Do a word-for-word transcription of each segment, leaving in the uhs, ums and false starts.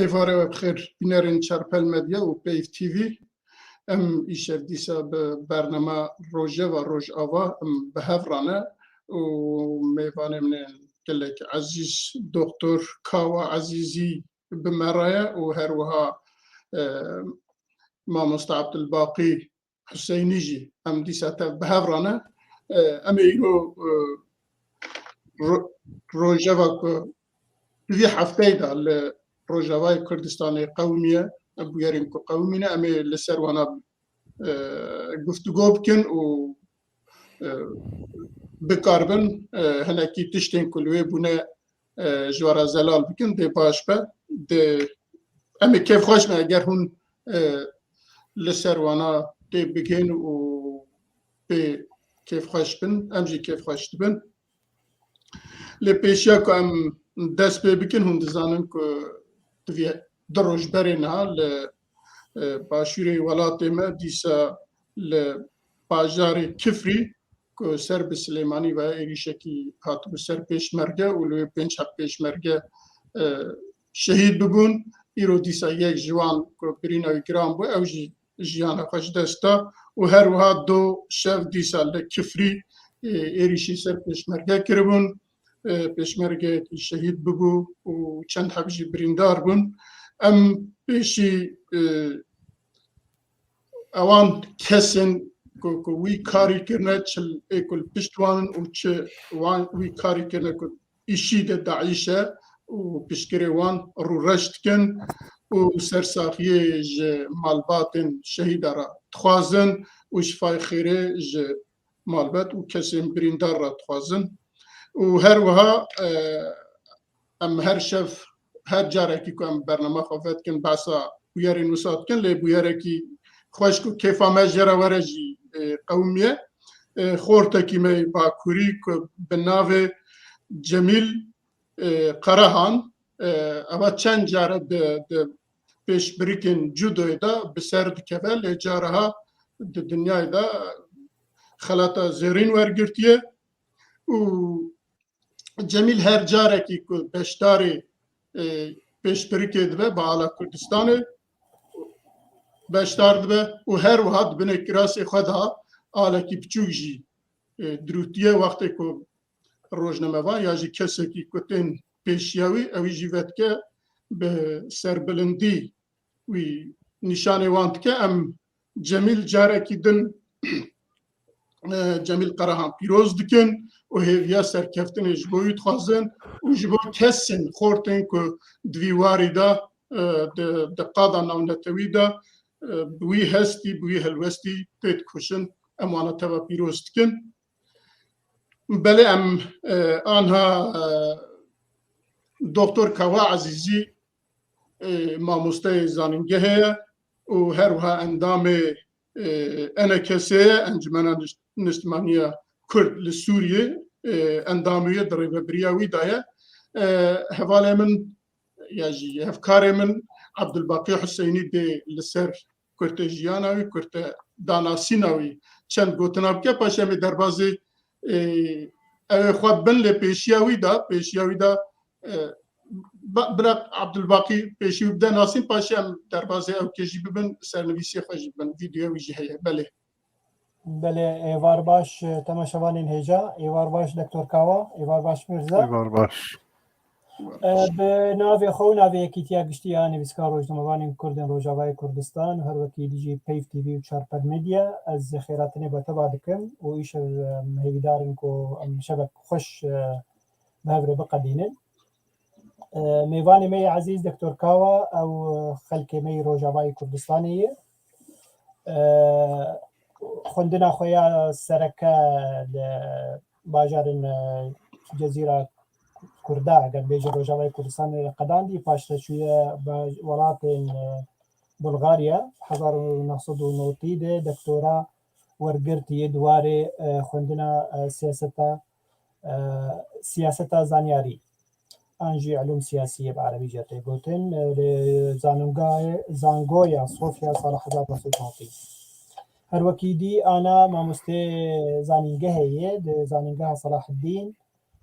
Êvarê we bi xêr, bînerên Çarpel Medya û Peyv T V. Em îşev dîsa bi bernama Rojeva Rojava em bi hev re ne û mêvanê min ên gelek ezîz, Doktor Kawa Ezîzî bi me re ye û her wiha, e, Mamoste Abdulbaqî Huseynî jî em dîsa tev bi hev re ne. E, em ê îro, e, ro-, rojeva ku di vî hefteyê de li Rojavayê Kurdistanê qewimiye, bûyerên ku qewimîne, em ê li ser wana, e, guftûgo bikin û, e, bikaribin, e, hinekî tiştên ku li wê bûne, e, ji we re zelal bikin, dê baş be. Dê, em ê kêfxweş bin eger hûn, e, li ser wana tê bigihên û pê kêfxweş bin, em jî kêfxweş dibin. Lê pêşiya ku em dest pê bikin, hûn dizanin ku di vê du roj berê niha li, e, başûrê welatê me, dîsa li bajarê Kifrî, ku ser bi Silêmanî ve êrîşekî hatibû ser pêşmerge û li wê pênc heb pêşmerge, e, şehîd bibûn. Îro dîsa yek ji wan ku birîna wî giran bû, ew jî jiyana xwe ji dest da û her wiha do şev dîsa li Kifrî, e, êrîşî ser pêşmerge kiribûn. E, pêşmergeyekî şehîd bibû û çend heb jî birîndar bûn. Em pêşî, e, ewan kesên ku, ku wî karî kirine, çi ê ku li pişt wan in û çi wan wî karî kirine ku îşî de DAIŞ e û piştgirê wan rûreş dikin û sersaxiyê ji malbatên şehîda re dixwazin û şifayê xêrê ji malbat û kesên birîndar re dixwazin. Û her wiha, e, em her şev, her carekî ku em bernama xwe vedikin, behsa bûyerên wisa dikin, lê bûyerekî xweş ku kêfa me jê re were jî, e, qewimiye. E, xortekî me yê Bakurî ku bi navê Cemîl, e, Qerehan, e, eva çend care di, di pêşbirikên judoyê de bi ser dikeve, lê careha di dinyayê de xelata zêrîn wergirtiye û Cemîl her carekî ku beşdarê, e, pêşbirikê dibe, bi ala Kurdistanê beşdar dibe û her wiha di binê kirasê xwe de alekî biçûk jî, e, dirûtiye. Wextê ku rojnamevan ya jî kesekî ku tên pêşiya wî, ewî jî vedike bi serbilindî wî nîşanê wan dike. Em Cemîl carekî din, e, Cemîl Qerehan pîroz dikin û hêviya serkeftinê ji bo wî dixwazin û ji bo kesên xortên ku di vî warî de, e, di, di qada navnetewî de, e, bi wî hestî, bi wî helwestî tê dikoşin, em wana teva pîroz dikin. Belê em, e, anha, e, Doktor Kawa Ezîzî, e, mamosteyê zanîngehê ye û her wiha endamê, e, E N K S'ê ye, Encumena Niş-, Niştimaniya Kurd li Sûriyê, e, endamê ye, di rêvebiriya wî de ye. E, hevalê min ya jî hevkarê min Abdulbaqî Huseynî dê li ser kurte jiyana wî, kurte danasîna wî çend gotina bike, paşê em ê derbazê, e, ew ê xwe bin, lê pêşiya wî de, pêşiya wî de, e, ba-, bira Abdulbaqî pêşî wî bide nasîn, paşê em derbazê ew kê jî bibin, sernivîsê xwe jî bibin, vîdeoya wî jî heye. Belê. Belê, êvar baş, e, temaşevanên hêja, êvar baş Doktor Kawa, êvar baş Mirza. Êvar baş. E, bi navê xwe û navê Yekîtiya Giştî ya Nivîskar Rojnamevanên Kurd ên Rojavayê Kurdistan, her wekî dî jî Peyv T V û Çarpel Medya, ez xêratinê be teva dikim û îşev, e, em hêvîdar in ku em şevek xweş, e, bi hev re biqedînin. E, mêvanê me yê ezîz Doktor Kawa, ew, e, xelkê me yê Rojavayê Kurdistanê ye. E, xwendina xwe ya sereke li bajarên, e, Cezîra Kurda, eger bêjin Rojavayê Kurdistanê qedandî, paş re çûye ba-, welatên, e, Bulgarya. Hezar û neh sed û notî de doktora wergirtiye di warê, e, xwendina, e, siyaseta, e, siyaseta zanyarî. An jî ilûm siyasiyê bi erebî jî tê gotin, e, li zanîngehê, zangoya Sofya sala hezar neh sed û notî. Her wekî dî ana mamostê zanîngehê ye, di zanîngeha Selaheddîn,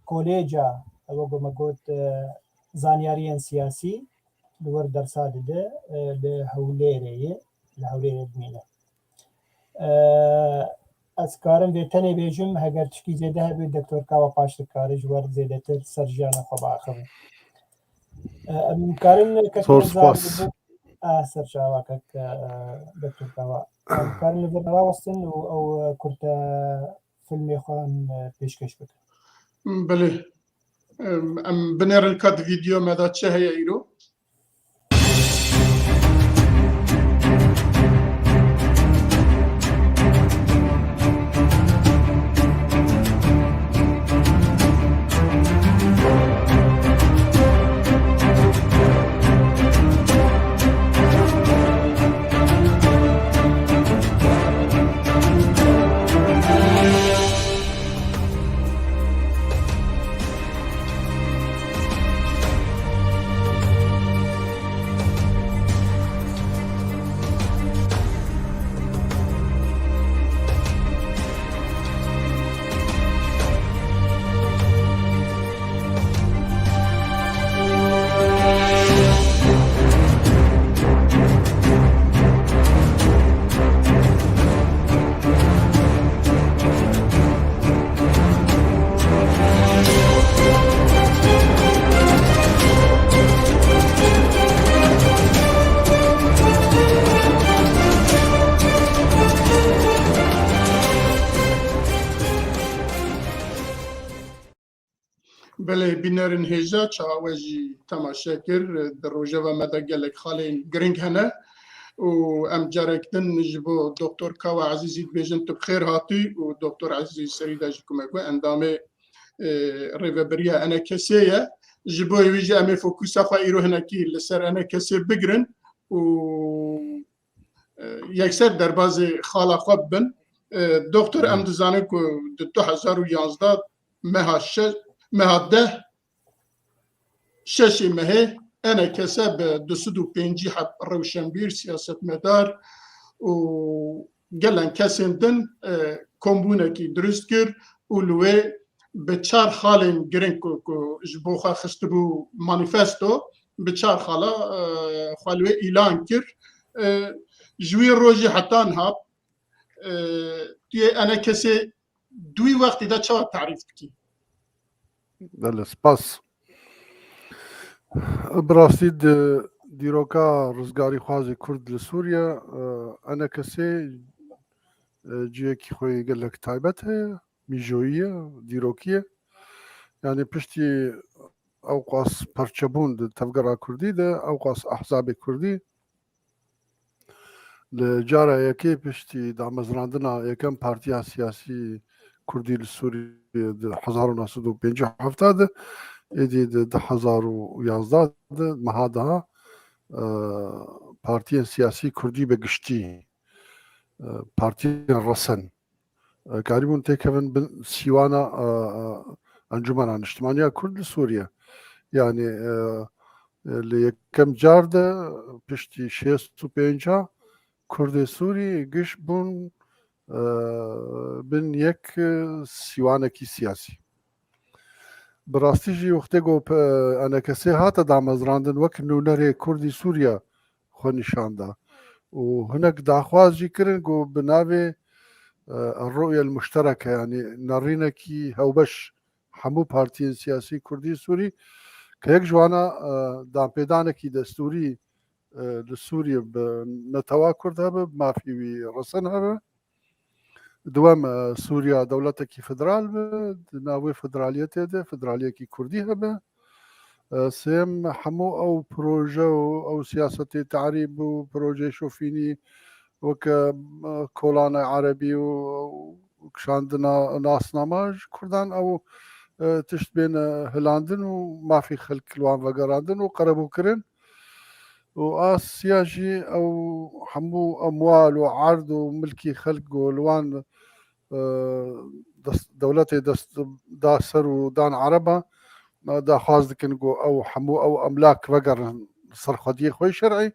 Koleja, ew ku me got, e, zanyariyên siyasî, li wir dersa dide, e, li Hewlêrê ye, li Hewlêrê dimîne. E, ez karim vê tenê bêjim, heger tişkî zêde hebe, Doktor Kawa paş dikare ji wir zêdetir ser jiyana xwe biaxive. E, em karin kek Zor spas. A, ser çava kek, e, Doktor Kawa. Em karin li vir rawestin û ew, e, kurte filmê xwe em, e, pêşkêş bikin. Belê. Em, em binêrin ka di vîdeo me de çi heye îro? Belê, bînerên hêja, çawa we jî temaşe kir, di rojeva me de gelek xalên giring hene û em carek din ji bo Doktor Kawa Ezîzî dibêjin tu bi xêr hatî û Doktor Ezîzî Serî de jî ku me got endamê, e, rêveberiya ENKSê ye. Ji bo wî jî em ê fokusa xwe îro hinekî li ser ENKSê bigirin û, e, yekser derbazê xala xwe bibin. E, Doktor, em dizanin ku di du hezar û yazdeh meha şeş, meha deh, şeşê mehê, ENKS bi du sed û pêncî heb rewşenbîr, siyasetmedar û gelen kesên din, e, kombûnekî dirust kir û li wê bi çar xalên giring ku, ku ji bo xwe xistibû manîfesto, bi çar xala, e, xwe li wê îlan kir. E, ji wî rojê heta niha, e, tu yê ENKSê di wî wextê de çawa tarîf dikî? Belê, spas. Bi rastî di dîroka rizgarîxwazê Kurd li Sûriye, e, ENKSê, e, cihekî xwe yê gelek taybet heye, mîjoyî ye, dîrokî ye. Yanî piştî ewqas perçebûn di tevgera Kurdî de, ewqas ehzabê Kurdî, li cara yekê piştî damezrandina yekem partiya siyasî Kurdî li Sûriyê di hezar û neh sed û pêncî û heft de, êdî di du hezar û yazdeh de meha daha, e, partiyên siyasî Kurdî bi giştî, e, partiyên resen, e, karîbûn têkevin bin sîwana, e, e, Encûmena Niştimaniya Kurd li Sûriye. Yanî, e, e, li yekem car de piştî şêst û pênca Kurdê Sûrî giş bûn, e, bin yek, e, sîwanekî siyasî. Bi rastî jî wextê ku, e, ENKSê hate damezrandin wek nûnerê Kurdî Sûriye xwe nîşan da. Û hinek daxwaz jî kirin ku bi navê, e, Ru'ye Muştereke, yanî nerînekî hewbeş hemû partiyên siyasî Kurdî Sûrî, ke yek ji wana, e, danpêdanekî destûrî, e, li Sûriyê bi netewa Kurd hebe, bi mafê wî resen hebe. Duwem, e, Sûriya dewletekî federal be, di nav wê federaliyetê de federaliyekî Kurdî hebe. E, sêyem, hemû ew proje û ew siyasetê tarîb û projeyê şofînî weke, e, kolana erebî û, û kişandina nasnama ji Kurdan ew, e, tişt bên hilandin û mafê xelk li wan vegerandin û qerebûkirin. Û asiya jî ew hemû emwal û erd û milkê xelk ku li wan, e, dest, dewletê dest da ser û dan ereba, e, daxwaz dikin ku ew hemû ew emlak vegerin ser xwediyê xwe yê şer'î.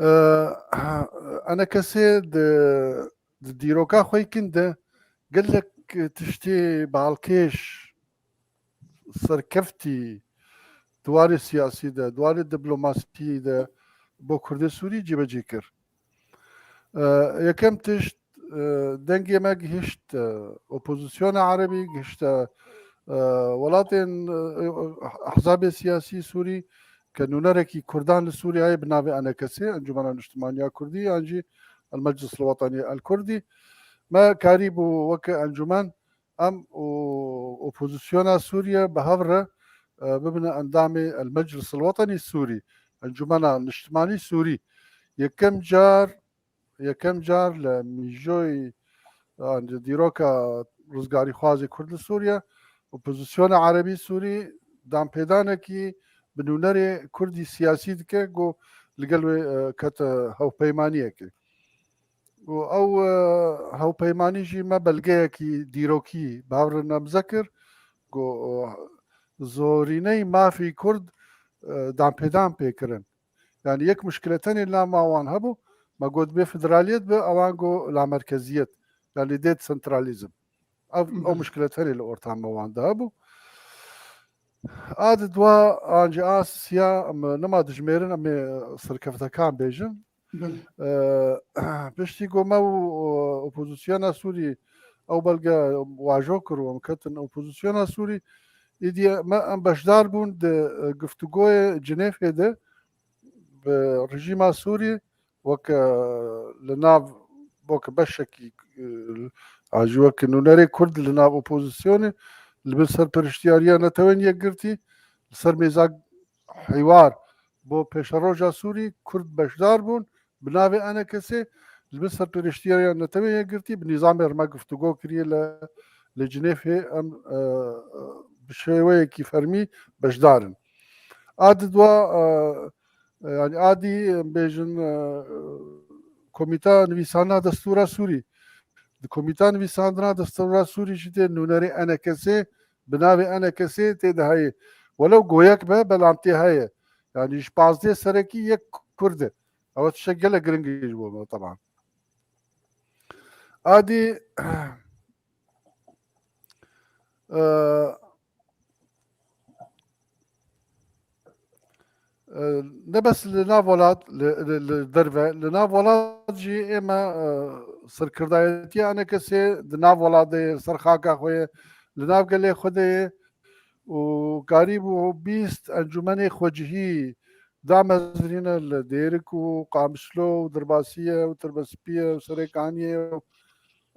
E, ENKSê di, di dîroka xwe yê kin de gelek tiştê balkêş, serkeftî, warê siyasî de, di warê diplomasî de bo Kurdê Sûrî cîbecî kir. E, yekem tişt, e, dengê me gihişt, e, opozisyona erebî, gihişte, e, welatên, e, ehzabê siyasî Sûrî ke nûnerekî Kurdan li Sûriyeyê bi navê E N K S, Encûmena Niştimaniya Kurdî, yan jî El Meclis El Wetanî El Kurdî. Me karîbû weke encûmen em û opozisyona Sûriye bi hev re, e, bibine endamê El Meclis El Wetanî Sûrî, Encûmena Niştimanî Sûrî. Yekem car, yekem car li mîjoyî, yan di dîroka rizgarîxwazê Kurd li Sûriye, opozisyona Erebî Sûrî danpêdanekî bi nûnerê Kurdî siyasî dike, ku li gel wê, e, kete hewpeymaniyekê. Û ew, e, hewpeymanî jî me belgeyekî dîrokî bi hev re nemze kir, ku, e, zorîney mafî Kurd, e, danpêdan pê kirin. Yani yek muşkile tenê li nav wan hebû, me got bê federaliyet be, ewan got lamerkeziyet. Yani dê desentralîzm. Ev, ew Belê. muşkile tenê li orta me wan de hebû. A di dua an jî a siya em nima dijmêrin, em ê serkeftekan bêjin. Belê. E, piştî ku me û, e, opozisyona Sûrî ew belge wajo kir û em ketin opozisyona Sûrî, îdî me em beşdar bûn di, e, giftugoyê Cinêfê de bi rejîma Sûrî weke li nav, weke beşekî, e, an jî weke nûnerê Kurd li nav opozisyonê li bin serperiştiyariya Netewên Yekgirtî li ser mêza hîwar bo pêşeroja Sûrî Kurd beşdar bûn bi navê E N K S, li bin serperiştiyariya Netewên Yekgirtî bi nîzamê re me giftugo kiriye li, li Cinêfê em, e, bi şêweyekî fermî beşdar in. A di dua, e, e, yani a dî, em bêjin, e, Komîta Nivîsandina Destûra Sûrî. Di Komîta Nivîsandina Destûra Sûrî jî tê nûnerê E N K S, bi navê E N K S tê de heye. Welew goyek be, belam tê heye. Yani ji pazdeh serekî yek Kurd e. Ew tiştek gelek giring e ji bo me, teban. A dî, e, e, ne bes li nav welat, li, li, li derve, li nav welat jî ê me, e, serkirdayetiya E N K S di nav welat de, li ser xaka xwe ye, li nav gelê xwe de ye û karîbû bîst encûmenê xwecihî damezrîne li Dêrik û Qamişlo û Dirbasiye û Tirbespî ye û Serêkaniyê û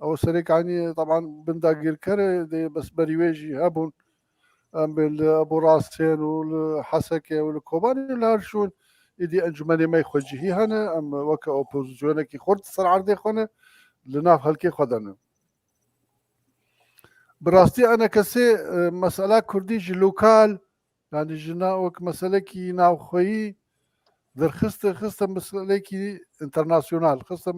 ew Serêkaniyê, teban bin dagîrkerê dê, bes berî wê jî hebûn. Em bên li Ebû Rasên û li Hesekê û li Kobanê û li her şûn îdî encûmenê me xwecihî hene. Em weke opozisyonekî xurt ser erdê xwe ne, li nav helkê xwe de ne. Bi rastî E N K S, e, mesela Kurdî ji lokal, yani ji na wek meselekî navxweyî derxiste, xiste meselekî internasyonal, xiste,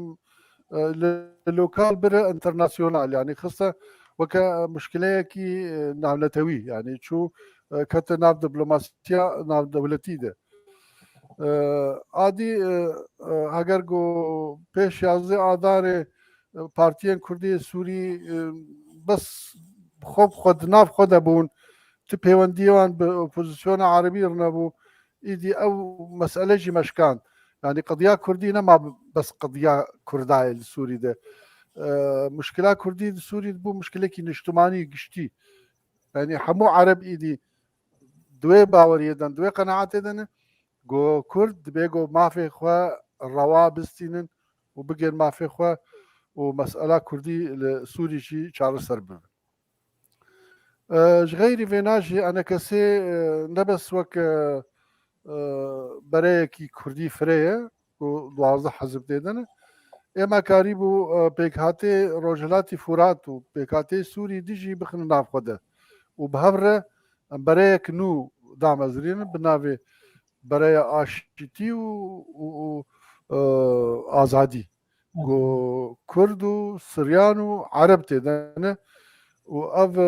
e, li lokal bire internasyonal, yani xiste weke muşkileyekî, e, navnetewî, yani çû, e, kete nav diplomasiya navdewletî de. E, adî, e, e, heger ku pêş yazdeh Adarê, e, partiyên Kurdî Sûrî, e, bes xwe bi xwe di nav xwe de bûn, tu pêwendiyê wan bi opozisyona Erebî re nebû, îdî ew mesele jî meşkand. Yani qediya Kurdî nema bes qediya Kurda ye li Sûrî de. E, muşkila Kurdî li Sûrî bû muşkilekî niştimanî giştî. Yani hemû Ereb îdî di wê baweriyê de, di wê qenaetê de ne, ku Kurd dibê ku mafê xwe rewa bistînin û bigên mafê xwe û mesela Kurdî li Sûrî jî çareser bibin. E, ji xeyrî vêna jî E N K S, e, ne bes wek, e, e, bereyekî Kurdî firê ye, ku duwazdeh hizb tê de ne. Ê me karîbû, e, pêkhatê Rojhilatî Furat û pêkhatê Sûrî dijî bixin nav xwe de. Û bi hev re em bereyek nû damezrînin bi navê Bereya Aştî û, û, û, e, Azadî. Ku Kurd û Siryan û Ereb tê de ne. Û ev, e,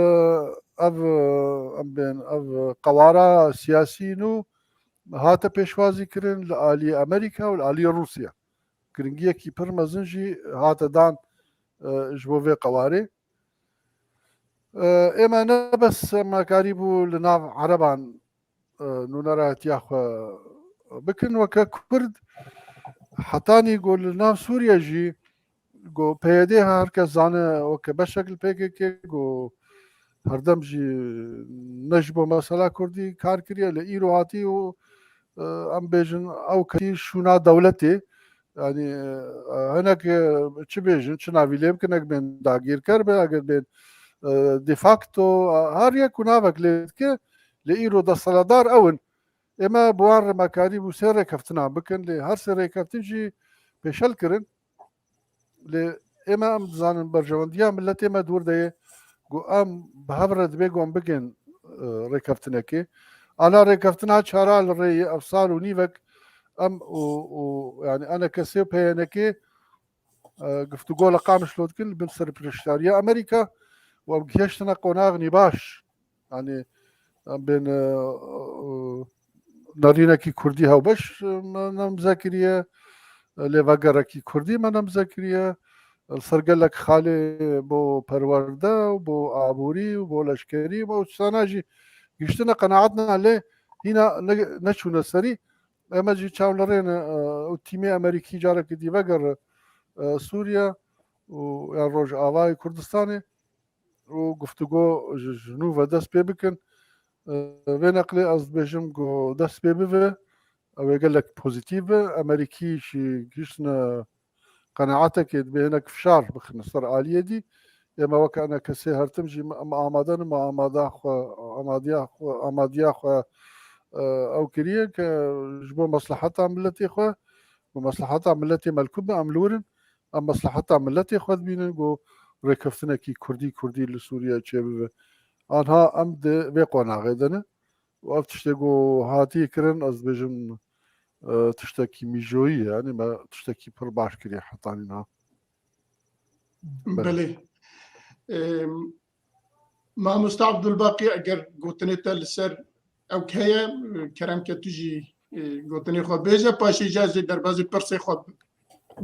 ev, e, em bên, ev qewara siyasî nû hate pêşwazî kirin li alî Amerîka û li alî Rûsya. Giringiyekî pir mezin jî hate dan, e, ji bo vê qewarê. E, ê me ne bes em karîbû li nav Ereban e, nûnerahetiya xwe bikin weke Kurd. Hetanî ku li nav Sûriye jî ku P Y D her kes zane weke beşek li P K K ku herdem jî ne ji bo mesela Kurdî kar kiriye, lê îro hatî û, e, em bêjin ew ketî şûna dewletê. Yanî, e, hinek, e, çi bêjin, çi navî lê bikin, eger bên dagîrker be, eger bên, e, de facto, e, her yek ku navek lê dike, lê îro desthilatdar ew in. Ê me bi wan re me karîbû sê rêkeftina bikin, lê her sê rêkeftin jî pêşel kirin. Lê ê me em dizanin berjewendiya miletê me di wir de ye ku em bi hev re dibê ku em bigên, e, rêkeftinekê. Ana rêkeftina çara li rê ye, ev sal û nîvek em û, û, yanî enekesê û P Y N K, e, guftûgo li Qamişlo dikin li bin serpiriştariya Amerîka û em gihiştine qonaxinî baş. Yanî em bên, e, e, nerînekî Kurdî hewbeş, e, me nemze kiriye, e, lê vegerekî Kurdî me nemze kiriye. Li ser gelek xalê bo perwerde û bo aborî û bo leşkerî û bo tiştana jî gihiştine qenaetna lê hîna ne-, neçûne serî. Eme jî çaw li rê ne, e, û tîmê Amerîkî carekî dî vegere, e, Sûriye û yan Rojavayê Kurdistanê û guftûgo ji, ji nû ve dest pê bikin. E, vê neqlê ez dibêjim ku dest pê bive, ew ê gelek pozîtîf be. Amerîkî jî gihiştine qenaetekê, dibê hinek fişar bixine ser aliyê dî. Ê me weke enekesê her tim jî em amade ne, me amada xwe, amadiya xwe, amadiya xwe, e, ew kiriye ke ji bo mesleheta miletê xwe, bi mesleheta miletê me li ku be em li wir in, em mesleheta miletê xwe dibînin ku rêkeftinekî Kurdî, Kurdî li Sûriye çêbibe. Anha em di vê qonaxê de ne û ev tiştê ku hatiye kirin, ez dibêjim, e, tiştekî mîjoyî ye. Yanî me tiştekî pir baş kiriye hetanî niha. Belê. Belê. Em, Mamoste Abdulbaqî, eger gotinê te li ser ew heye, kerem ke tu jî, e, gotinê xwe bêje, paşê jî ez ê derbazî pirsê xwe bikim.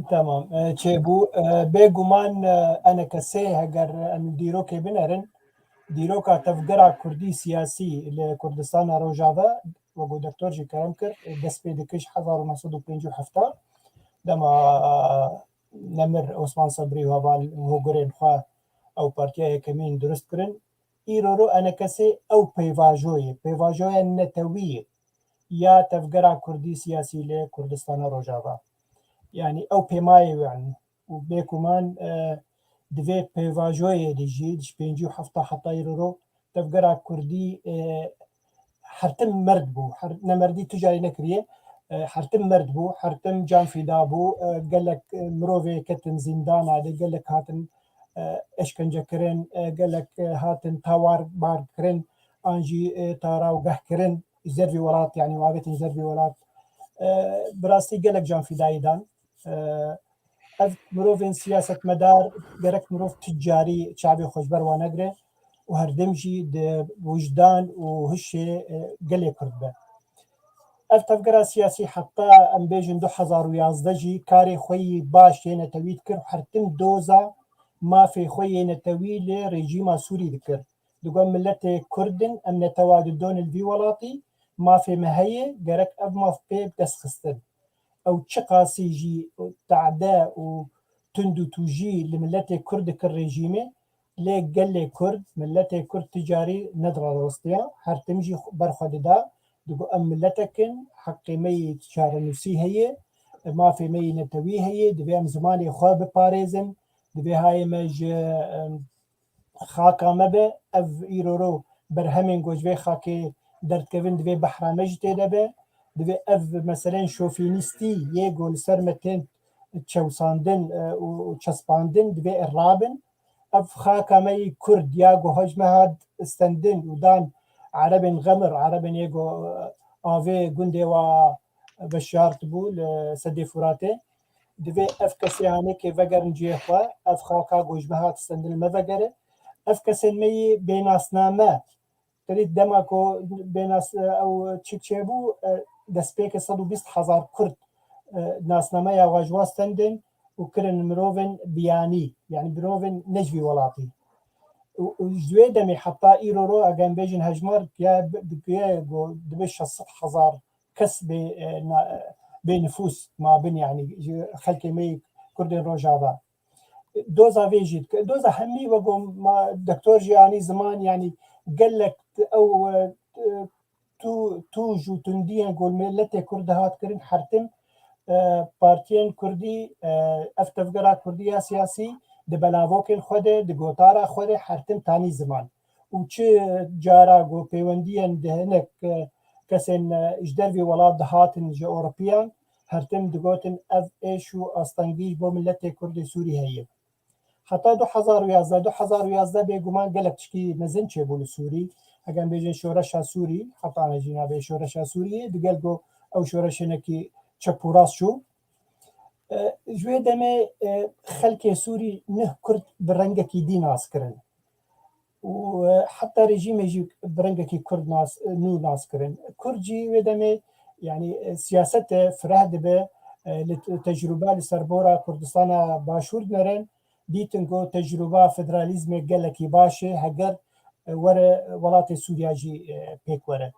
Tamam. E, çêbû, e, bêguman, e, enekesê heger em dîrokê binerin, dîroka tevgera kurdî siyasî li Kurdistana Rojava, wek ku doktor jî kerem kir, e, dest pê dike ji hezar û neh sed û pêncî û heft dema, e, nemir Osman Sebrî û heval û hogirên xwe ew partiya yekemîn durust kirin. Îro ro enekesê ew pêvajoyê, pêvajoya netewî ye ya tevgera kurdî siyasî li Kurdistana Rojava. Yanî ew pêmayê wan û bêguman, e, di vê pêvajoyê de jî ji pêncî û heft heta îro ro tevgera kurdî, e, her tim merd bû. Her, ne merdî tu carî nekiriye. E, her tim merd bû, her tim can fîda bû. E, gelek, e, mirovê ketin zîndana de, gelek hatin, e, eşkence kirin, e, gelek, e, hatin tawar bar kirin, an jî, e, tarawgeh kirin, ji dervî welat, yanî avêtin ji dervî welat. E, bi rastî gelek can fîdayî dan. E, ev mirovên siyasetmedar gerek mirov tu carî çavê xwe ji ber wan negire û herdim jî di wijdan û hişê, e, gelê Kurd be. Ev tevgera siyasî heta em bêjin du hezar û yazdeh jî karê xwe yî baş yê netewî dikir, her tim doza mafê xwe yê netewî li rejîma Sûrî dikir. Digot, em miletê Kurd in, em netewa didon li vî welatî, mafê me heye, gerek ev maf pê dest xistin. Ew çiqasî jî tade û tund û tûjî li miletê Kurd dikir rejîmê, lê gelê Kurd, miletê Kurd ti carî nedirarostiya, her tim jî ber xwe dida, digot, em miletek in, heqê me yê çarenûsî heye, mafê me yê netewî heye, divê em zimanê xwe biparêzin, divê hayê me ji, em, xaka me be, ev îro ro berhemên ku ji vê xakê derdikevin divê behra me jî tê de be. Divê ev meseleyên şofînîstî yê ku li ser me tên çewsandin, e, û, û çespandin divê rabin. Ev xaka me yî Kurd ya ku hej me hat stendin û dan Erebên Xemir, Erebên yê ku, e, avê gundê wa veşartibû li sedê Furatê. Divê ev kesê hanekê vegerin cihê xwe, ev xaka ku ji me hat stendin me vegere. Ev kesên me yî bênasname, terî dema ku bênas-, ew çik çêbû, e, destpêkê sed û bîst hezar Kurd, e, nasnameya xwe ji wan stendin û kirin mirovên biyanî, yanî mirovên ne ji vî welatî. Û, û ji wê demê heta îro ro, eger em bêjin hejmar, ya bi-, digiye ku dibe şeş sed hezar kes bê, e, na-, bê nifûs mabin, yanî ji xelkê me yê Kurdên Rojava. Doza vê jî dike. Doza hemî wego ma doktor jî anî ziman, yanî gelek ew, e, tu, tûj û tundiyên ku li miletê Kurd dihat kirin, her tim, e, partiyên Kurdî, e, ev tevgera Kurdî ya siyasî di belavokên xwe de, di gotara xwe de her tim tanî ziman. Û çi cara ku pêwendiyên di hinek, e, kesên, e, ji dervî welat dihatin ji Ewropiyan, her tim digotin ev êş û astengî ji bo miletê Kurdê Sûrî heye. Heta du hezar û yazdeh, du hezar û yazdeh bêguman gelek tişkî mezin çêbû li Sûrî. Eger em bêjin şoreşa Sûrî, heta ne jî navê şoreşa Sûriyê, digel ku ew şoreş hinekî çep û rast çû. E, ji wê demê, e, xelkê Sûrî neh Kurd bi rengekî dî nas kirin. Û, e, heta rejîmê jî bi rengekî Kurd nas, nû nas kirin. Kurd jî wê demê, yanî, e, siyasete fireh dibe, e, li te-, tecrûba li serbora Kurdistana Başûr dinerin, dîtin ku tecrûba federalîzmê gelekî baş e, heger, e, were welatê Sûriya jî, e, pêk were.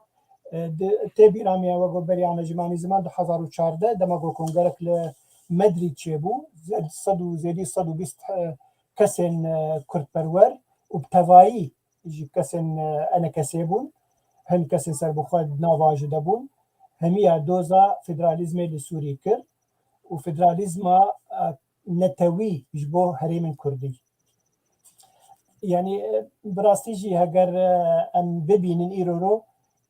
E, di, tê bîra me ya wego berî ame ji manî ziman du hezar û çardeh, dema ku kongerek li Medrîd çêbû, zêd-, sed û zêdî sed û bîst, e, kesên, e, kurdperwer û bi tevayî ji kesên, e, enekesê bûn. Hin kesên serbixwe di nava ji de bûn. Hemiya doza federalîzmê li Sûrî kir û federalîzma, e, netewî ji bo herêmên Kurdî. Yanî, e, bi rastî jî heger, e, em bibînin îro ro,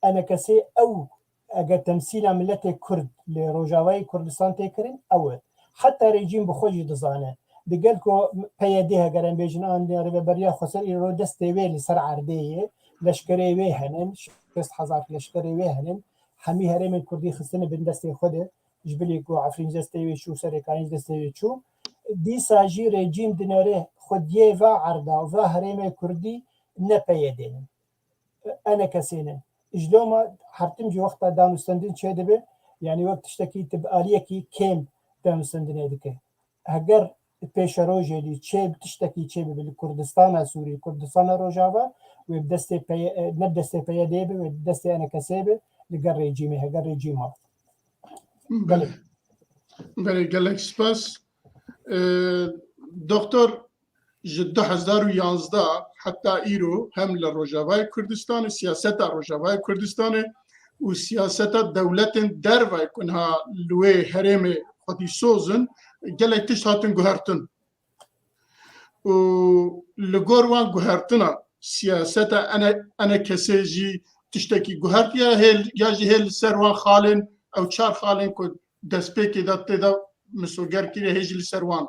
enekesê ew, eger temsîla miletê Kurd li Rojavayê Kurdistan tê kirin, ew e. Heta rejîm bi xwe jî dizane. Digel ku P Y D heger em bêjin, an Rêveberiya Xweser îro destê wê li ser erdê ye, leşkerê wê henin, şêst hezar leşkerê wê henin, hemî herêmên Kurdî xistine bin destê xwe de, ji bilî ku Efrîn ji destê wê çû, Serêkanî ji destê wê çû. Dîsa jî rejîm dinere xwediyê va erda û va herêmê Kurdî ne P Y D ne. Enekesê ne. Ji loma her tim jî wexta danûstendin çêdibe, yanî wek tiştekî tu bi aliyekî kêm danûstendinê dike. Heger pêşerojê dî çê tiştekî çêbibe li Kurdistana Sûrî, Kurdistana Rojava, wê bi destê P Y, ne bi destê P Y D be, wê bi destê enekesê be, li gel rejîmê, heger rejîma. Belê. Belê, gelek spas. Ee, Doktor, ji du hezar û yazdeh heta îro hem li Rojavayê Kurdistanê, siyaseta Rojavayê Kurdistanê û siyaseta dewletên derve ku niha li wê herêmê xwedîsoz in, gelek tişt hatin guhertin. Û li gor wan guhertina siyaseta ene, enekesê jî tiştekî guhertiye hê, ya jî hê li ser wan xalên, ew çar xalên ku destpêkê de tê de misoger kiriye, hê jî li ser wan.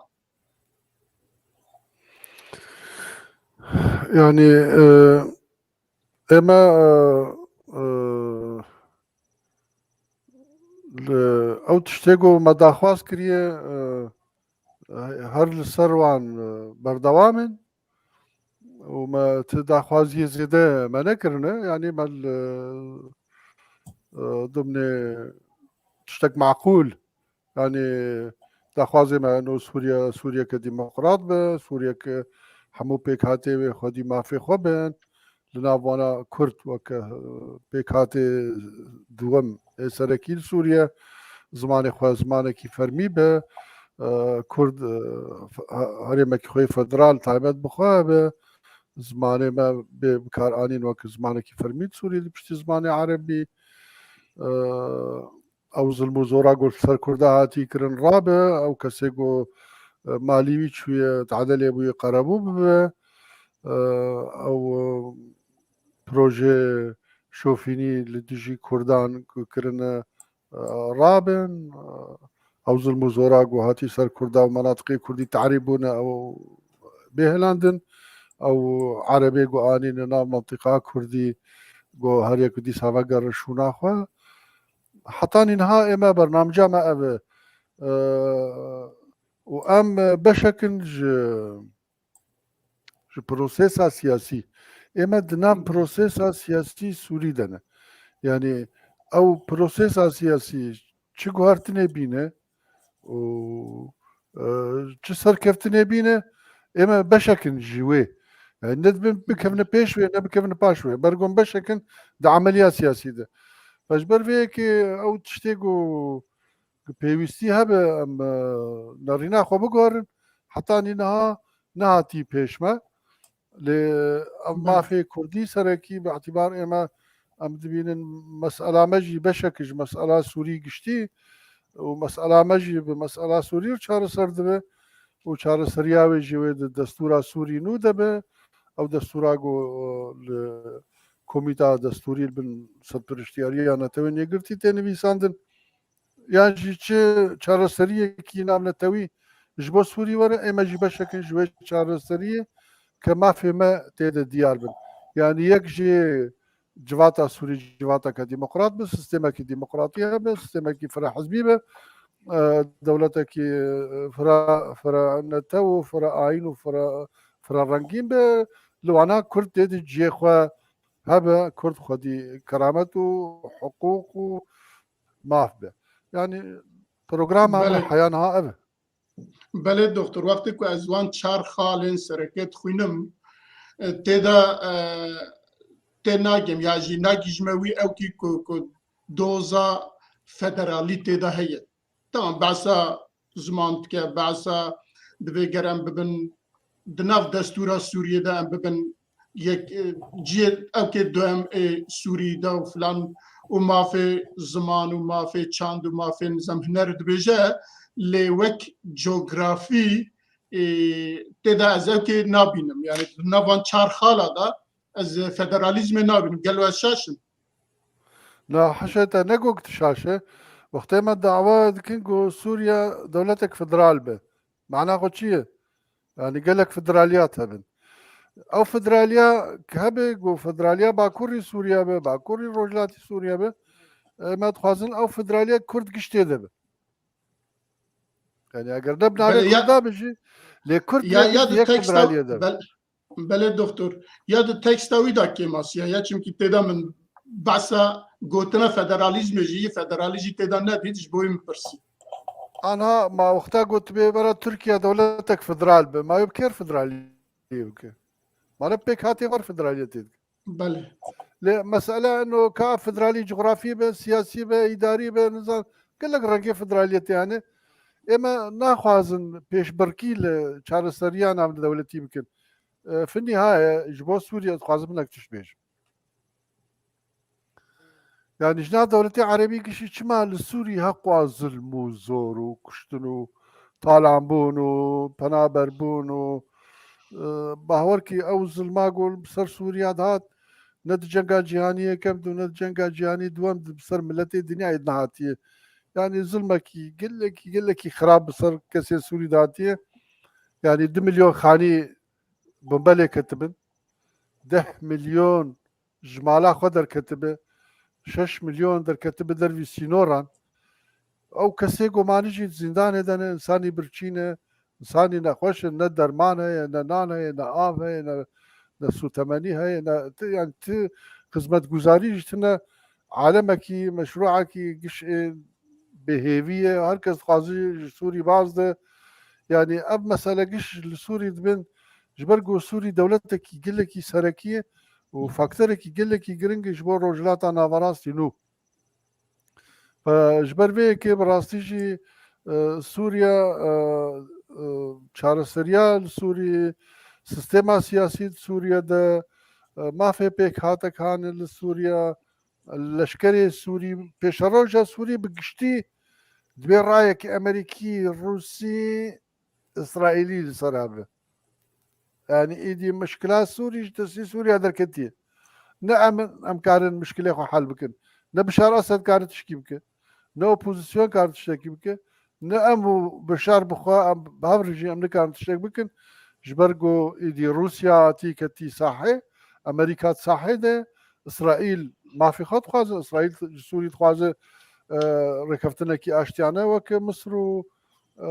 Yanî, e, ême, e, e, li ew tiştê ku me daxwaz kiriye, e, her li ser wan, e, berdewam in û me ti daxwaziyê zêde me nekirine. Yanî me li, e, dimnê tiştek maqûl, yanî daxwazê me eno Sûriye, Sûriyeke demokrat be, Sûriyeke hemû pêkhatê wê xwedî mafê xwe bin, li nav wana Kurd weke, e, pêkhatê duwem ê serekî li Sûriye, zimanê xwe zimanekî fermî be, e, Kurd, e, fe-, he-, herêmekî xwe yê federal taybet bi xwe hebe, zimanê me bê bikaranîn weke zimanekî fermî li Sûriyê di piştî zimanê erebî, e, ew zilm û zora ku li ser Kurda hatî kirin rabe, ew kesê ku, e, malî wî çûye, tade lê bûye, qerebû bibe, e, ew, e, projeyê şofînî li dijî Kurdan ku kirine, e, rabin, e, ew zilm û zora ku hatî ser Kurda û menatiqê Kurdî tarî bûne, ew bêhilandin, ew erebê ku anîne nav mentiqa Kurdî ku her yek dîsa vegerin şûna xwe. Hetanî niha ê me, bernamca me ev e. E, û em beşek in ji, ji prosesa siyasî. Ê me di nav prosesa siyasî Sûrî de ne. Yanî ew prosesa siyasî çi guhertinê bîne û, e, çi serkeftinê bîne, ê me beşek in ji wê. Yani ne dibin bikevine pêş wê, ne bikevine paş wê. Bergon beşekin di emeliya siyasî de. Ve ji ber vê yekê ew tiştê ku, ku pêwîstî hebe, em, e, nerîna xwe biguherin, heta nî niha nehatî pêş me. Lê ev Belê. mafê kurdî serekî bi îtibar ême em dibînin mesela me jî beşek ji mesela Sûrî giştî û mesela me jî bi mesela Sûrî re çareser dibe û çareseriya wê jî wê di destûra Sûrî nû de be. Ew destûra ku, e, li Komîta Destûrî li bin serpiriştiyariya Netewên Yekgirtî tê nivîsandin. Yan jî çi çareseriyekî navnetewî ji bo Sûrî were, ême jî beşekin ji wê çareseriyê ke mafê me tê de diyar bin. Yani yek jî civata Sûrî civateke demokrat be, sistemekî demokratî hebe, sistemekî firehizbî be, e, dewletekî, e, fire, fire netew û fire ayîn û fire, fire rengîn be, li wana Kurd tê di cihê xwe hebe, Kurd xwedî keramet û hiqûq û maf be. Yani programa me Belê. heya niha ev e. Belê doktor, wextê ku ez wan çar xalên sereke dixwînim, e, tê de, e, tê nagem ya jî nagîjme wî ew kî ku, ku doza federalî tê de heye. Tamam, behsa ziman dike, behsa divê ger em bibin di nav destûra Sûriyê de em bibin yek, e, cihê ewkê duhem ê Sûrî de û filan û mafê ziman û mafê çand û mafê nizam huner dibêje, lê wek cografî, e, tê de ez ewkê nabînim. Yani di nav van çar xala de ez federalîzmê nabînim. Gelo ez şaş im? Na, haşa te, ne ku tu şaş e. Wextê me dawa dikin ku Sûriye dewletek federal be. Mana xwe çi ye? Yani gelek federaliyat hebin. Ew federaliya ki hebe, ku federaliya Bakurî Sûriye be, Bakurî Rojhilatî Sûriye be, e, me dixwazin ew federaliya Kurd giştê de be. Yani eger ne bi navê Belê ya, Kurda be jî, lê Kurd ya, ya di yek teksta, federaliye de be. Bel-, belê doktor, ya di teksta wî de kêmasiya ya, çimkî tê de min behsa gotina federalîzmê jî, federalî jî tê de nedît, ji bo wî min pirsî. Anha ma wexta gotibê vera Tirkiye dewletek federal be, ma wê bi kêr federalî bike? Ma ne pêkhatê var federaliyetê dike? Belê. Lê mesele eno ka federalî cografî be, siyasî be, îdarî be, nizam, gelek rengê federaliyetê hene. Ême naxwazin pêşbirkî li çareseriya navdewletî bikin. E, fi nîhaye ji bo Sûriye dixwazim hinek tişt bêjim. Yani ji nav dewletê erebî gişî çima li Sûrî heqwa zilm û zor û kuştin û talanbûn û penaberbûn û, e, bawerkî ew zilma ku li ser Sûriya dihat ne di cenga cîhanî yekem de û ne di cenga cîhanî duwem de bi ser miletê dinyayê nehatiye. Yani zilmekî gelekî, gelekî xirab bi ser kesên Sûrî dihatiye. Yani du milyon xanî bombelê ketibin. Deh milyon ji mala xwe derketibe, şeş milyon derketibe dervî sînoran. Ew kesê ku mane jî zîndanê de ne, însanî birçî ne, însanî nexweş in, ne derman heye, ne nan heye, ne av heye, ne, ne sûtemenî heye, ne ti, yani ti xizmetguzarî jî tine alemekî, meşruekî giş ê bêhêvî ye. Her kes dixwaze ji Sûrî baz de. Yani ev mesele giş li Sûrî dibin, ji ber ku Sûrî dewletekî gelekî serekî ye û faktorekî gelekî giring e ji bo Rojhilata Naverastî nû. E, ji ber vê yekê bi rastî jî, e, Sûriye, e, e, çareseriya li Sûrî, sistema siyasî di Sûriye de, e, mafê pêkhatek hane li Sûriye, leşkerê Sûrî, pêşeroja Sûrî bi giştî dibê rayekî Amerîkî, Rûsî, Îsraîlî li ser hebe. Yani êdî mişkila Sûrî ji destî Sûriya derketiye. Ne em in, em karin mişkilê xwe hel bikin. Ne Bişar Esed kare tişkî bike. Ne opozîsyon kare tiştekî bike. Ne em û Bişar bi xwe, em bi hev re jî em nikarin tiştek bikin. Ji ber ku êdî Rûsya hatî ketî sahê, Amerîka di sahê de, Îsraîl mafê xwe dixwaze, Îsraîl ji Sûrî dixwaze, e, rêkeftinekî aştiyane weke Misir û, e,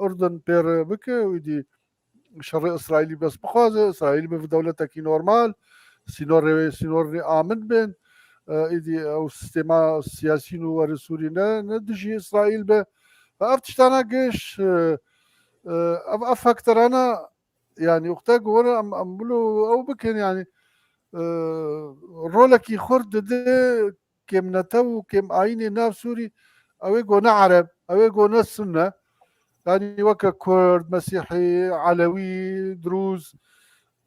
Urdun pê re bike û êdî şerê Îsraîlî bes bixwaze, Îsraîl bibe dewletekî normal, sînorê wê sînorê amin bin, e, êdî ew sîstema siyasî nû were Sûrî ne, ne dijî Îsraîl be. Ve ev tiştana giş, e, e, ev, ev faktorana Yani wexta ku werin em, em wilo ew bikin yani, e, rolekî xurt dide kêmnetew û kêmayînê nav Sûrî, ew ê ku ne Ereb, ew ê ku ne Sunne, yani weke Kurd, Mesîhî, Elewî, Drûz,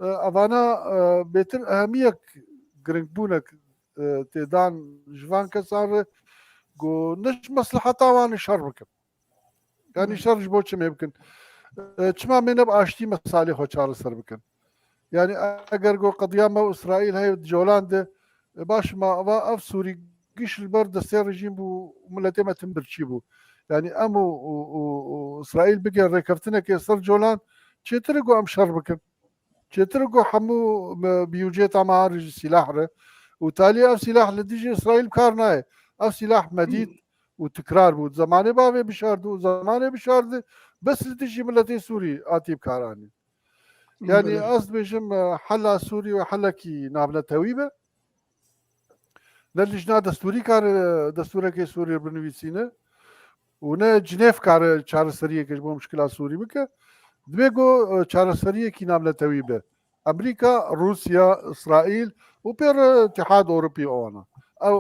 e, evana, e, bêtir ehemiyek giringbûnek, e, tê dan ji van kesan re ku ne ji mesleheta wan e şer bikin. Yani şer ji bo çi me bikin? E, çima me ne bi aştî mesalê xwe çareser bikin? Yani eger ku qediya me û Îsraîl heye di colan de, e, baş ma ava ev Sûrî giş li ber destê rejîm bû, miletê me tim birçî bû. Yani em û, û, û, û Îsraîl bigên rêkeftinekê ser colan, çêtir e ku em şer bikin. Çêtir e ku hemû me biyûcê tama har ji sîlah re û talî ev sîlah li dijî Îsraîl bi kar nayê. Ev sîlah medît û tikrar bû. Zemanê bavê bişar di û zemanê bişar di bes li dijî miletê Sûrî hatî bi kar anî. Yani Belê. ez dibêjim, e, hela Sûrî we helekî navnetewî be. Ne lijna destûrî kare destûrekê Sûrî binivîsîne û ne Cinêv kare çareseriyeke ji bo mişkila Sûrî bike. Divê ku, e, çareseriyekî navnetewî be. Amerîka, Rûsya, Îsraîl û pê re Îtîhad Ewropî wana. Ew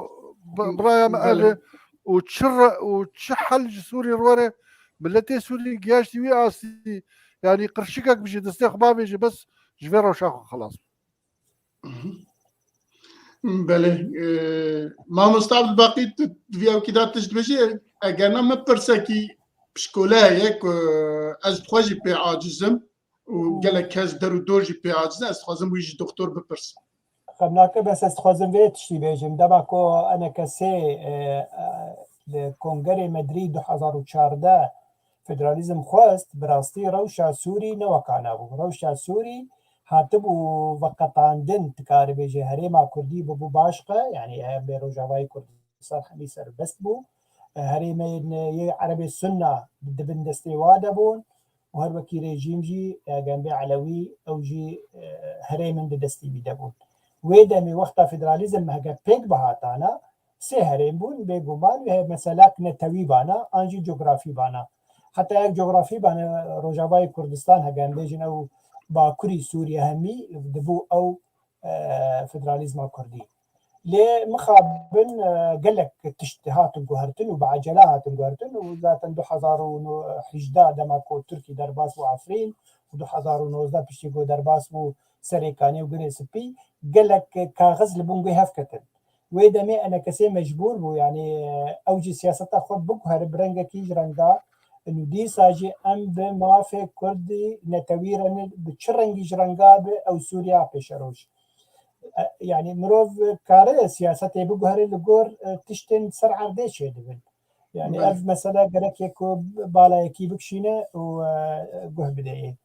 bi-, bi raya me ev e Belê. û çi re, û çi hel ji Sûrî re were, miletê Sûrî giyaştî wî astî, yanî qirşikek bijî destê xwe bavêje bes ji vê rewşa xwe xelas. Belê. E, mamosta Abdulbaqî, tu di vî ewkî de tişt dibêjî, eger na min pirsekî pişkole heye ku ez bi xwe jî pê aciz im û gelek kes der û dor jî pê aciz in, ez dixwazim wî ji doktor bipirsim. Xem nake, bes ez dixwazim vê tiştî bêjim. Dema ku enekesê, e, e, li Kongerê Medrî du hezar û çardeh federalîzm xwest, bi rastî rewşa Sûrî ne wekana bû. Rewşa Sûrî hatibû veqetandin, dikarî bêje herêma Kurdî bibû başqe, yanî em bê Rojavayê Kurdistan hemî serbest bû. Herêmên yê Erebê Sunna di bin destê wa de bûn û her wekî rejîm jî, e, Genbê Elewî, ew jî, e, herêmin di destê wî de bûn. Wê demê wexta federalîzm heke pêk bihatana, sê herêm bûn, bêguman wê meselak netewî bana, an jî cografî bana. Heta yek cografî bana, Rojavayê Kurdistan, hege em bêjin ew Bakurî Sûriye hemî dibû ew, e, federalîzma Kurdî. Lê mixabin, e, gelek tişt hatin guhertin û bi ecele hatin guhertin û zaten du hezar û hejdeh dema ku Tirkî derbas bû Efrîn û du hezar û nozdeh piştî ku derbas bû Serêkanê û Girê Spî, gelek kaxiz li bin guhê hev ketin. Wê demê enekesê mecbûr bû, yanî, e, ew jî siyaseta xwe biguhere bi rengekî ji renga, û dîsa jî em bi mafê Kurdî netewî re ne, bi çi rengî ji renga bi ew Sûriya pêşeroj. E, yanî mirov kare siyasetê biguhere li gor, e, tiştên ser erdê çêdibin. Yani Belê. ev mesele gerek ye ku balayekî bikişîne û, e, guh bideyê.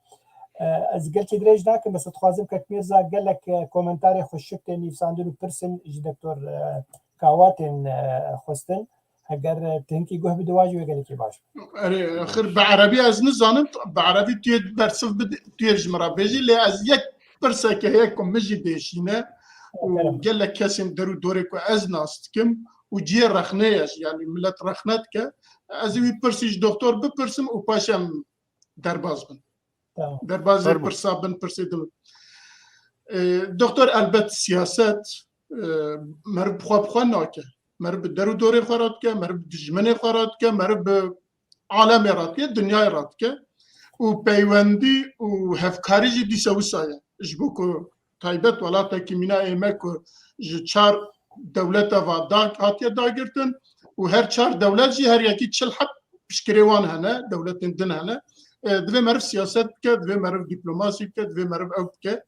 E, ez gelkî dirêj nakim, bes dixwazim Kek Mîrza gelek, e, komentarê xweşik tê nivîsandin û pirsin ji Doktor, e, Kawa tên, e, xwestin. Heger, e, tu hinkî guh bide, wa jî wê gelekî baş. Erê, xir bi erebî ez nizanim, bi erebî tu yê bersiv bide, tu yê ji min re bêjî, lê ez yek pirseke heye ku min jî dêşîne û Kerem. gelek kesên der û dorê ku ez nas dikim û cihê rexnê ye, yanî milet rexne dike. Ez ê wî pirsî ji doktor bipirsim û paşê em derbas bin. Tamam. Derbazê Fermo. pirsa bin, pirsê din. E, doktor, elbet siyaset, e, meriv bi xwe bi xwe nake. Meriv bi der û dorê xwe re dike, meriv bi dijminê xwe re dike, meriv bi alemê re dike, dinyayê re dike. Û peywendî û hevkarî jî dîsa wisa ye. Ji bo ku taybet welatekî mîna ê me ku ji çar dewleta va da-, hatiye dagirtin û her çar dewlet jî her yekî çil heb piştgirê wan hene, dewletên din hene. E, divê meriv siyaset bike, divê meriv dîplomasî bike, divê meriv ew bike.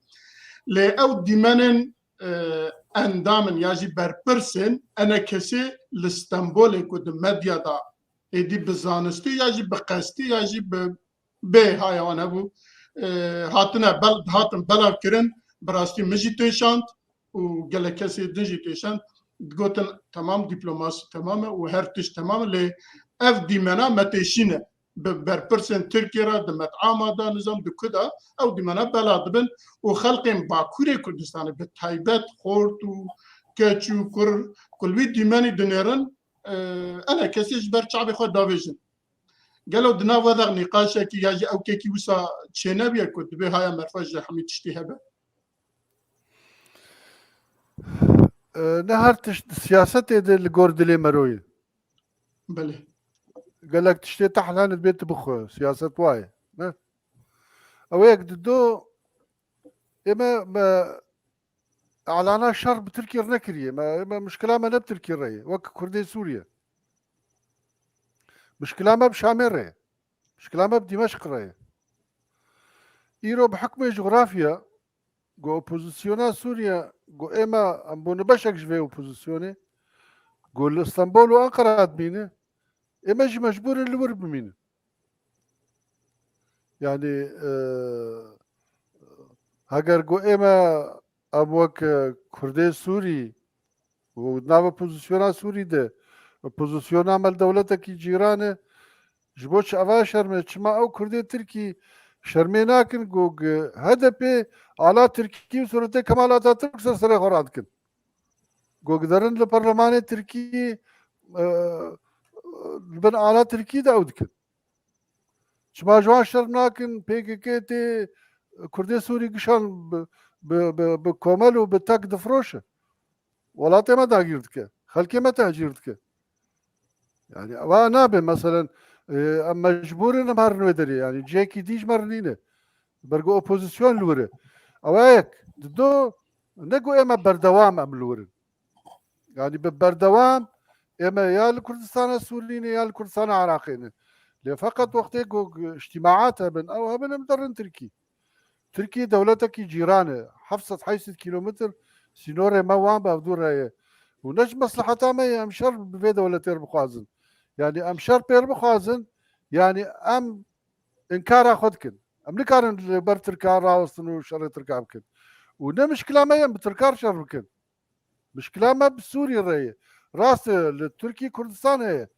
Lê ew dîmenên, e, endam in ya jî berpirsên enekesê li Stenbolê ku di medya de êdî bi zanistî ya jî bi qestî ya jî bi bê haya wan hebû, e, hatine bel-, hatin belav kirin, bi rastî min jî têşand û gelek kesê din jî têşand, digotin, temam, dîplomasî temam e û her tişt temam e, lê ev dîmena me têşîne. Bi berpirsên Tirkiyê re, di metama de, nizam di ku de, ew dîmena bela dibin û xelkên Bakurê Kurdistanê bi taybet xort û keç û kur, ku li wî dîmenî dinêrin, e, enekesê ji ber çavê xwe davêjin. Gelo di nav we de nîqaşekî ya jî ewkekî wisa çênebiye ku dibê haya merfa ji hemî tiştî hebe? E, ne her tişt di siyasetê de li gor dilê mero ye. Belê. Gelek tiştê te helen dibê tu bixwe. Siyaset wa ye. Ne? Ew yek dido ê me, me elana şer bi Tirkiyê re nekiriye. Me, me mişkila me ne bi Tirkiyê re ye. Wek Kurdê Sûriye. Mişkila me bi Şamê re ye. Mişkila me bi Dîmeşq re ye. Îro bi hukmê cografya, ku opozisyona Sûriye, ku ê me, em bûne beşek ji vê opozisyonê, ku li Stenbol û Ankara dibîne, ê me jî mecbûr in li wir bimînin. Yani, e, heger ku ê me em wek, e, Kurdê Sûrî û nava pozisyona Sûrî de, pozisyona me li dewletekî cîran e, ji bo çi eva şerm e? Çima ew Kurdê Tirkî şermê nakin ku gi-, H D P ala Tirkî û suretê Kemal Atatürk ser serê xwe radikin? Ku giderin li perlemanê Tirkî, e, li bin ala Tirkî de ew dikin. Çima ji wan şerm nakin? P K K tê Kurdê Sûrî gişan bi, bi, bi, bi komel û bi tek difroşe. Welatê me dagîr dike. Xelkê me tehcîr dike. Yani, eva nabe, meselen, e, em mecbûr in em herin wê derê. Yani, cihekî dî ji me re nîne. Ber ku opozisyon li wir e. Ewa yek. Dido, ne ku ê me berdewam em li wir in. Yani, bi berdewam ê me ya li Kurdistana Sûrî ne, ya li Kurdistana Iraqê ne. Lê feqet wextê ku îctimaat hebin, ew hebin, em derin Tirkî. Tirkî dewletekî cîran e. Heft sed heyt sed kîlometr sînorê me wan bi hevdû re ye. Û ne ji mesleheta me ye em şer bi vê dewletê re bixwazin. Yani em şer pê re bixwazin, yani em înkara xwe dikin. Em nikarin li ber Tirka rawestin û şerê Tirka bikin. Û ne mişkila me ye em bi Tirka re şer bikin. Mişkila me bi Sûrî re ye. Rast e, li Tirkî Kurdistan heye.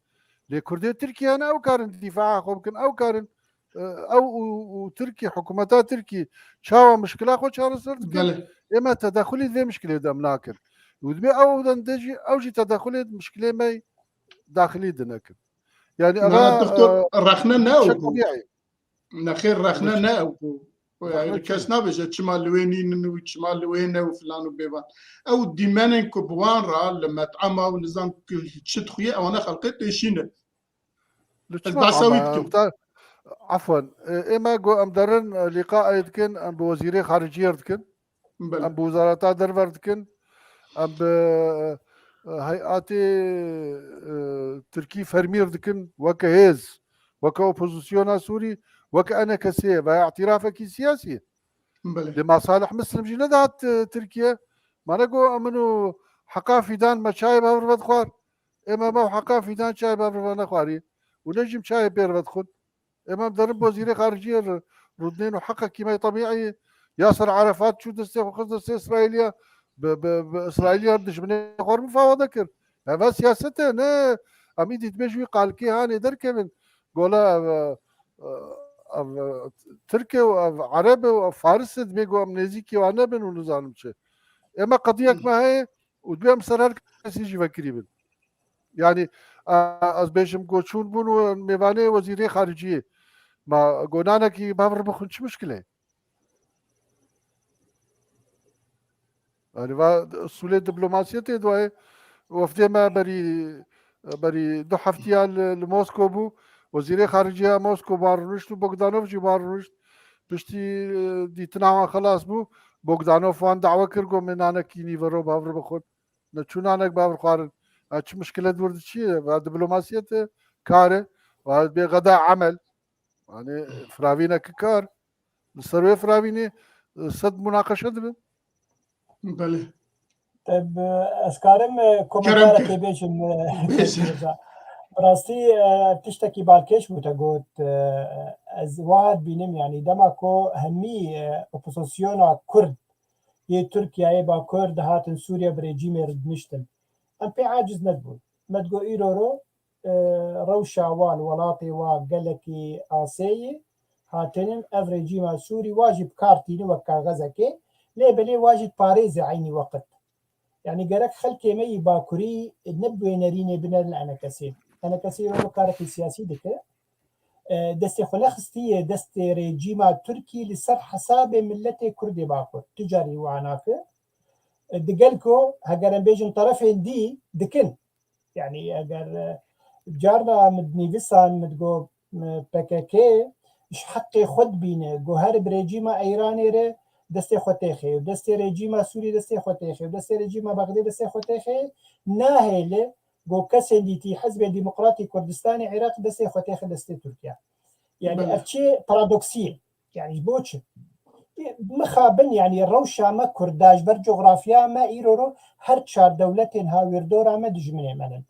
Lê Kurdê Tirkî hene, ew karin dîfaa xwe bikin, ew karin, e, ew û, û Tirkî, hikûmeta Tirkî çawa mişkila xwe çareser dikin, Belê. ê me tedexulî vê mişkilê de em nakin. Û dibê ew de jî, ew jî tedexulê mişkilê me daxilî de nekin. Yani Na, eva, doktor, e, rexne ne ew çek bû. tebîî. Nexêr, rexne Rexne ne ew bû. Yani kes nabêje çima li wê nînin û çima li wê ne û filan û bêvan. Ew dîmenên ku bi wan re li met'ema û nizam ku çi dixuye, ewana xelqê têşîne. Li Ez çima behsa wî ama, dikim. ta-, afwan, e, ê me got em derin, e, lîqayê dikin, em bi wezîrê xariciyê re dikin, Belê. em bi wezareta derve re dikin, em bi, e, heyatê, e, Tirkî fermî re dikin, weke hêz, weke opozisyona Sûrî, weke enekesê veya îtirafekî siyasî. Belê. Lê ma Salih Muslim jî nedihat, e, Tirkiye. Ma ne got, "Min û Heqa Fîdan me çayê bi hev re vedixwar." Ê me, me û Heqa Fîdan çayê bi hev re venexwarî. Û ne jî em çayê pê re vedixwin. Ê me em derin bi wezîrê xariciyê re rûdinên û heqekî me yê tebîî. Yasir Arafat çû destê xwe xist destê Îsraîliya. Bi, bi, bi Îsraîliya dijminê xwe re mufawede kir. Eva siyaset e, ne em îdî dibê ji wî qalikê hanê derkevin. Gola ev, ev, ev Tirk e û ev Ereb e û ev Faris e, dibê ku em nêzîkî wan nebin û nizanim çi. Ê me qediyek me heye û dibê em ser her kesî jî vekirî bin. Yani, e, ez bêjim ku çûn bûn û mêvanê wezîrê xariciyê. Ma gonanekî bi hev re bixwin çi mişkile ye? Yani va usulê diplomasiyetê dua ye. Wefdê me berî, berî du heftiya li, li Mosko bû. Wezîrê Xariciya Mosko wan rûnişt û Bogdanov jî wan rûnişt. Piştî, e, dîtina wan xelas bû. Bogdanov wan dawe kir, got, "Me nanekî nîvero bi hev re bixwin." Ne çû nanek bi hev re xwarin. Ya çi mişkilet wir diçî ye? Va diplomasiyet e, kar e. Va bê xeda emel. Yani firavînek kar. Li ser wê firavînê, e, sed munaqeşe dibe. Belê. Te bi, ez karim, e, Kerem komentarek kir. Bêjim, e, Bêje. Mirza. Bi rastî, e, tiştekî balkêş bû te got. E, ez wiha dibînim, yanî dema ku hemî, e, opozisyona Kurd yê Tirkiyeyê Bakur dihatin Sûriye bi rejîmê re diniştin. Em pê aciz nedibûn. Me digot îro ro, e, rewşa wa li welatê wa gelekî asê ye, hatinin ev rejîma Sûrî wa jî bi kar tînin wek kaxezekê, lê belê wa jî diparêze eynî weqt. Yanî gerek xelkê me yî Bakurî ne bi wê nerînê binerin enekesê. Enekesê wê karekî siyasî dike. e, destê xwe nexistiye destê rejîma Tirkî li ser hesabê miletê Kurdê Bakur. Tu carî wiha nake. E, digel ku heger em bêjin terefên dî dikin. Yani eger, e, carna min dinivîsan, min digot, e, P K K ji heqê xwe dibîne, ku her bi rejîma Îranê re destê xwe têxe, û destê rejîma Sûrî destê xwe têxe, û destê rejîma Bexdê destê xwe têxe, nahêle ku kesên dîtî Hizbê Demokratî Kurdistanê Iraq destê xwe têxe destê Tirkiye. Yani Belê. ev çi paradoksî ye. Yani ji bo çi? Mixabin, yani rewşa me Kurda ji ber cografya me îro ro her çar dewletên hawîrdora me dijminê me ne.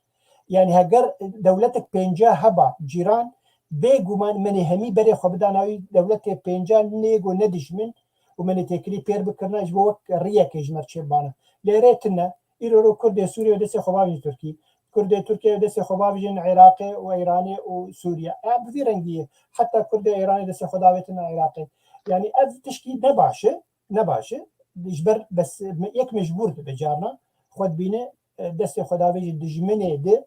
Yani heger dewletek pênca heba cîran, bêguman menê hemî berê xwe bida navî dewletê pênca nê go ne dijmin û menê têkilî pêr bikirine ji bo wek riyekê ji me çê bana. Lê rê tune, îro ro Kurdê Sûriyê destê xwe bavî Tirkî. Kurdê Tirkiye destê xwe bavijin Iraqê û Îranê û Sûriye. Ya bi vî rengî ye. Heta Kurdê Îranê destê xwe davêtin Iraqê. Yani ev tişkî ne baş e, ne baş e. Ji ber bes me-, yek mecbûr dibe carna xwe dibîne, e, destê xwe davêje dijminê de,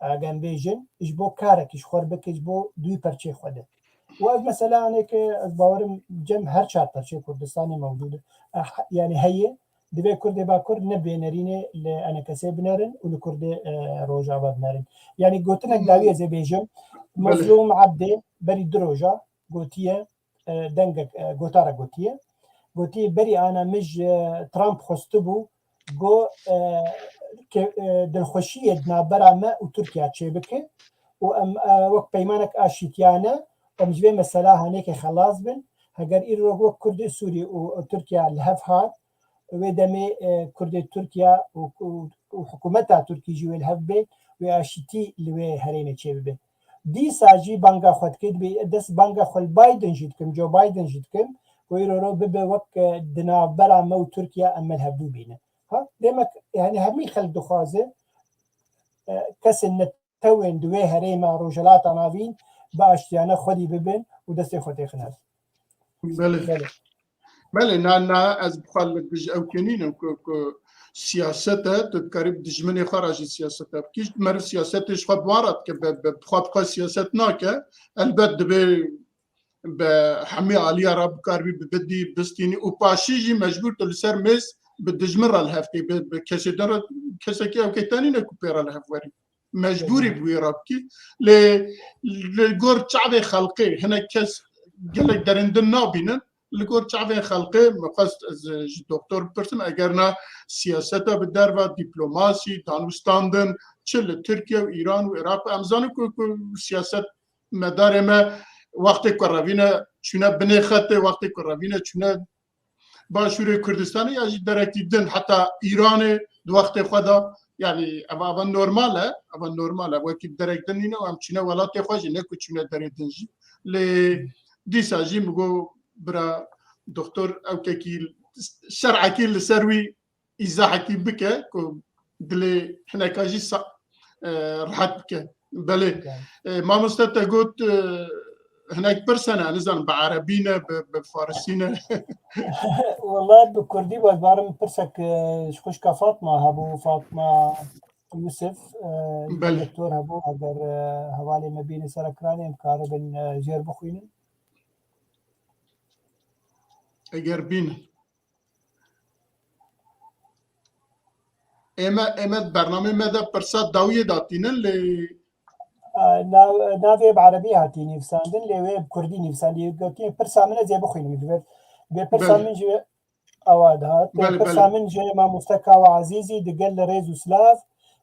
e, em bêjin, ji bo karekî ji xwe bike, ji bo duyî perçê xwe de. Û ev mesela aneke ez bawerim cem her çar perçê Kurdistanê mewcûd e. E, he-, yani heye, divê Kurdê Bakur ne bê nerînê li enekesê binerin û li Kurdê, e, Rojava binerin. Yani gotinek Hmm. dawî ez ê bêjim. Belê. Mezlûm Ebdê berî du roja gotiye, e, dengek, e, gotara gotiye. Gotiye berî ana min ji Trump xwestibû, go, e, ke-, e, dilxweşiyê di navbera me û Tirkiya çêbike û em, e, wek peymanek aşîtiyane em ji vê mesela hanêkê xelas bin. Heger îro wek Kurdê Sûrî û Tirkiya li hev hat, wê demê, e, Kurdê Tirkiya û, û, û hikûmeta Tirkî jî wê li hev bê, wê aşîtî li wê herêmê çêbibe. Dîsa jî banga xwe dike, dibê dest banga xwe li Biden jî dikim, Joe Biden jî dikim, ku îro ro bibe wek, e, di navbera me û Tirkiye em me li hevdû bîne. Ha, demek, yani hemî xelk dixwaze, e, kesên netewên di wê herêma Rojhilata Navîn bi aştiyane xwedî bibin û destê xwe têxine. Belê. Belê. Belê, na, na, ez bi xwe li dij ew kenînim ku, ku siyaset e, tu dikarî bi dijminê xwe re jî siyaset e bikî. Meriv siyasetê ji xwe bi wan re dike, bi, bi, bi xwe, bi xwe siyaset nake. Elbet divê bi hemî aliya re bikaribî, bi bidî, bistînî û paşî jî mecbûr tu li ser mêz bi dijmin re li hev tê, bi, bi kesê din re, kesekî ew kê tenî ne ku pê re li hev werî. Mecbûrî bi wî re bikî. Lê li gor çavê xelkê hinek kes gelek derên din nabînin. Li gor çavê xelkê min xwest ez ji doktor bipirsim, eger na siyaseta bi derva, dîplomasî, danûstandin, çi li Tirkiye û Îran û Iraq, em zanin ku, ku siyaset medarê me wextê ku revîne çûne binê xetê, wextê ku revîne çûne Başûrê Kurdistanê ya jî derekî din, heta Îranê di wextê xwe de, yanî ev, ev normal e, ev normal e. Wekî derek din nîne û em çûne welatê xwe jî, ne ku çûne derê din jî. Lê dîsa jî min got, bira doktor, ew kekî şer'ekî li ser wî îzahekî bike ku dilê hineka jî sa-, e, rehet bike. Belê. Belê. E, mamoste te got, e, hinek pirs hene, nizanim bi erebî ne, bi, bi farisî ne. Wela bi kurdî baş barim pirsek, e, ji xwişka Fatma hebû, Fatma Yusuf, e, Belê. Doktor hebû, eger, e, hevalê me bîne ser ekranê em karibin, e, jêr bixwînin. Eger bînin. Ême, ême bernamê me de pirsa dawiyê datînin lê. Nav-, navê bi erebî hatî nivîsandin, lê wê bi kurdî nivîsandî. Gotiye pirsa min ez ê bixwînim. Divê, divê pirsa Belê. min ji awa dihat. Belê, Pirsa belê. min ji mamoste Kawa Ezîzî digel li rêz û silav.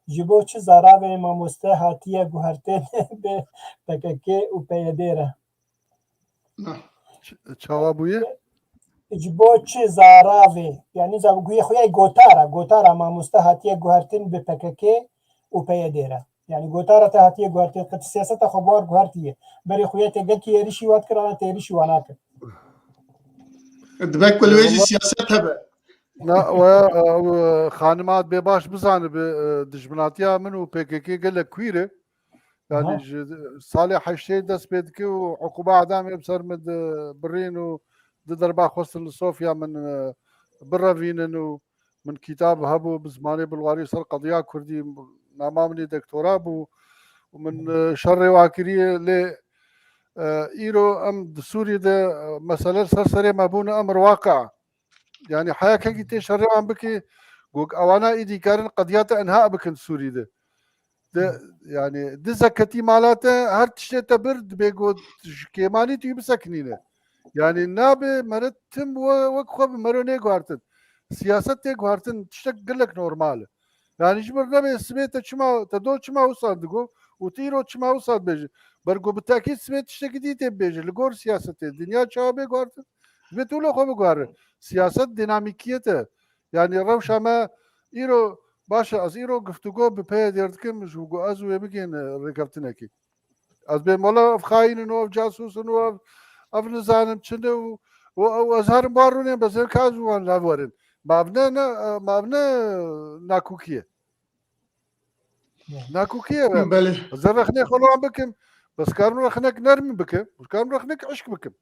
Ji bo çi zaravê mamoste hatiye guhertin bi P K K û P Y D re? Ç-, çawa bûye? Ji bo çi zaravê? Yani za-, guye xuya gotara, gotara mamoste hatiye guhertin bi P K K û P Y D re. Yani gotara te hatiye guhertin, qet siyaseta xwe bar guhertiye. Berê xuya te gelkî êrişî wat kir, ana te êrişî wana kir. Dibe ku li wê jî Wala- siyaset hebe. Na, we, e, ew, e, xanima bê baş bizanibe, e, dijminatiya min û P K K gelek kwîr e. Yani Aha. ji salê heştê dest pê dike û hukûma edamê bi ser min di birîn û di derba xwestin li Sofya min, e, birevînin û min kitab hebû bi zimanê Bulgarî ser qediya Kurdî, nama min ê doktora bû û min, e, şerê wa kiriye, lê E, îro em di Sûrî de, e, mesele li ser serê me bûne, em rewaqe. Yani heya kengî tê şerê wan bikî, got ewana îdî karin qediyata enha bikin Sûrî de. De, yani dizek ketî mala te, her tiştê te bir, dibê got ji kêmanî tu yî bisekinîne. Yani nabe meriv tim we, wek xwe bi meriv nê guhartin. Siyaset tê guhartin, tiştek gelek normal e. Yani ji bir nebê sibê te çima, te do çima wisa digo û tu îro çima wisa dibêje. Ber ku bi tekîd sibê tiştekî dî tê bibêje. Li gor siyasetê, dinya çawa bê guhartin? Dibê tu wilo xwe biguhare. Siyaset dinamîkiyet e. Yani rewşa me îro, baş e, ez îro guftûgo bi P Y D dikim, ji ku ez û wê bigihên, e, rêkeftinekê. Ez bêm wela ev xayîn in û ev casûs in û ev, ev nizanim çi ne û, û, û ez herim wan rûnên, bezên ka ez û wan li hev werin. Ma ev ne, ne, ma ev ne nakokî ye. Nakokî ye be. Belê. Ez ê rexnê xwe li wan bikim. Bes karim rexnek nerm bikim. Karim rexnek eşk bikim.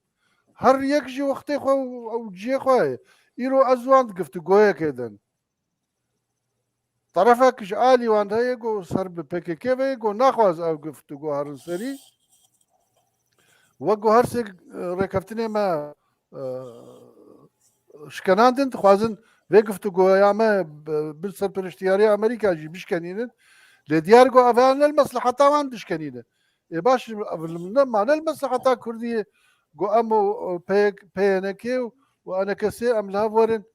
Her yek jî wextê xwe û, û cihê xwe heye. Îro ez wan di guftûgoyekê de. Terefek ji alî wan de heye ku ser bi P K K ve, ku naxwaz ew guftûgo herin serî. Wek ku her sê, e, rêkeftinê me, e, şikenandin, dixwazin vê guftûgoya me bi, bi serperiştiyariya Amerîka jî bişkenînin. Lê diyar ku ev ne li mesleheta wan dişkenîne. Ê baş, ev li min ne, ma ne li mesleheta Kurdî ye ku em û, û P Y K, P Y N K û, û E N K S em li hev werin.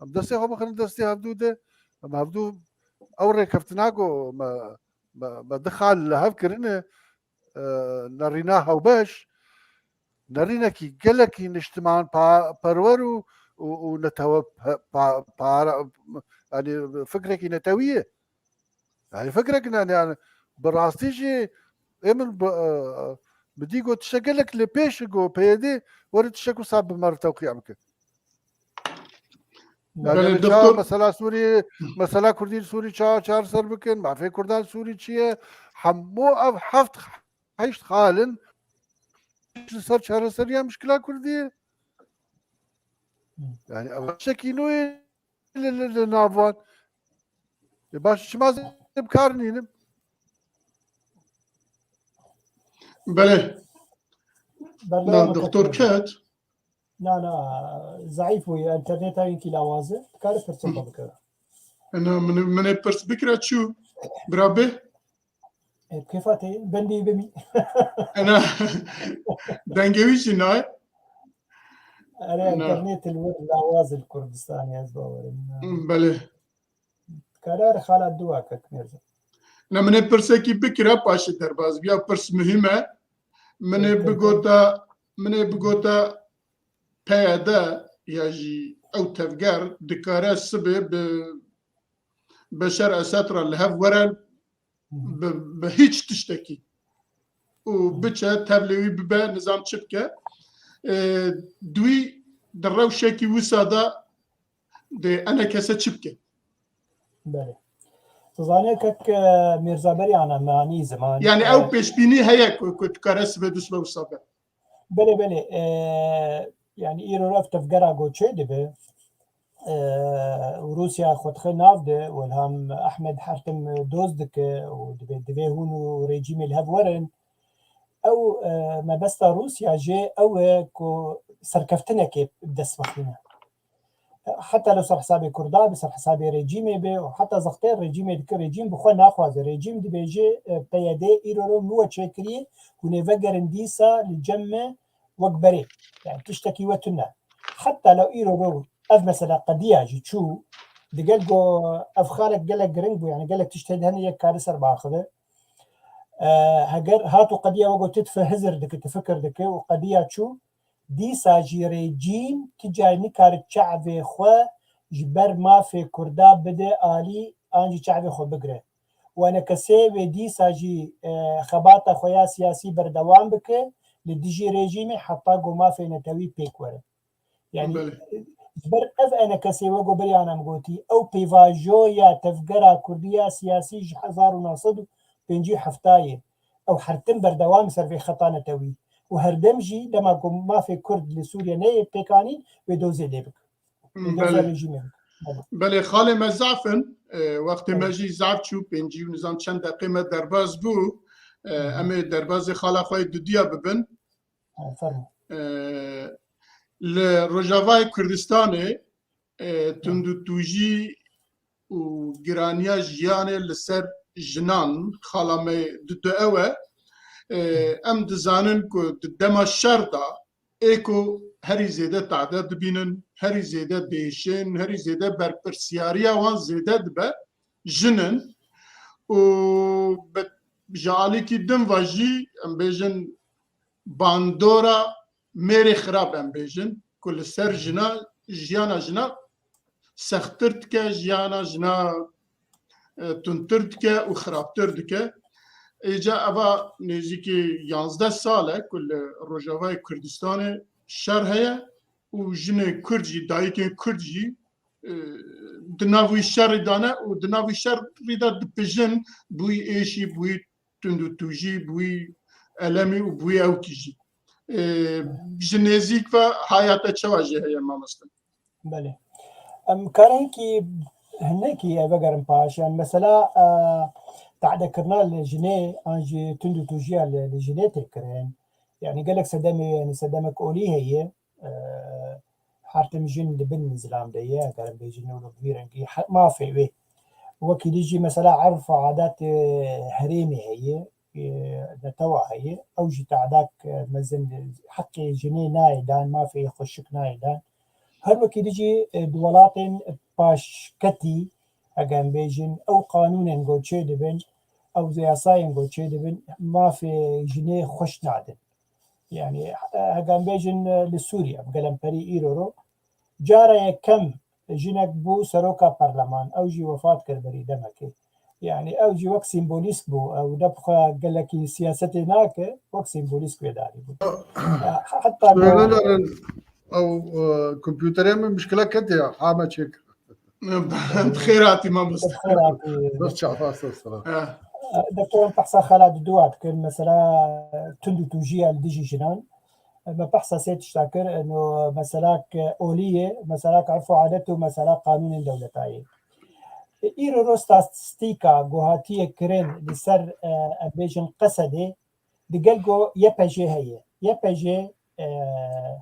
Em destê xwe bixin destê hevdû de. Em hevdû ew rêkeftina ku me, me, me du xal li hev kirine, e, nerîna hewbeş, nerînekî gelekî niştiman pa-, perwer û, û, û netewe pe-, pa-, para-, yani fikrekî netewî ye. Yani fikrek ne, yani bi rastî jî ê min bi, e, bi dî got tiştek gelek li pêş got P Y D were tiştek wisa bi me re tewqî bike. Yani Belê, em ê çawa doktor. Mesela Sûrî, mesela Kurdî li Sûrî çawa çareser bikin, mafê Kurdan li Sûrî çi ye? Hemû ev heft heşt xal in ji ser çareseriya mişkila Kurdî ye. Yani ev tiştekî nû ye li, li, li nav wan. E, baş çima ez ê bi kar nînim? Belê. Berdewam Na, bike doktor Kurt. Ket. Na, na, zeîf bûye, interneta wî kî lawaz e, dikare pirsê xwe bikeve. Na, min, min ê pirs bikira çû, bira bê? E, kêfa te, bendî bimî. Na, dengê wî jî nayê. Erê, Na. Internetê li wir lawaz e li Kurdistanê, ez bawerim. Na. Hmm, belê. Karar xala dua kek Mirza. Na, min ê pirsekî bikira, paşê derbas biya, pirs muhîm e. Min ê Peki. bigota, min ê bigota P Y D ya jî ew tevger dikare sibê bi Beşar Esed re li hev were Hı hı. bi, bi hiç tiştekî û Hı. biçe tevlê wî bibe nizam çi bike. E, di wî di rewşekî wisa de dê enekese çi bike? Belê. Tu zanî kek, e, Mîrza Beryan e, me anî ziman. Yani E, ew pêşbînî heye ku, ku dikare sibê du sibe wisa be? Belê, belê. E, yani îro ev tevgera ku çê dibe, e, û Rûsya xwe dixe nav de, welham Ehmed her tim doz dike û dibe, divê hûn û rejîmê li hev werin. Ew, e, mebesta Rûsya jê ew e ku serkeftinekê bi dest bixîne. Heta li ser hesabê Kurda be, ser hesabê rejîmê be û heta zextê rejîmê dike, rejîm bi xwe naxwaze. Rejîm dibêje, e, P Y D îro ro min we çêkiriye, hûn ê vegerin dîsa li cem me wek berê. Yani tiştekî we tune. Heta lew îro ro ev mesela qediya jî çû, digel go ev xalek gelek giring bû, yani gelek tişt hene yek kare ser biaxive. E, heger hat û qediya we got tu dife hizir dike, tu fikir dike û qediya çû, dîsa jî rejîm ti carî nikare çavê xwe ji ber mafê Kurda bide alî an jî çavê xwe bigire. Û enekesê wê dîsa jî, e, xebata xwe ya siyasî berdewam bike, li dijî rejîmê heta ku mafê netewî pêk were. Yani, Belê. ji ber ev enekesê wek ku beriya em gotî, ew pêvajoya tevgera Kurdî ya siyasî ji hezar û neh sed û pêncî û heft yê. Ew her tim berdewam ser vê xeta netewî. Û her dem jî dema ku mafê Kurd li Sûriye neyê pêkanîn, wê dozê lê bike. Wê doza Belê. rejîmê bike. Belê. Belê, xalê me zaf in. E, wextê me Belê. jî zaf çû, pêncî û nizam çend deqê me derbas bû. E, Hı hı. Em ê derbazê xala xwe yê dudiya bibin. E, fermo. E, li Rojavayê Kurdistanê, e, tundûtûjî û giraniya jiyanê li ser jinan, xala me didu ew e. E, em dizanin ku di dema şer de ê ku herî zêde tade dibînin, herî zêde dêşin, herî zêde berpirsiyariya wan zêde dibe, jin in. Û bi, ji alîkî din ve jî, em bêjin, bandora mêrê xirab, em bêjin, ku li ser jina, jiyana jina sextir dike, jiyana jina, e, tundtir dike û xirabtir dike. Êca eva nêzîkî yanzdeh sal e ku li Rojavayê Kurdistanê şer heye û jinên Kurd jî, dayikên Kurd jî, e, di nav wî şerî de ne û di nav wî şerî de dipijin, bi wî êşî, bi wî tundûtûjî, bi wî elemî û bi wî ewkî jî. E, ji nêzîk ve haya te çawa jê heye, mamoste? Belê. Em karin hinkî, hinekî vegerin paş. Yani mesela, e, tadekirina li jinê an jî tundûtûjiya li, li jinê tê kirin. Yani gelek sedemê, yani sedemek olî heye. E, her tim jin di bin zilam de ye, eger em bêjin, û bi vî rengî he-, mafê wê. Wekî dî jî mesela erf û adet, e, herêmê heye, e, netewa heye. Ew jî tadak, e, mezin heqê jinê nayê dan, mafê xweşik nayê dan. Her wekî dî jî, e, di welatên paşketî, eger em bêjin, ew qanûnên ku çêdibin, ew yasayên ku çêdibin, mafê jinê xweş nadin. Yani, e, eger em bêjin, e, li Sûriye, bi gelemperî îro ro, cara yekem jinek bû seroka perleman, ew jî wefat kir berî demekê. Yani, ew jî wek sîmbolîsk bû, ew ne bi xwe gelekî siyasetê nake, wek sîmbolîsk wê darî bû. E, heta Şöyle go- derin, ew, e, kompüterê min mişkile ketiye, ha me çêkir. Bi xêr hatî, mamoste. Bi xêr hatî. Bes çaxta, sağ ol. Eh. Doktor, em behsa xala diduwa dikin, mesela, tundûtûjiya li dijî jinan. Me behsa sê tişta kir, eno meselak olî ye, meselak erf û adet û meselak qanûnên dewleta ye. Îro ro statistîka ku hatiye kirin li ser, eh, em bêjin Qesedê, digel ku Y P J heye. Y P J, eh,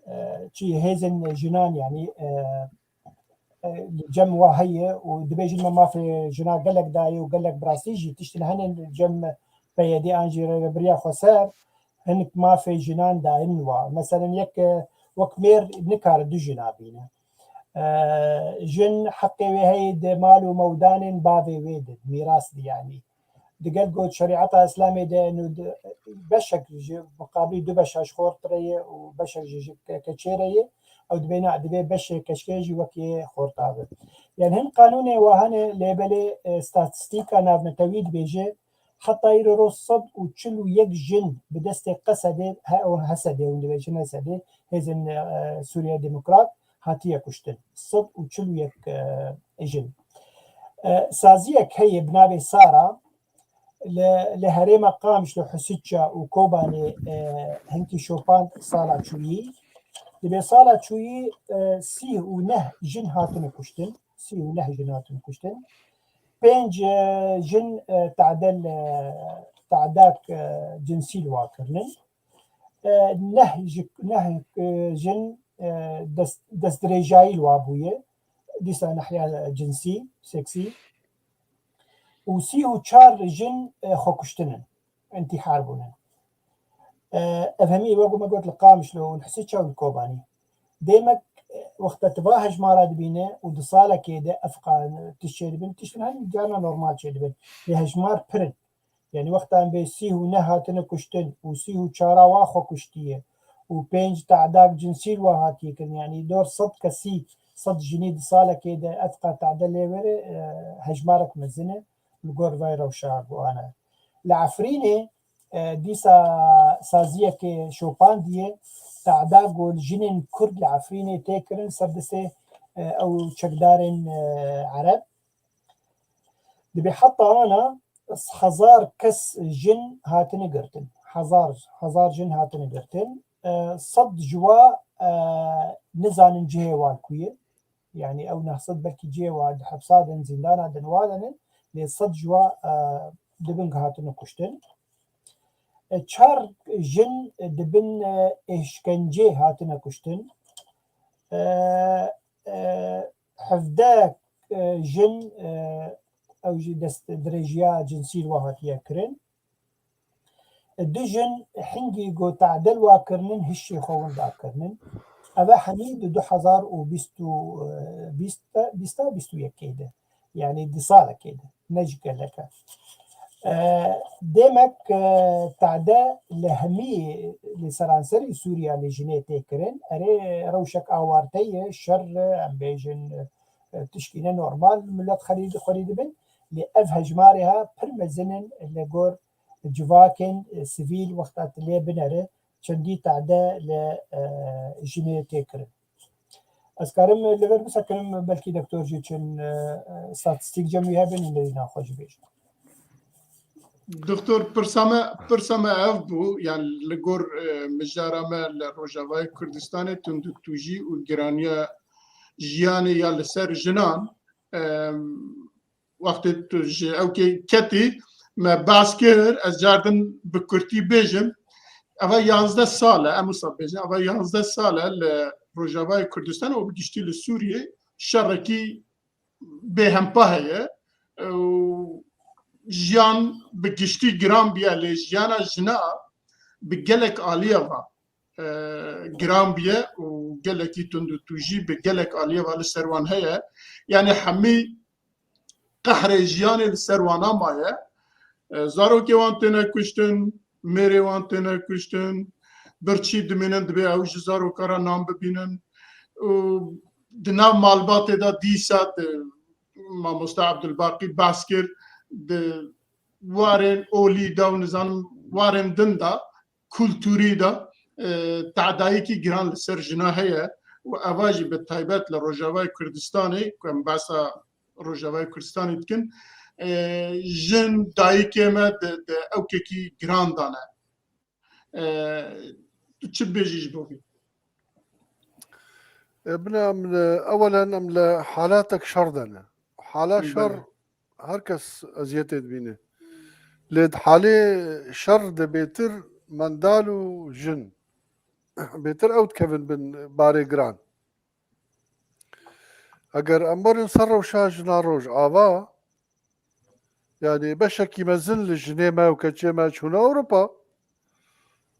eh, çi hêzên jinan, yani, eh, e, li cem wa heye û dibêjin me mafê jina gelek daye û gelek bi rastî jî tiştên hene li cem P Y D an jî Rêvebiriya Xweser hinek mafê jinan dayin wa. Meselen yek, e, wek mêr nikare du jina bîne. E, jin heqê wê heye di mal û mewdanên bavê wê de, mîras de yanî. Digel got şerîeta Îslamê de, eno, di, beşek ji muqabilî du beşa ji xort re ye û beşek ji, ji ke-, keçê re ye. Ew dibê na, divê beşê keçkê jî wekî xorta be. Yani hin qanûnê wa hene, lê belê, e, statistîka navnetewî dibêje, heta îro ro sed û çil û yek jin bi destê Qesedê, he, û Hesedê, hûn dibêjin Hesedê, hêzên, e, Sûriye Demokrat, hatiye kuştin. Sed û çil û yek, e, jin. E, saziyek heye bi navê Sara, li, li herêma Qamişlo, Husîça û Kobanê, e, hinkî şopand sala çûyî. Dibê sala çûyî, e, sî û neh jin hatine kuştin. Sî û neh jin hatine kuştin. Pênc, e, jin, e, tadel, e, tadak, e, cinsî li wa kirinin. E, neh ji, neh, e, jin, e, dest, destdirêjayî li wa bûye. Dîsa nehiya cinsî, seksî. Û sî û çar jin, e, xwekuştin in, întîhar bûne. E, ev hemî wek me got li Qamişlo û li Husîça û li Kobanî. Demek, e, wexta tu va hejmara dibîne û di salekê de ev qa-, tişt çêdibin, tiştin hemî carna normal çêdibin. Lê hejmar pir in. Yani wexta em bê sî û neh hatine kuştin û sî û çara wa xwe kuştiye û pênc tadak cinsî li wa hatiye kirin, yani dor sed kesî, sed jinî di salekê de ev qat tade lê were, e, hejmarek mezin e li gor vay rewşa ku ane. Li Efrînê, e, dîsa saziyeke şopandiye, tada ku li jinên Kurd li Efrînê tê kirin ser destê, e, ew çekdarên, e, Ereb. Dibê heta ana hezar kes jin hatine girtin. Hezar, hezar jin hatine girtin. E, sed ji wa, e, nizanin cihê wan ku ye. Yani ew neh sed belkî cihê wa di hepsa din, zîndana din wa din in. Lê sed ji wa, e, dibin ku hatine kuştin. E, çar jin di bin, e, êşkencê hatine kuştin. E, e, hevdeh, e, jin, e, ew jî dest dirêjiya cinsî li wan hatiye kirin. E, du jin hingî ku tade li wan kirinin hişê xwe winda kirinin. Eve hemî di du hezar û bîst û, e, bîst, bîst, bîst û yekê de. Yanî di salekê de. Ne ji gelek e. E, demek, e, tade li hemî, li seranserî Sûriya li jinê tê kirin. Erê, rewşek awarte ye, şer, em bêjin, e, tişkî ne normal, millet xerî-, xwerî dibin. Lê ev hejmarê ha pir mezin in li gor civakên, e, sivîl wexta tu lê binere, çendî tade li, e, jinê tê kirin. Ez karim li vir bisekirim, belkî doktor jî çin, e, e, statistîk cem wî hebin, û nêrîna xwe jî bêjin. Doktor, pirsa me, pirsa me ev bû, yani li gor, e, mijara me li Rojavayê Kurdistanê tundûtûjî û giraniya jiyanê ya li ser jinan, e, wextê tu ji ewkê ketî, me behs kir, ez cardin bi kurtî bêjim, eva yanzdeh sal e, em wisa bêjin, eva yanzdeh sal e li Rojavayê Kurdistan û bi giştî li Sûriyê şerekî bêhempa heye û jiyan bi giştî giran bûye, lê jiyana jina bi gelek aliya ve, e, giran bûye û gelekî tundûtûjî bi gelek aliya ve li ser wan heye. Yani hemî qehrê jiyanê li ser wana maye. E, zarokê wan têne kuştin, mêrê wan têne kuştin, birçî dimînin, dibê ew ji zaroka re nan bibînin. Û di nav malbatê de dîsa di mamoste Abdulbaqî behs kir, di warên olî de û nizanim warên din de kulturî de, e, tadayekî giran li ser jina heye û eva jî bi taybet li Rojavayê Kurdistanê, ku em behsa Rojavayê Kurdistanê dikin, e, jin dayikê me di, di ewkekî giran de ne. E, tu çi dibêjî ji bo vî? E, bine em li, ewelen em li halatek şer de ne. Hala Hı, şer belê. Her kes eziyetê dibîne. Lê di halê şer de bêtir mendal û jin, bêtir ew dikevin bin barê giran. Eger em werin ser rewşa jina Rojava, yani beşekî mezin li jinê me û keçê me çûne Ewropa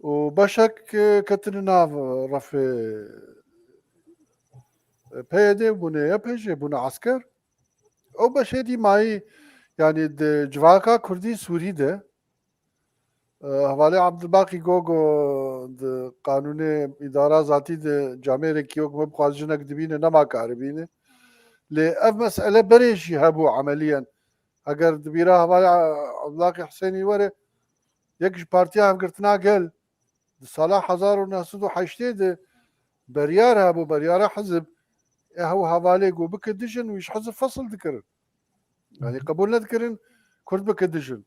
û beşek, e, ketine nav refê P Y D bûne, Y P G bûne esker. Ew beşê dî mayî, yanî di civaka Kurdî Sûrî de, e, hevalê Abdulbaqî Gogo di qanûnê îdara zatî de camêrekî wek me bixwaz jinek dibîne, nema karibîne. Lê ev mesele berê jî hebû emeliyen. Eger di bîra hevalê Abdulbaqî Husênî were, yek ji Partiya Hevgirtina Gel di sala hezar û neh sed û heştê de beryar hebû, beryara hizib, e, ew hevalê ku bike dijin, wî ji hizib fesl dikirin. Yani qebûl nedikirin Kurd bike dijin.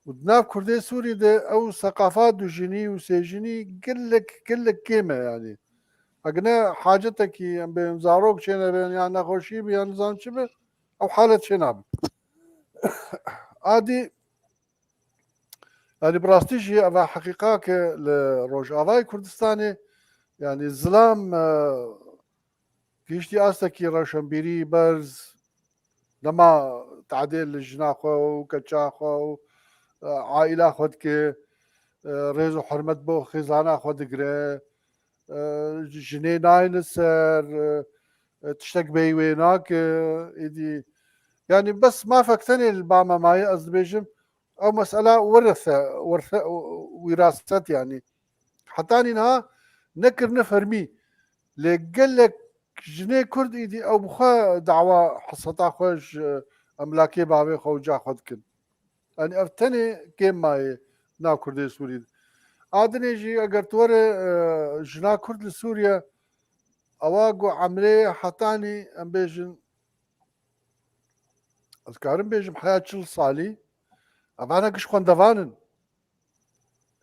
Û di nav Kurdê Sûrî de ew seqafa dujinî û sêjinî gelek, gelek kêm e yani. Egine hacetekî em bê zarok çênebin, yan nexweşî bi, yan nizam çi bi, ew halet çênabe. Adî, yani bi rastî jî eva heqîqa ke li Rojavayê Kurdistanê, yani zilam, e, gihiştî astekî rewşenbîrî berz, nema tadê li jina xwe û keça xwe û, e, aîla xwe dike, e, rêz û hurmet bo xêzana xwe digire, e, jinê nayne ser, e, e, tiştek bêyî wê nake, êdî. Yani bes mafek tenê li ba me maye, ez dibêjim, ew mesela wirese, wirse, wiraset yani. Hetanî niha nekirine fermî. Lê gelek jinê Kurd êdî ew bi xwe dawa heseta xwe ji emlakê bavê xwe û ca xwe dikin. Yani ev tenê kêm maye nav Kurdê Sûrî de. A dinê jî eger tu were, e, jina Kurd li Sûriye, ewa ku emrê hetanî em bêjin, ez karim bêjim heya çil salî, evana giş xwendevan in.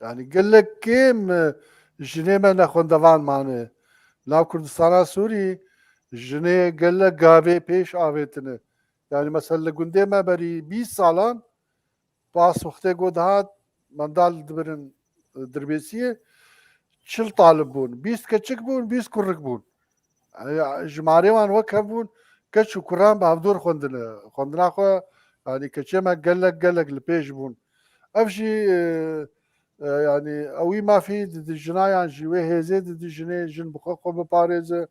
Yani gelek kêm, e, jinê me nexwendevan mane. Nav Kurdistana Sûrî jinê gelek gavê pêş avêtine. Yani mesela li gundê me berî bîst salan, pas wextê ku dihat, mendal dibirin Dirbêsiyê çil talib bûn. Bîst keçik bûn, bîst kurik bûn. Ya, jimarê wan wek hev bûn, keç û kuran bi hevdûr xwendine. Xwendina xwe, yanî keçê me gelek, gelek li pêş bûn. Ev jî, e, e, yanî ewî mafî didi jina yan jî wê hêzê didi jinê, jin bi xwe xwe biparêze,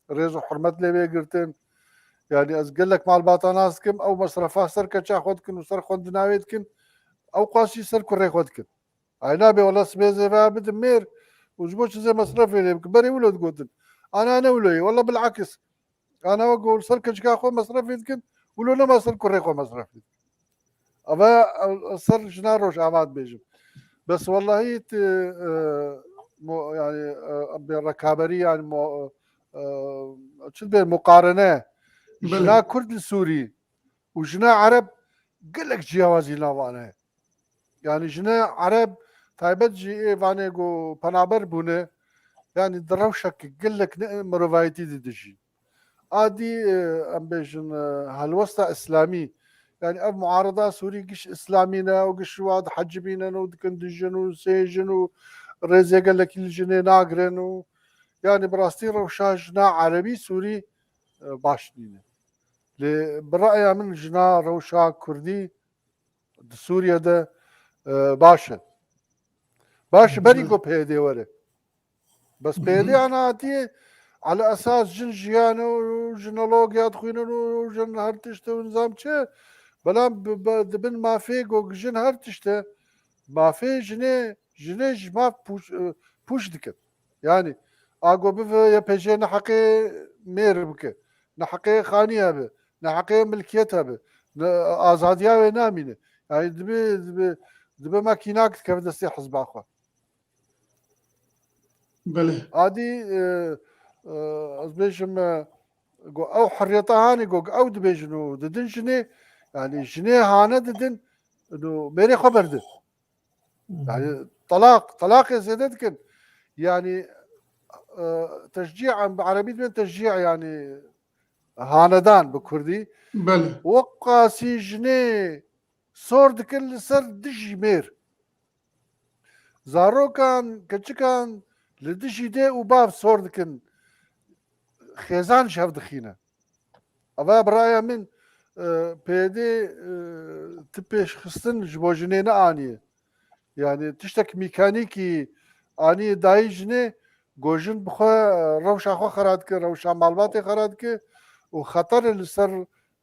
rêz û hurmet lê bê girtin. Yanî ez gelek malbata nas dikim, ew mesrefa ser keça xwe dikin û ser xwendina wê dikin, ew qasî ser kurê xwe dikin. Ay nabe wela sibê zêve bidim mêr û ji bo çi zê mesrefê lê bikim. Berê wilo digotin. Ana ne wilo ye. Wela bilakis. Ana wek ku ser keçika xwe mesrefê dikin, wilo nema ser kurê xwe mesrefê dikin. Ava, e, ser jina Rojava dibêjim. Bes wellahî ti, e, mo-, yani, e, bê rekaberî yani mo-, e, çi dibê muqarene. Belê. Jina Kurd li Sûrî û jina Ereb gelek ciyawazî li nav wan heye. Yani jine Ereb taybet jî ê vanê ku penaber bûne, yani di rewşek gelek ne mirovayetî de dijî. Adî, e, em bêjin, e, helwesta Îslamî, yani ev muarada Sûrî giş Îslamî ne û giş wa dihecibînin û dikin du jin û sê jin û rêzê gelekî li jinê nagirin û yani bi rastî rewşa jina Erebî Sûrî, e, baş nîne. Lê bi ra'ya min jina rewşa Kurdî di Sûriye de, e, baş e. Baş e, berî ku P Y D were. Bes P Y D ana hatiye, ala esas jin jiyan û jinologiya dixwînin û jin her tişt û nizam çi. Belam bi, bi, dibin mafê ku jin her tişt e. Mafê jinê, jinê ji maf pûç, e, pûç dikin. Yani, a ku bive Y P J ne heqê mêr bike, ne heqê xaniya be, ne heqê milkiyeta be, ne azadiya wê namîne. Yani dibe, dibe, dibe makînak dikeve destê hizba xwe. Belê. Adî, e, e, ez bêjim, e, go ew hurriyeta hanê go ew dibêjin û didin jinê, yani jinê hane didin, no mêrê xwe berdin. Yani telaq, telaqê zêde dikin. Yani, e, teşcî, em bi erebî dibên teşcî, yani hanedan bi kurdî. Belê. Weqasî jinê sor dikin li ser dijî mêr. Zarokan, keçikan li dijî dê û bav sor dikin. Xêzan ji hev dixîne. Eva bi raya min, e, P Y D, e, ti pêşxistin ji bo jinê neaniye. Yani tiştek mekanîkî anî dayî jinê, go jin bi xwe, e, rewşa xwe xera dike, rewşa malbatê xera dike û xeterê li ser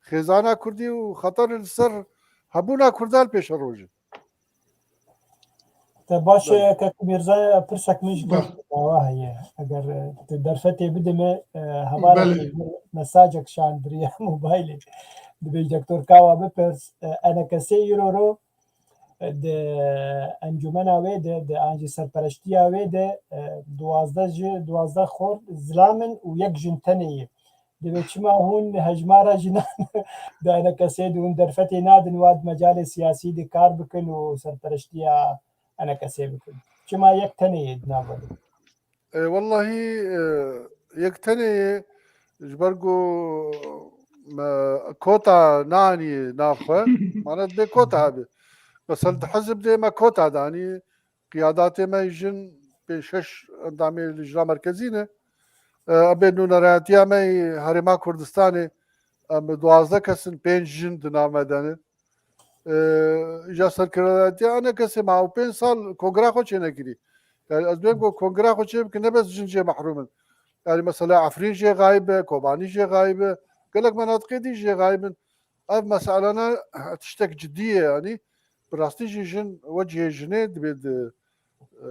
xêzana Kurdî û xeterê li ser hebûna Kurdan pêşerojin. Te baş, belê, e, Kek Mîrza, pirsek min ji Kek Kawa heye. Eger, e, tu derfetê bidime, e, hevalekî, belê, mesajek şandiriye mobaylê. Dibê ji Doktor Kawa bipirs, e, enekesê îro ro, e, di encûmena wê de, di an jî serpereştiya wê de, e, duwazdeh ji, duwazdeh xort zilam in û yek jin tenê ye. Divê çima hûn hejmara jinan di enekesê de hûn derfetê nadin, wa di mecalê siyasî de kar bikin û serpereştiya enekesê bikin? Çima yek tenê yê di nav we de? E, wellahî, e, yek tenê yê, ji ber ku me kota nanî nav xwe, mane dibê kota hebe. Mesela di hizb de me kota danî, qiyadatê me jin pênc şeş endamê lijna merkezî ne. E, em bê nûnerayetiya me yê Herêma Kurdistanê, em bi duwazdeh kes in, pênc jin di nav me de ne. E, îja serkirdayetiya enekesê ma û pênc sal kongra xwe çênekirî. Yani ez dibêm ku kongra xwe çêbike, ne bes jin jê mehrûm in. Yani mesela Efrîn jê xayib e, Kobanî jê xayib e, gelek menatiqê dî jê xayib in. Ev meselana tiştek cidî ye, yanî bi rastî jî jin wecihê jinê dibê di, e,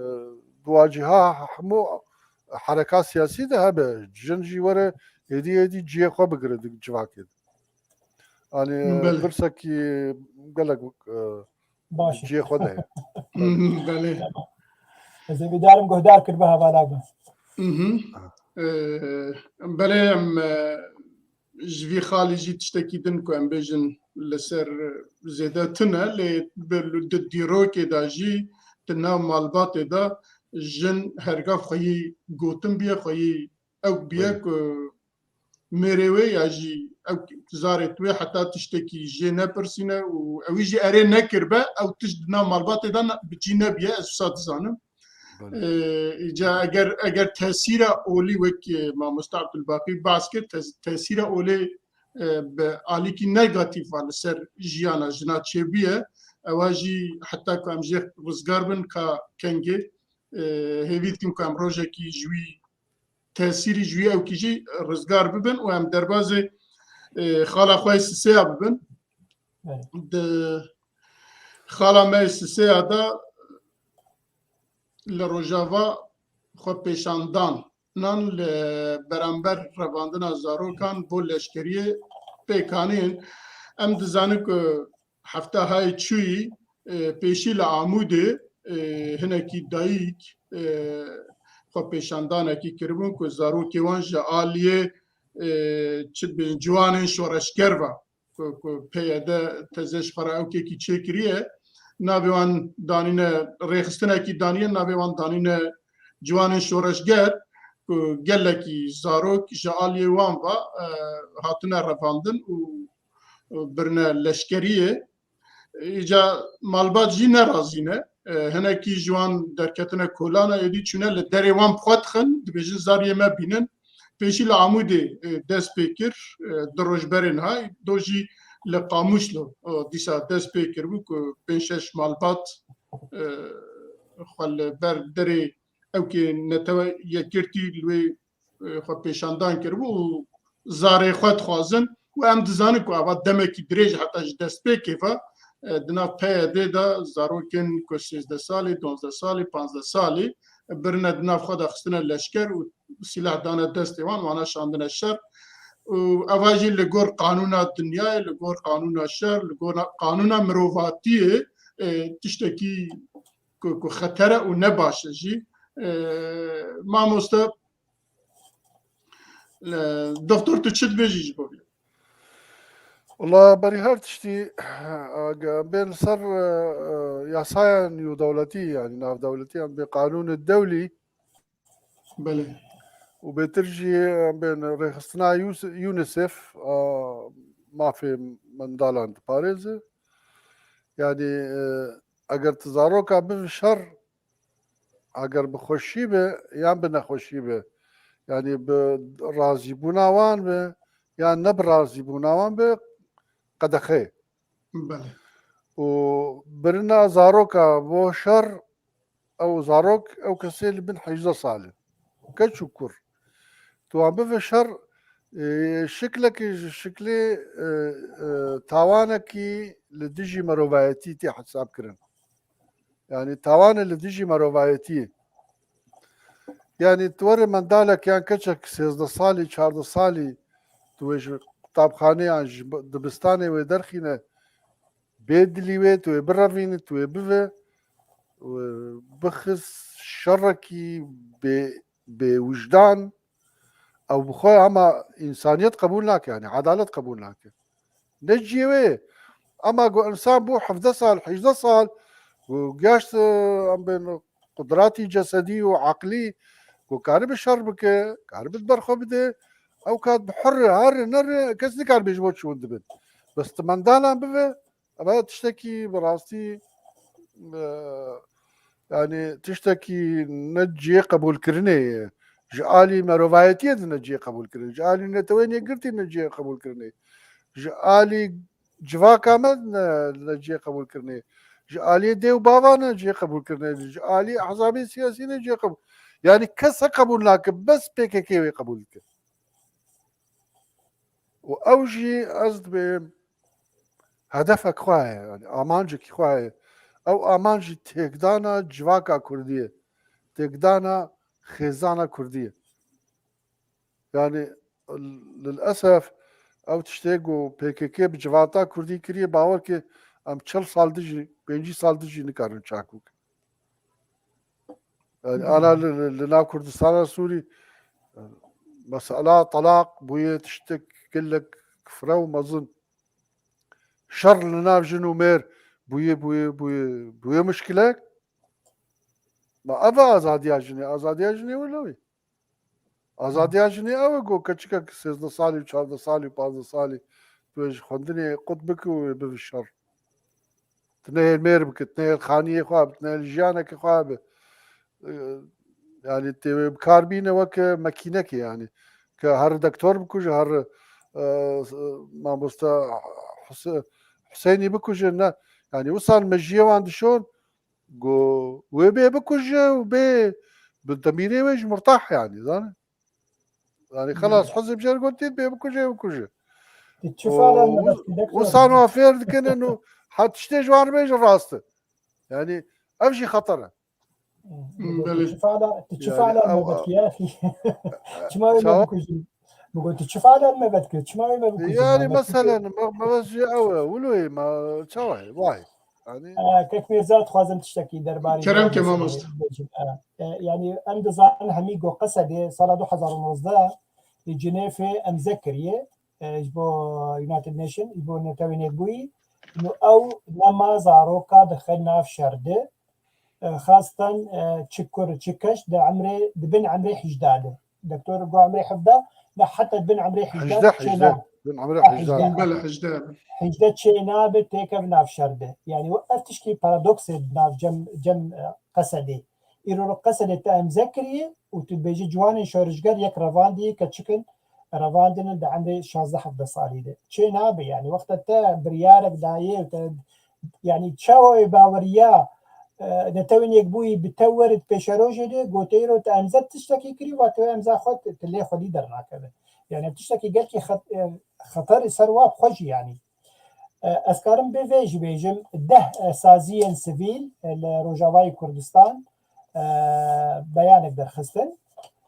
duwaciha hemû hereka siyasî de hebe. Jin jî were êdî êdî cihê xwe bigire di civakê de. Yanî, belê, pirsekî gelek, e, baş e, cihê xwe de ye. Belê. Ez ê bîdarim guhdar kiribe hevala me. Mhm. E, belê em, e, ji vî xalî jî tiştekî din ku em bêjin li ser zêde tune, lê bi, di dîrokê de jî di nav malbatê de jin hergav xweyî gotin bûye, xweyî ew bûye, belê, ku mêrê wê ya jî ew zarê wê heta tiştekî jê nepirsîne û ewî jî erê nekirbe, ew tişt di nav malbatê de ne, bi cî nebûye, ez wisa dizanim. Ee, îca eger, eger tesîra olî wek, e, mamoste Abdulbaqî behs kir, tes-, tesîra olê, e, bi alîkî negatîf a li ser jiyana jina çêbûye, ewa jî heta ku em jê rizgar bin ka kengê, e, hêvî dikim ku em rojekî ji wî tesîrî ji wî ewkî jî rizgar bibin û em derbazê, e, xala xwe yê Siseya bibin. Evet. Di xala me yê Siseya de li Rojava xwe pêşandanan li beramber revandina zarokan bo leşkeriyê pêk anîn. Em dizanin ku hefta hay çûyî, e, pêşî li Amûdê, e, hinekî dayik, e, xwe pêşandanekî kiribûn ku zarokê wan ji aliyê, e, çi dibên ciwanên şoreşger ve ku, ku P Y D teze ji xwe re ewkekî çêkiriye, navê wan danîne, rêxistinekî daniye, navê wan danîne ciwanên şoreşger ku gelekî zarok ji aliyê wan ve, e, hatine revandin û, û birine leşkeriyê. Îca malbat jî nerazî ne. E, hinekî ji wan derketine kolana êdî çûne li derê wan bi xwe dixin, dibêjin zariyê me bînin. Pêşî li Amûdê, e, dest pê kir, e, du roj berê niha, do jî li Qamişlo, o, dîsa dest pê kiribû ku pênc şeş malbat, e, xwe li ber derê ewkê netewe yekgirtî li wê, e, xwe pêşandan kiribû û zarê xwe dixwazin û em dizanin ku ava demekî dirêj heta ji destpêkê ve, e, di nav P Y D de zarokên ku sêzdeh salî, duwazdeh salî, panzdeh salî birine di nav xwe de xistine leşker û sîlah dane destê wan, wana şandine şer. Û eva jî li gor qanûna dinyayê, li gor qanûna şer, li gor qanûna mirovatiyê, e, tiştekî ku, ku xeter e û ne baş e jî. E, mamoste, e, doktor, tu çi dibêjî ji bo vê? Wala berî her tiştî, e, em bên li ser, e, e, yasaya nêwdewletî, yanî navdewletî, em bên qanûnê dewlî, Belê. Û bêtir jî em bên rêxistina Yus-, UNICEF a mafê mindalan diparêze. Yanî, e, eger tu zaroka bivî şer, eger bi xweşî be yan bi nexweşî be, yanî bi razîbûna wan be yan ne bi razîbûna wan be, qedexe ye. Belê. Û birina zaroka bo şer, ew zarok, ew kesê li bin hejdeh sal in. Keç û kur. Tu wan bive şer, e, şiklekî ji şiklê, e, e, tawanekî li dijî merovayetî tê hesab kirin. Yanî tawanê li dijî merovayetiyê. Yanî tu were mendalek yan keçek sêzdeh salî, çardeh salî, tu wê ji qutabxanê yan ji dibistanê wê derxîne, bê dilî wê, tu wê birevînî, tu wê bive, wê bixis şerekî bê, bê wijdan, ew bi xwe ama însaniyet qebûl nake, yanî edalet qebûl nake. Ne cihê wê ye. Ama ku insan bû hevdeh sal, hejdeh sal, ku gihaşt, e, em bên qudratî cesedî û aqlî, ku karibe şer bike, karibe di ber xwe bide, ew kat bi hur re, her re, ner re, kes nikare bêje bo çi hûn dibin. Bes tu mendalan bive, eva tiştekî bi rastî, e, yanî tiştekî ne cihê qebûlkirinê ye. Ji alî merovayetiyê de ne cihê qebûlkirinê. Ji alî Netewên Yekgirtî ne cihê qebûlkirinê. Ji alî civaka me ne, ne cihê qebûlkirinê. Ji alî dê û bava ne cihê qebûlkirinê. Ji alî ehzabê siyasî ne cihê qebûl. Yanî kes he qebûl nake, bes P K K wê qebûl dike. Û ew jî ez dibêm hedefek xwe heye, yanî amancekî xwe heye. Ew amanc jî têkdana civaka Kurdî ye. Têkdana xêzana Kurdî ye. Yanî lilesef ew tiştê ku P K K bi civata Kurdî kiriye, bawer ke em çil sal dijî, pêncî sal dijî nikarin çak bikin. Yanî ana li, li, li nav Kurdistana Sûrî, e, mesela telaq bûye tiştek gelek fireh û mezin. Şer li nav jin û mêr bûye, bûye, bûye, bûye muşkilek. Ma ev e azadiya jinê, azadiya jinê wilo ye. Azadiya jinê ew e ku keçikek sêzdeh salî û çardeh salî û panzdeh salî tu wê ji xwendinê qut bike û wê bibe şer. Tu nehêl mêr bike, tu nehêl xaniyê xwe be, tu nehêl jiyaneke xwe be. e, yani tê wê bi kar bîne weke mekînekê yani. Ke her doktor bikuje, her, e, mamosta Huse-, Huseyinî bikuje, ne. Yani wisan mejiyê wan dişon, go wê bê bikuje û bê bi demîrê wê jî murtah yani, zane. Yani xelas, hizib jer gotî bê bikuje, bikuje. Ti çi fala me wis-, wisa nû fêr dikinin û ha tiştê ji wan re bêje rast e. Yani ev jî xeter e. Hmm, belê. Ti çi fala, ti çi fala me vedkiye? Çima wê me bikujin? Bigo, tu çi fala me vedkiye? Çima wê me bikujin? Yani mesela, me, me vez jî ew e, wilo ye, me çawa ye, vay. Yani. E, Kek Mirza, dixwazim tiştekî derbarî kerem ke mamoste. E, e, yani em dizanin hemî go Qesedê sala du hezar û nozdeh li Cinêfê emze kiriye, e, ji bo United Nation, ji bo Netewên Yekbûyî. Û ew nema zaroka dixe nav şer de. E, xastan, e, çi kur, çi keç di emrê, di bin emrê hîjda de. Doktor go emrê hevda, ne heta di bin emrê hîjda çê nabe. Bin emrê hîjda. Bele hîjda. Hîjda çê nabe têkev nav şer de. Yani ev tişkî paradoksê di nav cem, cem, e, Qesedê. Îro ro Qesedê te emze kiriye û tu dibêjî ciwanên şorişger yek revandî keçikin revandinin di emrê şazdeh hevdeh salî de. Çê nabe, yani wexta te biryarek dayê, te, yani çawa wê baweriya, e, Netewên Yekbûyî bi te werit pêşerojê de, gotê îro te emze tiştekî kirî, wa te emza xwe te, te lê xwedî dernakeve. Yani tiştekî gelkî xet-, e, xeterî ser wa bi xwe jî yani. E, ez karim bi vê jî bêjim, deh, e, saziyên sivîl, e, li Rojavayê Kurdistan, e, beyanek derxistin,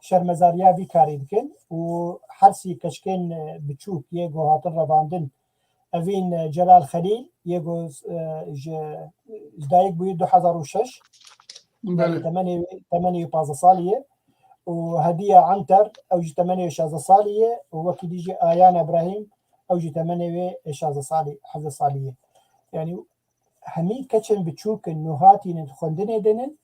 şermezariya vî karî dikin û her sî keçikên, e, biçûk yê ku hatin revandin, evîn, e, Celal Xelîl yê ku, e, ji, ji dayik bûyî du hezar û şeş, yani temenê wî, temenê wî pazdeh salî ye û Hediya Anter, ew jî temenê wê şazdeh salî ye û wekî dî jî Ayan Ebrahîm, ew jî temenê wê şazdeh salî, hevdeh salî ye. Yani hemî keçên biçûk in, nû hatînin xwendinê dinin,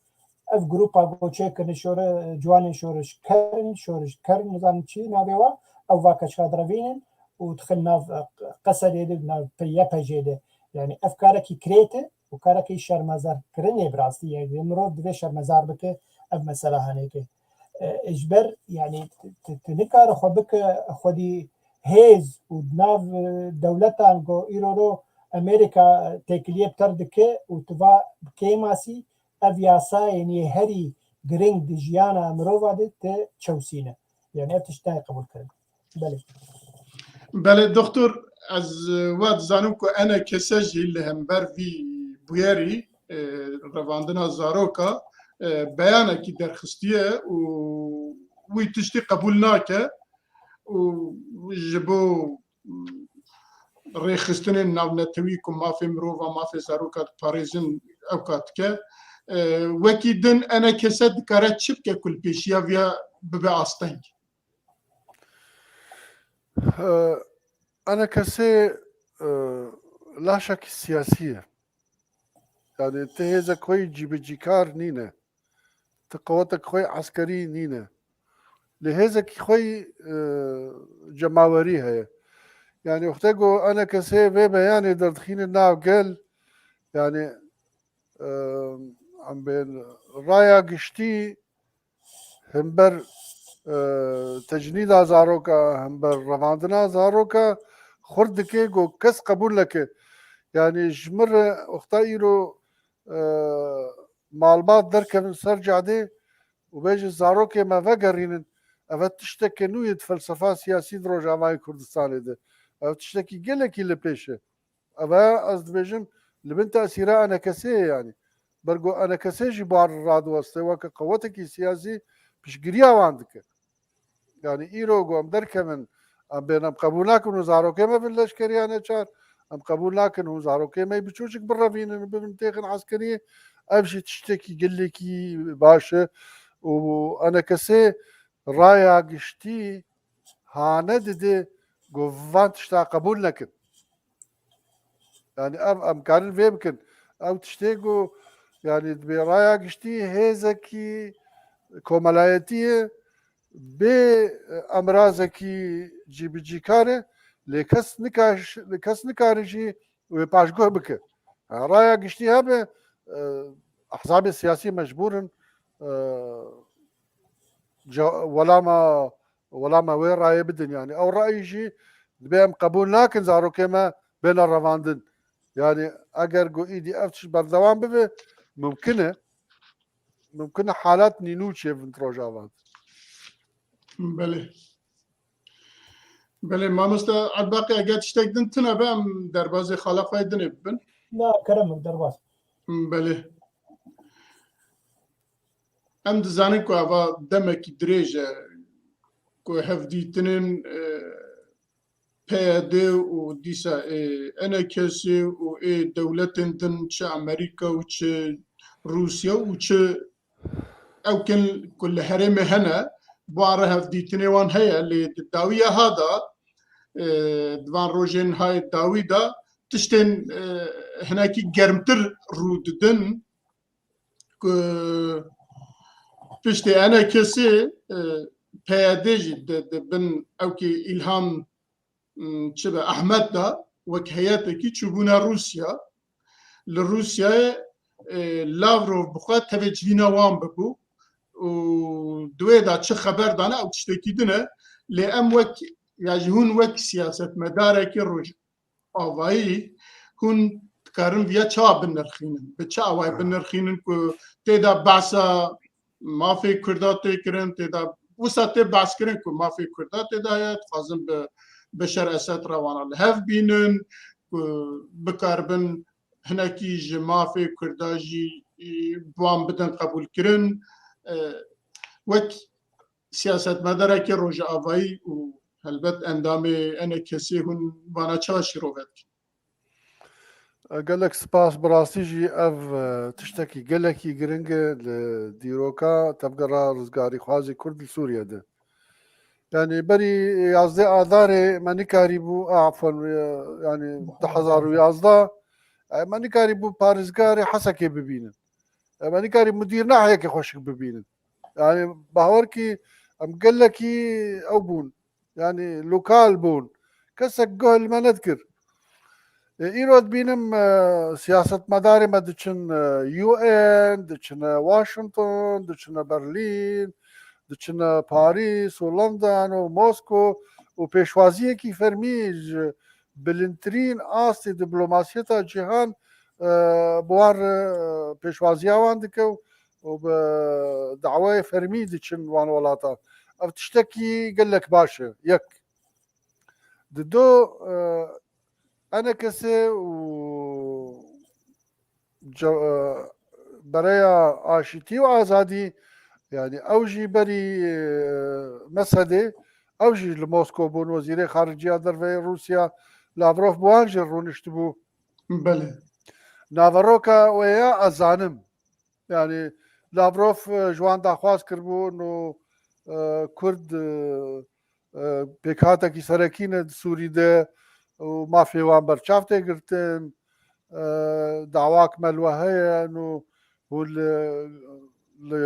ev grupa goçê kirin, şore-, ciwanên şorişker in, şorişker in, nizanim çi navê wa, ew va keçika direvînin û dixin nav, e, Qesedê de, nav Y P G de. Yani ev karekî kirêt e û karekî şermezarkirinê bi rastî ye. Mirov divê şermezar bike, ev mesela henêke. E, ji ber, yani, tu, tu nikare xwe bike xwedî hêz û di nav, e, dewletan ku îro ro Amerîka têkiliyê bi te re dike û tu va bi kêmasî ev yasayên yê herî giring di jiyana mirova de te çewsîne. Yani ev tişt nayê qebûlkirin. Belê. Belê, doktor, ez, e, we dizanim ku E N K S jî li hember vî bûyerî, e, revandina zaroka, e, beyanekî derxistiye û wî tiştî qebûl nake û ji bo, mm, rêxistinên navnetewî ku mafê mirova, mafê zaroka diparêzin, ew ka dike. E, wekî din E N K S dikare çi bike ku li pêşiya viya bibe asteng? E, E N K S, e, laşekî siyasî ye. Yani ti hêzek xwe yî cîbicîkar nîne. Ti qewetek xwe yî eskerî nîne. Lê hêzekî xwe yî, e, cemawerî heye. Yani wextê ku E N K S vê beyanê derdixîne nav gel, yani, e, em bên raya giştî hember, e, tecnîda zaroka, hember revandina zaroka xurt dike ku kes qebûl neke. Yani ji min re wexta îro, e, malbat derkevin ser cadê û bêjin zarokê me vegerînin, ev tişteke nû ye di felsefa siyasî di Rojavayê Kurdistanê de. Ev tiştekî gelekî li pêş e. Ev e, ez dibêjim, li bin tesîra E N K S'ê ye, yanî. Ber ku E N K S jî bar radiweste weke qewetekî siyasî piştgiriya wan dike. Yanî îro ku em derkevin, em bên, em qebûl nakin hûn zarokê me bin leşkeriya neçar, em qebûl nakin hûn zarokê me biçûçik birevînin, bibin têxin eskeriyê, ev jî tiştekî gelekî baş e. Û E N K S raya giştî hane dide ku van tişta qebûl nekin. Yani ev em karin vê bikin. Ew tiştê ku, yani, dibê raya giştî hêzekî komelayetî ye, bê emrazekî cîbicîkar e, lê kes nikar, kes nikare jî wê paşguh bike. Ha, raya giştî hebe, e, ehzabê siyasî mecbûr in e, ca- welama welama wê rayê bidin. Yani ew rayî jî dibê em qebûl nakin zarokê me bêne revandin. Yani eger ku îdî ev tişt berdewam bibe, mumkin e, mumkin e halat nînû çêbin di Rojava de. Belê. Belê, mamoste Elbaqî, eger tiştek din tune be, em derbazê xala xwe yê dinê bibin. Na, kerem, derbas. Belê. Em dizanin ku eva demekî dirêj e ku hevdîtinên, e, P Y D û dîsa ê N K S û ê dewletên din, çi Amerîka û çi Rûsya û çi ew kin ku li herêmê hene, bi wan re hevdîtinê wan heye, lê di dawiya ha de, e, di van rojên hayê dawî de tiştên, e, hinekî germtir rû didin ku piştê N K S, e, P Y D jî di, di bin ewkî Îlham, m, çi be, Ehmed de wek heyetekî çûbûne Rûsya. Li Rûsyayê, e, Lavrov bi xwe tevê civîna wan bibû û di wê de çi xeber dane ew tiştekî din e. Lê em wek, ya jî hûn wek siyasetmedarekî roj avayî hûn dikarin viya çawa binirxînin? Bi çi awayî binirxînin ku tê de behsa mafê Kurda tê kirin, tê de wisa tê behs kirin ku mafê Kurda tê de heye, dixwazin bi Beşar Esed re wana li hev bînin, ku bikaribin hinekî ji mafê Kurda jî, e, bi wan bidin qebûlkirin. E, wek siyasetmedarekî rojavayî û helbet endamê N K S hûn vana çawa şîrove dikin? Gelek spas, bi rastî jî ev, e, tiştekî gelekî giring e li dîroka tevgera rizgarîxwazê Kurd li Sûriye de. Yani berî yazdeh Adarê me nikarîbû, a, afwan, e, yani du hezar û yazdeh, e, me nikarîbû parêzgarê Hesekê bibînin. E, me nikarî mudîr nahiyekê xweşik bibînin. Yani bawer kî em gelekî ew bûn. Yani lokal bûn. Kesek guh li me nedikir. E, îro dibînim, e, siyasetmedarê me diçin, e, U N, diçine Washington, diçine Berlin, diçine Paris û London û Mosko û pêşwaziyekî fermî ji bilindtirîn astê diplomasiyeta cîhan, e, bi wan re, e, pêşwaziya wan dike û bi dawayê fermî diçin wan welatan. Ev tiştekî gelek baş e. Yek. Di do, e, N K S û ce-, e, Bereya Aşîtî û Azadî, yani ew jî berî, e, Mesedê, ew jî li Mosko bûn, wezîrê xariciya derve yê Rûsya, Lavrov bi wan jî rûniştibû. Belê. Naveroka wê ya ez zanim. Yani Lavrov, e, ji wan daxwaz kiribûn û, e, Kurd, e, e, pêkhatekî serekî ne di Sûrî de û mafê wan berçav tê girtin, e, dawak me li we heye û hûn li, li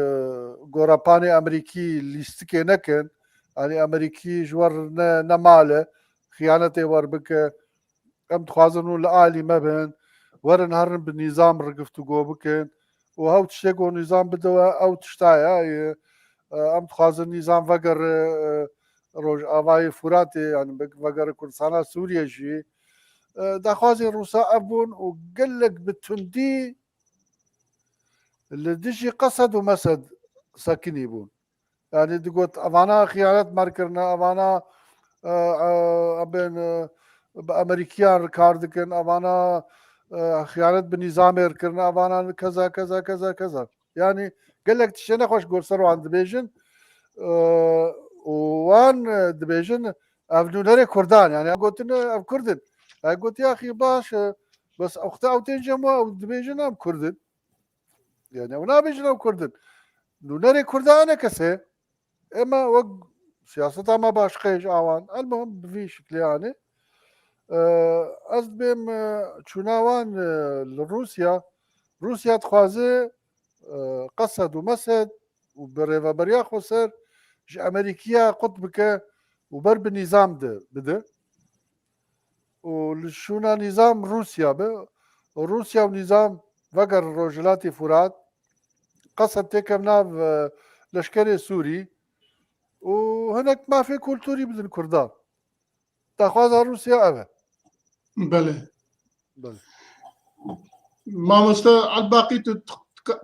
gorepanê Amerîkî lîstikê nekin. Yanî Amerîkî ji we re ne, ne mal e, xiyanetê we re bike. Em dixwazin hûn li alî me bin, werin herin bi nîzam re giftûgo bikin û hew tiştê ku nîzam bide we, ew tişta ye. Em dixwazin nîzam vegere, e, Rojavayê Furatê, yani vegere Kurdistana Sûriye jî. E, daxwazên Rûsa ev bûn û gelek bi tundî li dijî Qesed û Mesed sekinî bûn. Yani digot, evana xiyanet me kirine, evana, e, e, em bên, e, bi Amerîkiyan re kar dikin, evana, e, xiyanet bi nîzamê re kirine, evana keza, keza, keza, keza. Yani gelek tiştê nexweş got ser wan dibêjin, e, û wan, e, dibêjin, ev nûnerê Kurdan, yani ev gotine ev Kurd in. Ev gotiya xî baş e, bes wexta ew tên cem we, ew dibêjin em Kurd in. Yani ew nabêjin ew Kurd in. Nûnerê Kurda ne kesê. Ema wek siyaseta me başqe ji awan. Elmuhim bi vî şiklê yani. E, ez dibêm, e, çûna wan, e, li Rûsya. Rûsya dixwaze, e, Qesed û Mesed û bi rêveberiya xweser ji Amerîkiya qut bike û ber bi nîzam de bide. Û li şûna nîzam Rûsya be. Rûsya û nîzam vegerin Rojhilatê Furat. Qesed têke nav, e, leşkerê Sûrî û hinek mafê kulturî bidin Kurdan. Daxwaza Rûsya ev e. Belê. Belê. Mamoste Elbaqî, tu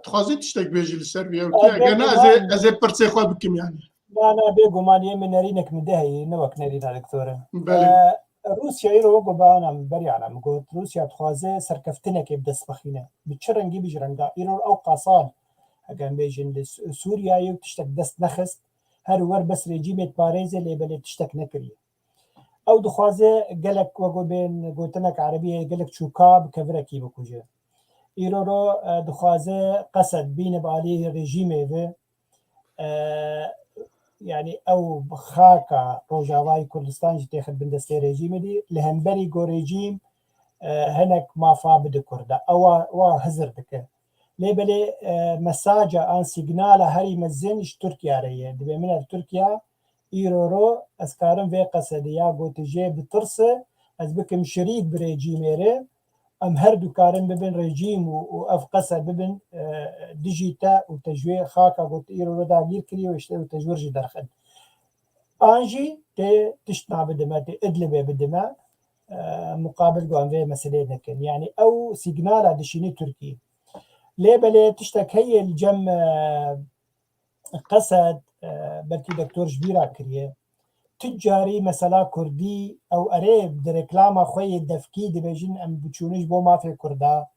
dixwazî tiştek bêjî li ser vê ew? Eger ne, ez ê, ez ê pirsê xwe bikim yani. Na, na, bêguman yê min nerînek min de heye, ne wek nerîna doktor e. Belê. E, Rûsya îro wek bana min beriyana min got, Rûsya dixwaze serkeftinekê bi dest bixîne. Bi çi rengî bi ji renga. Îro ew qasal, heke em bêjin, li Sû-, Sûriyeyê tiştek dest nexist. Her wer bes rejîmê diparêze lê belê tiştek nekiriye. Ew dixwaze gelek wek bên gotinek erebî heye, gelek çûka bi kevirekî bikuje. Îro ro, e, dixwaze Qesed bîne bi alî rejîmê ve. E, yanî ew xaka Rojavayê Kurdistan jî têxin bin destê rejîmê dî. Li hemberî ku rejîm, e, hinek mafa bide Kurda. Ewa, wa hizir dike. Lê belê, e, mesaja an sîgnala herî mezin ji Tirkiye re ye. Dibê min ev Tirkiye îro ro ez karim vê Qesedê ya gotijê bitirse, ez bikim şirîk bi rejîmê re, em her du karin bibin rejîm û, û ev Qesed bibin, e, dijî te û te ji wê xaka got îro ro dagîr kiriye û işte û te ji wir jî derxin. An jî tê tişt na bidime, tê Idlibê bidime, e, muqabil got em vê meseleyê nekin. Yanî ew sîgnala dişînî Tirkî. Lê belê tiştek heye li cem, e, Qesed, e, belkî doktor ji bîra kiriye. Tu carî mesela Kurdî ew erê di reklama xwe yê devkî dibêjin em biçûne ji bo mafê Kurda.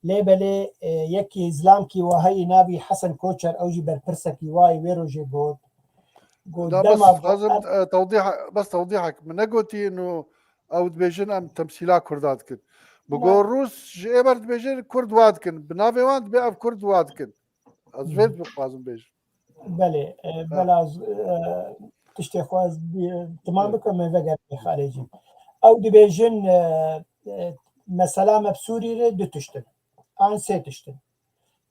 Lê belê, e, yekî zilamkî wa heyî navî Hesen Koçer, ew jî berpirsekî wa yê wê rojê got. Got, dema bes dixwazim, e, tewdîha, bes tewdîhek, min negotî ino ew dibêjin em temsîla Kurda dikin. Bi got Rûs ji ê ber dibêjin Kurd wa dikin. Bi navê wan dibê ev Kurd wa dikin. Ez vê dixwazim bêjim. Belê, e, bela, e, tiştê xwe ez bi-, timam bikim, me vegerê xalecî. Ew dibêjin, e, e, mesela me bi Sûrî re du tişt in. An sê tişt in.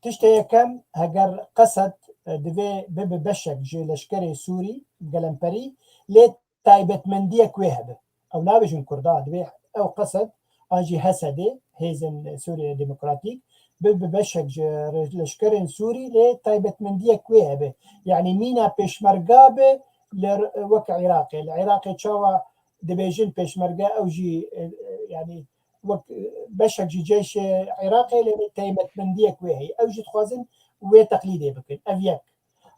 Tiştê yekem, heger Qesed, e, divê bibe beşek ji leşkerê Sûrî, gelemperî, lê taybetmendiyek wê hebe. Ew nabêjin Kurda, divê ew Qesed, an jî Hesedê, Hêzên Sûriye Demokratîk, bi, bi beşek ji leşkerên Sûrî lê taybetmendiyek wê hebe. Yanî mîna pêşmerga be li r-, wek Iraqê. Li Iraqê çawa dibêjin pêşmerge, ew jî, e, e, yanî wek, e, beşek ji ceyşê Iraqê lê taybetmendiyek wê heye. Ew jî dixwazin wê teqlîdê bikin. Ev yek.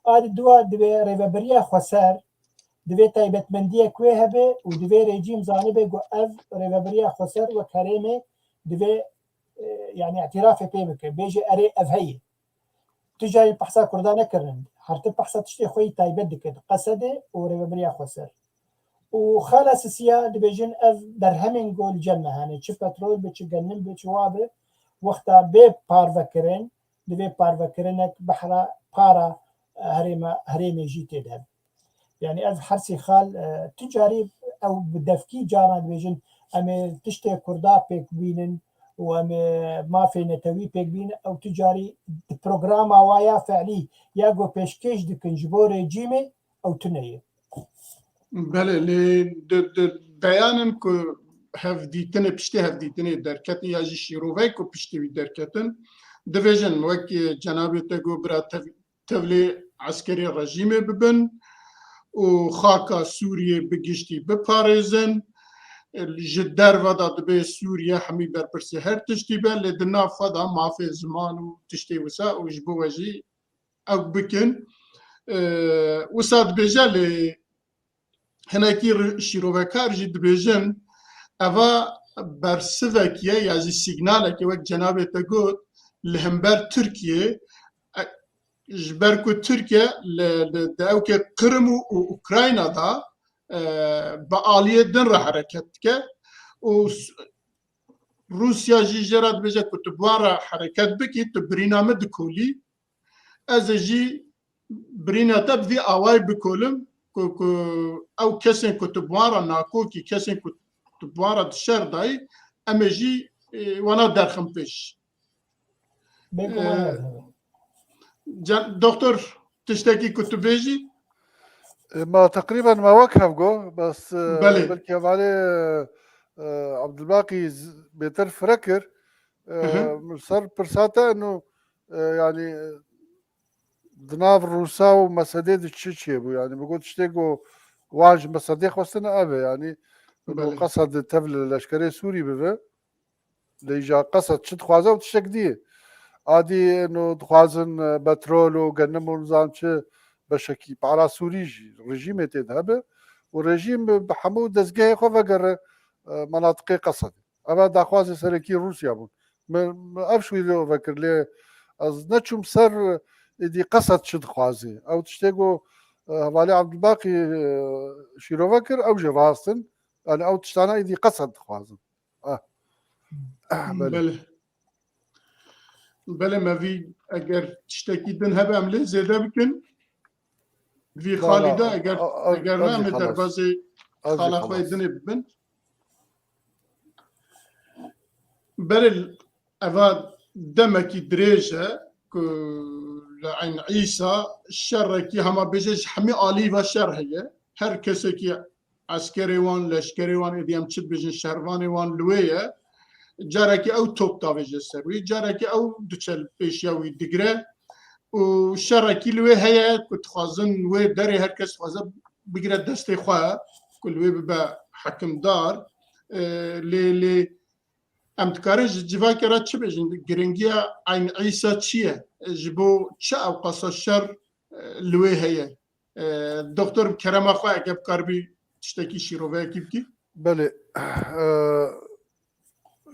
A di dua divê rêvebiriya xweser divê taybetmendiyek wê hebe û divê rejîm zanibe ku ev rêvebiriya xweser wek herêmê divê, e, yanî îtirafê pê bike, bêje erê ev heye. Tu carî behsa Kurda nekirin. Her tim behsa tiştê xwe yî taybet dike, Qesedê û rêvebiriya xweser. Û xala sisiya dibêjin ev berhemên ku li cem me hene, çi petrol be, çi genim be, çi wa be, wexta bê parvekirin, divê parvekirinek behra para, e, herêma, herêmê jî tê de. Yanî ev hersî xal, e, tu carî ew bi devkî carna dibêjin, em ê tiştê Kurda pêk bînin û em ê mafê netewî pêk bînin, ew tu carî di programa wa ya fe'lî ya ku pêşkêş dikin ji bo rejîmê, ew tune ye. Belê, lê di, di beyanin ku hevdîtinê, piştî hevdîtinê derketin ya jî şîroveyê ku piştî wî derketin, dibêjin wek, e, cenabê te got bira tev-, tevlê eskerê rejîmê bibin û xaka Sûriyê bi giştî biparêzin. Ji derve de dibê Sûriye hemî berpirsê her tiştî be, lê di nav xwe de mafê ziman û tiştê wisa û ji bo we jî ew bikin. E, wisa dibêje, lê hinekî ri-, şîrovekar jî dibêjin, eva bersivekî ye ya jî sîgnalekî wek cenabê te got li hember Tirkiyê, e, ji ber ku Tirkiye li, li, di ewkê Qrim û, û Ukrayna de, e, bi aliyê din re hereket dike û s-, Rûsya jî jê re dibêje ku tu bi wan re hereket bikî, tu birîna min dikolî. Ez ê jî birîna te bi vî awayî bikolim ku, ku ew kesên ku tu bi wan re nakokî, kesên ku tu bi wan re di şer dayî, em ê jî, e, wana derxin pêş. Bêguman Ee, ez hevim. Can, doktor, tiştekî ku tu bêjî? E, ma teqrîben ma wek hev got, bes, e, Belê. belkî hevalê, e, Abdulbaqî z-, bêtir fire kir. E, Hı hı. Min ser pirsa te eno, e, yanî, e, di nav Rûsa û Mesedê de çi çêbû? Yani, bi got tiştê ku wan ji Mesedê xwestine ev e, yani, û Belê. Qesed tev li leşkerê Sûrî bibe. Lê îja Qesed çi dixwaze û tiştek dî ye. Adî ino dixwazin, e, petrol û genim û nizam çi beşekî para Sûrî jî rejîmê tê de hebe û rejîm bi, bi hemû dezgehê xwe vegere, e, menatiqê Qesedê. Ev e daxwazê serekî Rûsya bûn. Min, min ev şûî lê vekir, lê ez neçûm ser êdî Qesed çi dixwazê. Ew tiştê ku, e, hevalê Abdulbaqî, e, şîrove kir, ew jî rast in. Yani ew tiştana êdî Qesed dixwazin. Ah. Ah, belê. Belê. Belê, me vî eger tiştekî din hebe em lê zêde bikin. Vî Na, na, xalî de eger, a, a, eger ev ne jî em ê xelas. Derbazê Ev jî xala xwe xelas. Dinê bibin. Berê eva demekî dirêj e ku li Eyn Îsa şerekî hema bêje ji hemî alî ve şer heye. Her kesekî eskerê wan, leşkerê wan, êdî em çi dibêjin, şervanê wan li wê ye. Carekî ew top davêje ser wî, carekî ew diçe li pêşiya wî digire û şerekî li wê heye ku dixwazin wê derê her kes dixwaze bigire destê xwe ku li wê bibe hekimdar. E, lê, lê em dikarin ji civakê re çi bêjin? Giringiya Eyn Îsa çi ye? Ji bo çi ew qasa şer, e, li wê heye? E, Doktor, bi kerema xwe, eke bikaribî tiştekî şîroveyekî bikî. Belê. E,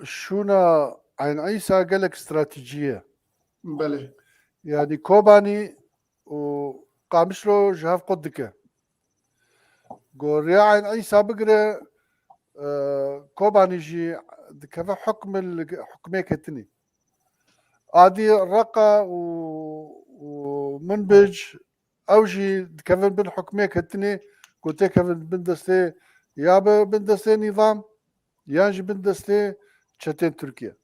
şûna Eyn Îsa gelek stratejî ye. Belê. Yani Kobanî û Qamişlo ji hev qut dike. Go rêya Eyn Îsa bigire, e, Kobanî jî dikeve hukm li hukmê ketinî. Adî Reqa û, û Minbic ew jî dikevin bin hukmê ketinê, ku têkevin bin destê ya bi bin destê nîzam, yan jî bin destê çetên Tirkiye.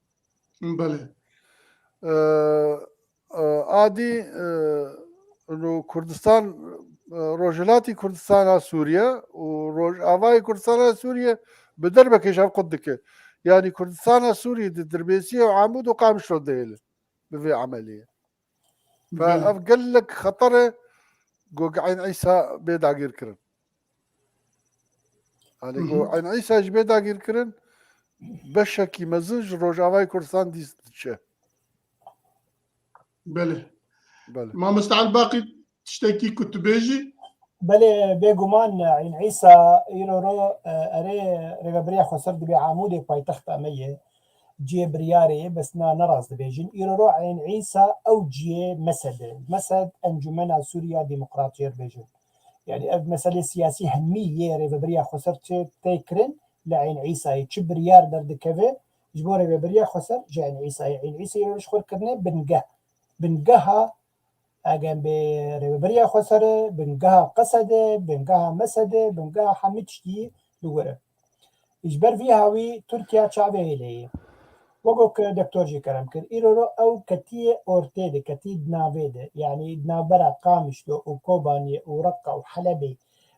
Belê. E, e, adî, e, ino Kurdistan, e, Rojhilatî Kurdistana Sûriye û Rojavayê Kurdistana Sûriye bi derbekê ji hev qut dike. Yani Kurdistana Sûriye di Dirbêsiyê û Amûd û Qamişlo dihêle bi vê emeliyê. Fe Belê. Ev gelek xeter e, go Eyn Îsa bê dagîrkirin. Yani go Hı hı. Eyn Îsa jî bê dagîrkirin, beşekî mezin ji Rojavayê Kurdistan dîs diçe. Belê. Belê. Mamoste Elbaqî, tiştekî ku tu bêjî? Belê, bêguman Eyn Îsa îro ro, e, erê rêvebiriya xweser dibê Amûdê paytexta me ye. Cihê biryarê ye, bes na nerast dibêjin. Îro ro Eyn Îsa ew cihê Mesed e. Mesed Encumena Sûriya Demokratiyê dibêjin. Yani ev meselê siyasî hemî yê rêvebiriya xweser çê tê kirin li Eyn Îsayê. Çi biryar derdikeve ji bo rêvebiriya xweser ji Eyn Îsayê. Eyn Îsayê îro ji xwe kirine bingeh. Bingeha Egenbê rêvebiriya xweser e, bingeha Qesed e, bingeha Mesed e, bingeha hemî tiştî li wir e. Ji ber vî hawî Tirkiye çavê hêlê ye. Wek ku doktor jî kerem kir, îro ro ew ketiye ortê de, ketî di navê de, yanî di navbera Qamişlo û Kobaniyê û Reqa û Helebê.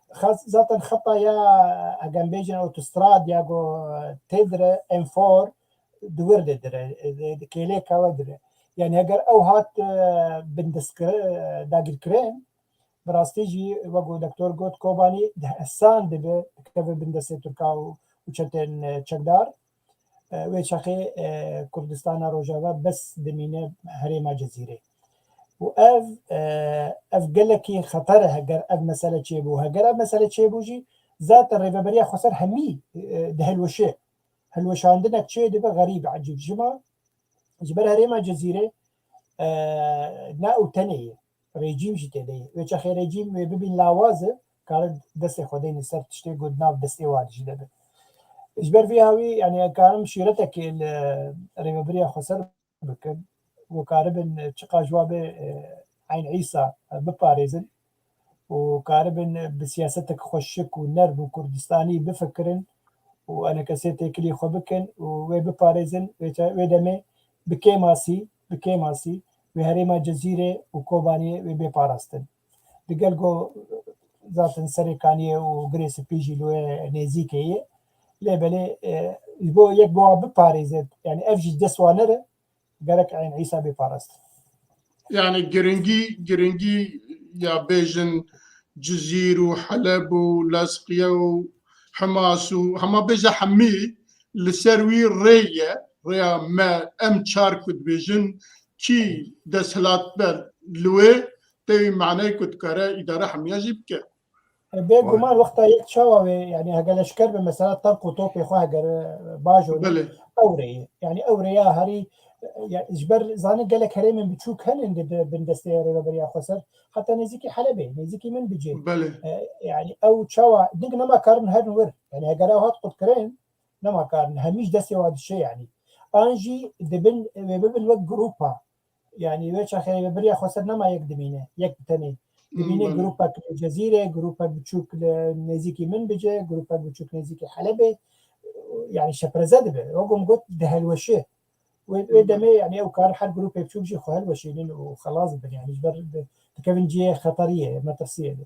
Xas-, zaten xeta ya, egenbêjin otostrad ya ku tê dire, enfor, di wir de dire, di, di kêlêka we dire. Yani heger ew hat, e, bindestkir-, e, dagirkirin, bi rastî jî wek ku doktor got, Kobanî di hesan dibe, dikeve bin destê Tirka û, û çetên, e, çekdar. E, wê çaxê, e, Kurdistana Rojava bes dimîne herêma Cezîrê. Û ev, e, ev gelekî xeter e, heger ev mesele çêbû. Heger ev mesele çêbû jî, zaten rêveberiya xweser hemî, e, dihilweşe. Hilweşandinek çê dibe xerîb, ecîb. Ji ma, ji ber herêma Cezîrê, e, ne ew tenê ye. Rejîm jî tê de ye. Wê çaxê rejîm wê bibîn lawaz e, kare destê xwe deyne ser tiştê ku di nav destê wan jî de be. Ji ber vê hawî, yani, karim şîretekê li rêvebiriya xweser bikin û karibin çiqas ji wa bê, e, Eyn Îsa, e, biparêzin û karibin bi siyasetek xweşik û nerm û Kurdistanî bifikirin û enekesê têkilî xwe bikin û wê biparêzin, wê te-, wê demê bi kêmasî, bi kêmasî wê herêma Cezîrê û Kobaniyê wê bê parastin. Digel ku zaten Serê Kaniyê û Girê Spî jî li wê nêzîkê ye. Lê belê, e, ji bo yek bi wan biparêze, yani ev jî dest wan nere, gerek Eyn Îsa bê parastin. Yani giringî, giringî ya bêjin Cizîr û Heleb û Lezqiye û Himas û hema bêje hemî li ser wî rê ye, rêya me em çar ku dibêjin kî desthilat be li wê tê wî maneyê ku dikare îdare hemiya jî bike. Bê guman wexta yek çawa wê, yani hege leşker be mesela tank û topê xwe hegere bajo Belê. Ew rê ye. Yani ew rêya herî, ya, ji ber zanin gelek herêmên biçûk henin di, di bin destê rêveberiya xweser. Heta nêzîkî Helebê, nêzîkî Minbicê. Belê. E, yani ew çawa, ding nema karin herin wir. Yani hegere ew hat qutkirin, nema karin. Hemî ji destê wa diçe yani. An jî dibin, wê bibin wek grupa. Yani wê çaxê biriya xweser nema yek dimîne, yek bi tenê. Dimîne Hmm, belê. Grûpek li Cezîrê, grûpek biçûk li nêzîkî Minbicê, grûpek biçûk nêzîkî Helebê. Yani şepreze dibe. Wek min got, dihelweşe. Wê, wê Hmm. demê yani ew kar her grûpê biçûk jî xwe helweşînin û xelas bibin. Yani ji ber di-, dikevin cihê xeteriyê, metirsiyê de.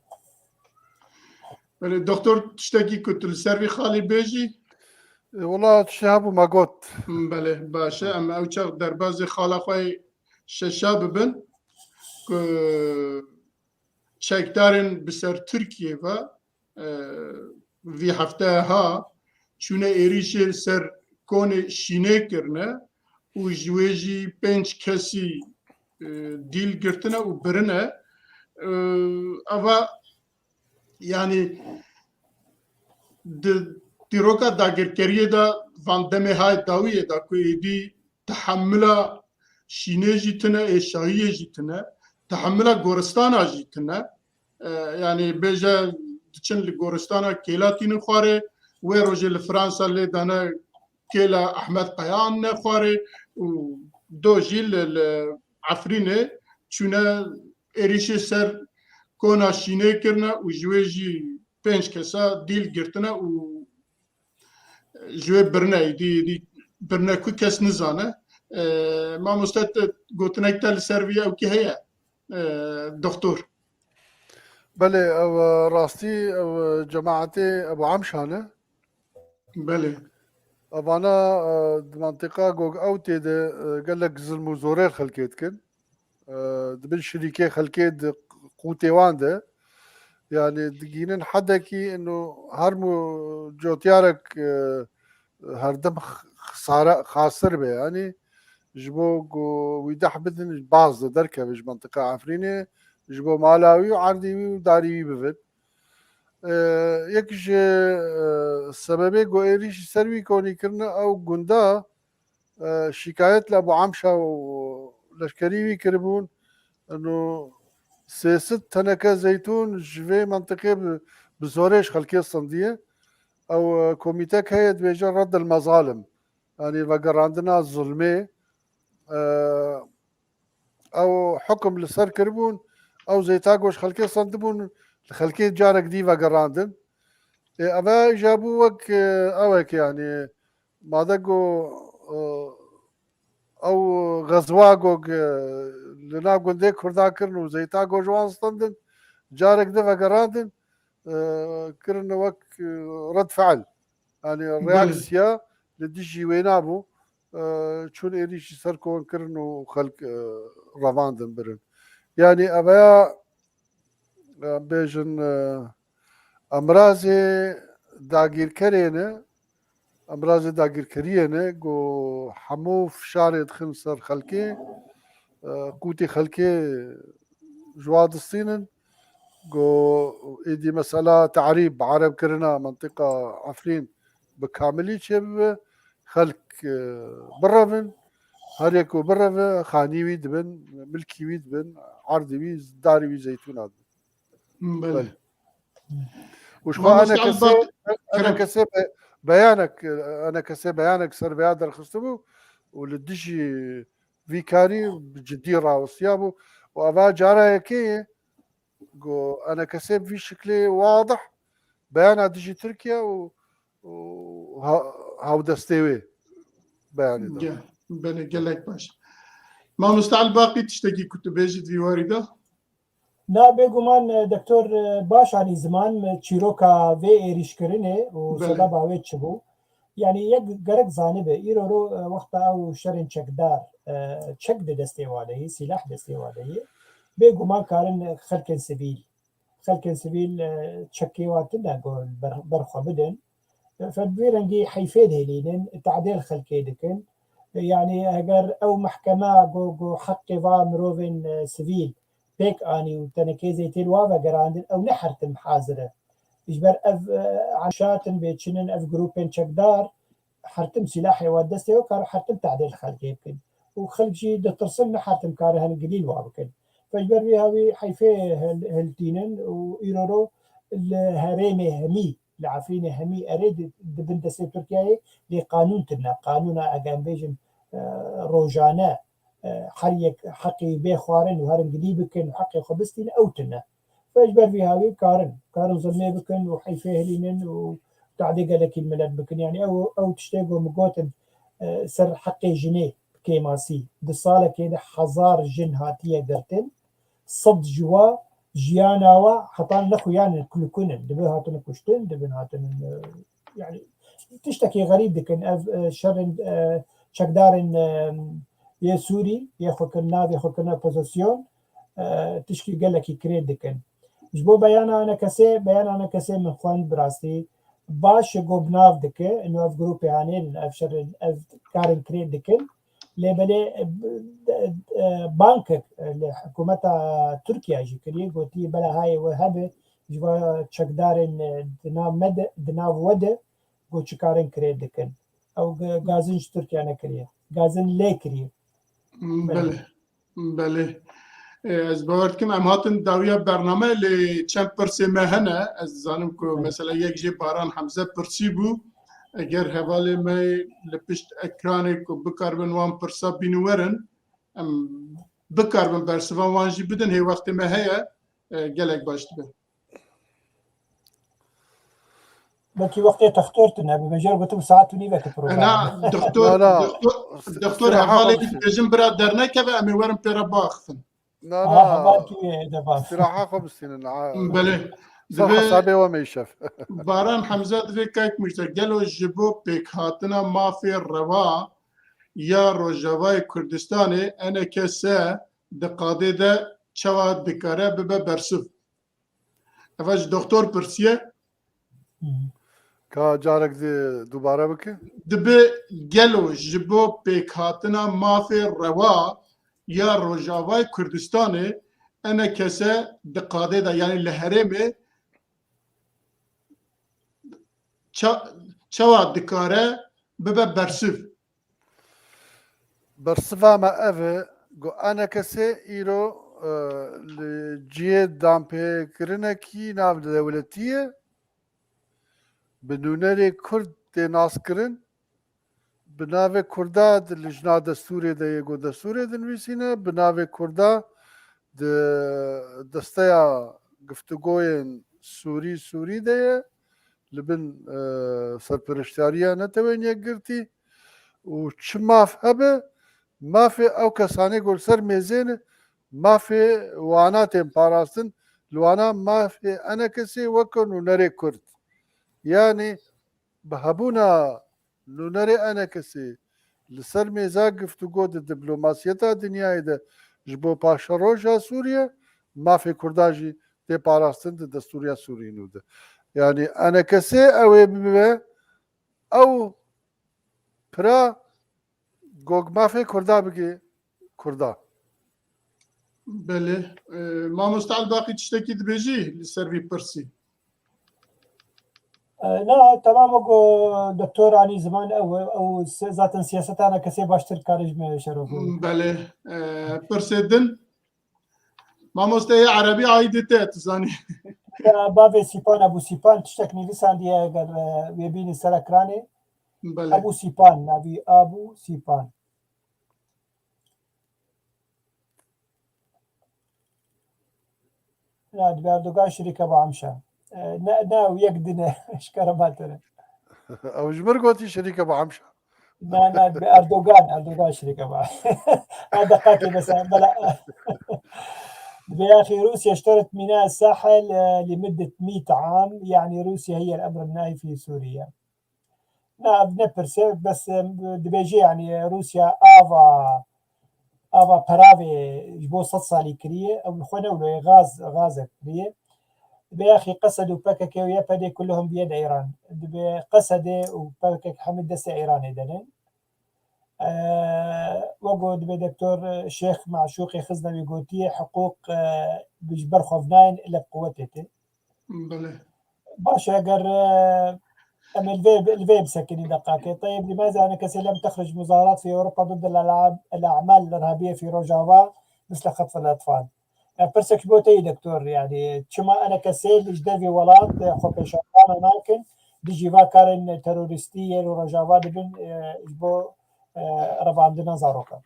Belê, doktor, tiştekî ku tu li ser vî xalî bêjî? E, wela tiştê hebû me got. Hmm, belê, baş e. Em ew çax derbazê xala xwe yê şeşa bibin ku çekdarên bi ser Tirkiyê ve, e, vî hefteya ha çûne êrîşê ser konê Şînê kirine û ji wê jî pênc kesî, e, dîl girtine û birine. E, eva, yani, di dîroka dagirkeriyê de van demê hayê dawiyê de ku êdî tehemila Şînê jî tune, ê şahiyê jî tune, tehemila goristana jî tune. E, yani bêje diçin li goristana kêla tînin xwarê, wê rojê li Fransa lê dane kêla Ehmed Kaya anne xwarê û do jî li, li Efrînê çûne êrîşê ser kona Şînê kirine û ji wê jî pênc kesa dîl girtine û ji wê birine, êdî, êdî birine ku kes nizane. E, mamoste, te gotinek te li ser vî ewkî heye, e, doktor? Belê, ew, e, rastî, ew, e, cemaetê Ebu Emşan e. Belê. Evana, e, di mantiqa Gog Ewtê de, e, gelek zilm û zorê li xelkê dikin. E, dibin şirîkê xelkê di qûtê wan de. Yani digînin hedekî ino her mu cotyarek, e, herdem x-, xisare, xasir be. Yani ji bo ku wî deh bidin, baz de derkeve ji mantiqa Efrînê, ji bo mala wî û erdî wî û darî wî bivin. E, yek ji, e, sebebê ku êrîşî ser wî konî kirine ew gunda, e, şikayet li Ebu Emşa û leşkerî wî kiribûn. Eno sê sed teneke zeytûn ji vê mentiqê bi, bi zorê ji xelkê sindiye. Ew, e, komîtek heye dibêje Reddil Mezalim. Yani vegerandina zulmê. E, ew hukum li ser kiribûn, ew zeyta ku ji xelkê sendibûn, li xelkê carek dî vegerandin. Ê, eve jî bû wek, e, ewek, yani, made ku, e, ew xezwa ku, e, li nav gundê Kurda kirin û zeyta ku ji wan stendin, carek di vegerandin, e, kirine wek, e, red fiil. Yani, Belê. Reaksiya li dijî wê nabû, e, çûn êrîşî ser kon kirin û xelk, e, revandin birin. Yani, eveya, e, bêjin, e, emrazê dagîrkerê ne, emrazê dagîrkeriyê ne, ku hemû fişarê dixin ser xelkê, e, qûtê xelkê ji wa distînin, ku êdî mesela te'rîb, bi ereb kirina mentiqa Efrîn bi kamilî çêbibe, xelk, e, birevin, her yek ku bireve, xanî wî dibin, milkî wî dibin, erdî wî, darî wî zeytûna dibin. Belê. Belê. Û ji xwe Mamoste enekesê, Elbak, kerem. Enekesê be-, beyanek, enekesê beyanek ser vêya derxistibû û li dijî vî karî bi cidî rawestiyabû û eva cara yekê ye ku enekesê bi vî şiklê wadih beyana dijî Tirkiye û, û ha-, hawdestê wê beyanê da. Ge-, belê, gelek baş. Mamoste Elbaqî, tiştekî ku tu bêjî di vî warî de? Na, bêguman, e, doktor, e, baş anî ziman, e, çîroka vê êrîşkirinê û Belê. Sebeba wê çi bû. Yanî yek gerek zanibe, îro ro, e, wexta ew şerên çekdar, e, çek di destê wan de yê, sîlah destê wan de yê, bêguman karin xelkên sivîl, xelkên sivîl, e, çekê wan tune ku ber, ber xwe bidin. E, fe bi vî rengî heyfê dihêlînin, tadê li xelkê dikin. E, yanî heger ew mehkema ku, ku heqê va mirovên, e, sivîl pêk anî û tenekê zêtê li wan vegerandin, ew ne her tim hazir e. Ji ber ev, e, anşatin bê çinin, ev grûpên çekdar, her tim sîlahê wan destê wan kar her tim tadê li xelkê bikin. Û xelk jî ditirsin, ne her tim kare hin gilî li wan bikin. Fe ji ber vî hawî heyfê hil-, hiltînin û îro ro li herêmê hemî, li Efrînê hemî erê di, di bin destê Tirkiyeyê lê qanûn tune. Qanûna, eger em bêjin, e, rojane, e, her yek heqê bê xwarin û herin gilî bikin û heqê xwe bistînin, ew tune. Fe ji ber vî hawî karin, karin zilmê bikin û heyfê hilînin û tadê gelekî milet bikin. Yanî ew, ew tiştê ku min gotin, e, ser heqê jinê bi kêmasî. Di salekê de hezar jin hatiye girtin. Sed ji wa jiyana wa heta nexuyan in, kulikun in. Dibin hatin kuştin, dibin hatin, e, yanî tiştekî xerîb dikin. Ev, e, şerên, e, çekdarên, e, yê Sûrî, yê xwe kirin, navê xwe kirine opozisyon, e, tişkî gelekî kirê dikin. Ji bo beyana enekesê, beyana enekesê min xwend bi rastî. Baş e ku bi nav dike, ino ev grûpê hanêrin, ev şerên, ev karên kirê dikin. Lê belê, e, e, bankek, e, li hikûmeta Tirkiye jî kiriye, gotiye bela hayê we hebe, ji va çekdarên, e, di nav me de, di nav we de, ku çi karên kirê dikin. Ew ge-, gazin ji Tirkiye nekiriye. Gazin lê kiriye. Belê. Belê. Belê. E, ez bawer dikim em hatin dawiya bername, lê çend pirsê me hene. Ez dizanim ku, evet, mesela yek jê Baran Hemze pirsî bû. Eger hevalê me li pişt ekranê ku bikaribin wan pirsa bînin werin, em bikaribin bersivan wan jî bidin, hê wextê me heye, e, gelek baş dibe. Belkî wextê textor tune, bi mejer gotim saet û nîveke program. Na, doktor, Na, na. doktor, doktor Sira hevalê Haxo dibêjin bira dernekeve, em ê werin pê re biaxifin. Na, Aha, na. Belkî de baş. Sira Haxo bistînin, ha. Belê. Ser Divê hesabê we meyşev. Baran Hemza divê kayk Mujde, gelo ji bo pêkhatina mafê rewa ya Rojavayê Kurdistanê, E N K S di qadê de çawa dikare bibe bersiv? Eva ji doktor pirsiye. Hı. Ka carek di dubare bike. Dibe gelo ji bo pêkhatina mafê rewa ya Rojavayê Kurdistanê E N K S di qadê de, yanî li herêmê ça-, çawa dikare bibe bersiv? Bersiva me ev e, ku E N K S îro, e, li cihê danpêkirinekî navdewletî ye, bi nûnerê Kurd tê naskirin, bi navê Kurda di lijna destûrê de yê, ku destûrê dinivîsîne, bi navê Kurda di desteya giftugoyên Sûrî, Sûrî de ye, li bin, e, serpereştariya Netewên Yekgirtî û çi maf hebe, mafê ew kesanê ku li ser mêzê ne, mafê wana tên parastin, li wana mafê E N K S'ê weke nûnerê Kurd. Yanî bi hebûna nûnerê E N K S'ê li ser mêza giftûgo di diplomasiyeta dinyayê de ji bo paşeroja Sûriye, mafê Kurdan jî tê parastin di destûriya Sûrî nû de. Yanî E N K S ew ê bibe, ew pira gog mafê Kurda bike Kurda. Belê. E, mamoste Elbaqî tiştekî dibêjî li ser vî pirsî? E, na, temam o ku doktor anî ziman ew, ew se-, zaten siyaseta E N K S'ê baştir kare ji me şerofî. Belê. E, pirsê din. Mamosteyê erebî aîdê te, tu zanî. Ya, bavê Sîpan, Ebû Sîpan, tiştek nivîsandiye, eger, e, wê bînin ser ekranê. Belê. Ebû Sîpan, navî Abû Sîpan. Na, dibe Erdogan şirîke ba Amşa. E, ne, ne, ew yek din e, ji kere baltir e. Ew ji mir gotî şirîke ba Amşa. Na, na, dibe Erdogan, Erdogan şirîke ba. A deqakê bes, bela. Dibe ya axî Rûsya اشترت ميناء الساحل، e, لمدة مية عام، يعني روسيا هي الأمر الناهي في سوريا. Na, ev ne pirs e, bes, e, dibêje, yanî, Rûsya ava, ava peravê ji bo sed salî kiriye, ew li xwe ne wilo ye, gaz, gazek kiriye. Dibê axî Qesed û P K K û Y P D kulluhum biyed Îran. Dibê Qesedê û P K K hemî destê Îranê de ne. E, wek ku dibê Doktor Şêx Meşûqê Xiznewî gotiye, hiqûq, e, bi ji ber xwe vinayên, ile bi quwetê tê. Belê. Baş e, eger, e, em ê li vê, li vê bisekinî deqakê. Teyib, لماذا أنا كسيل لم تخرج مظاهرات في أوروبا ضد الألعاب، الأعمال الإرهابية في Rojava مثل خطف الأطفال؟ E, pirsek ji bo te yî, doktor, yanî çima E N K S ji devê welat, e, xwepêşandana nakin, dijî va karên terorîstî yên li Rojava dibin, e, ji bo, e, revandina zarokan?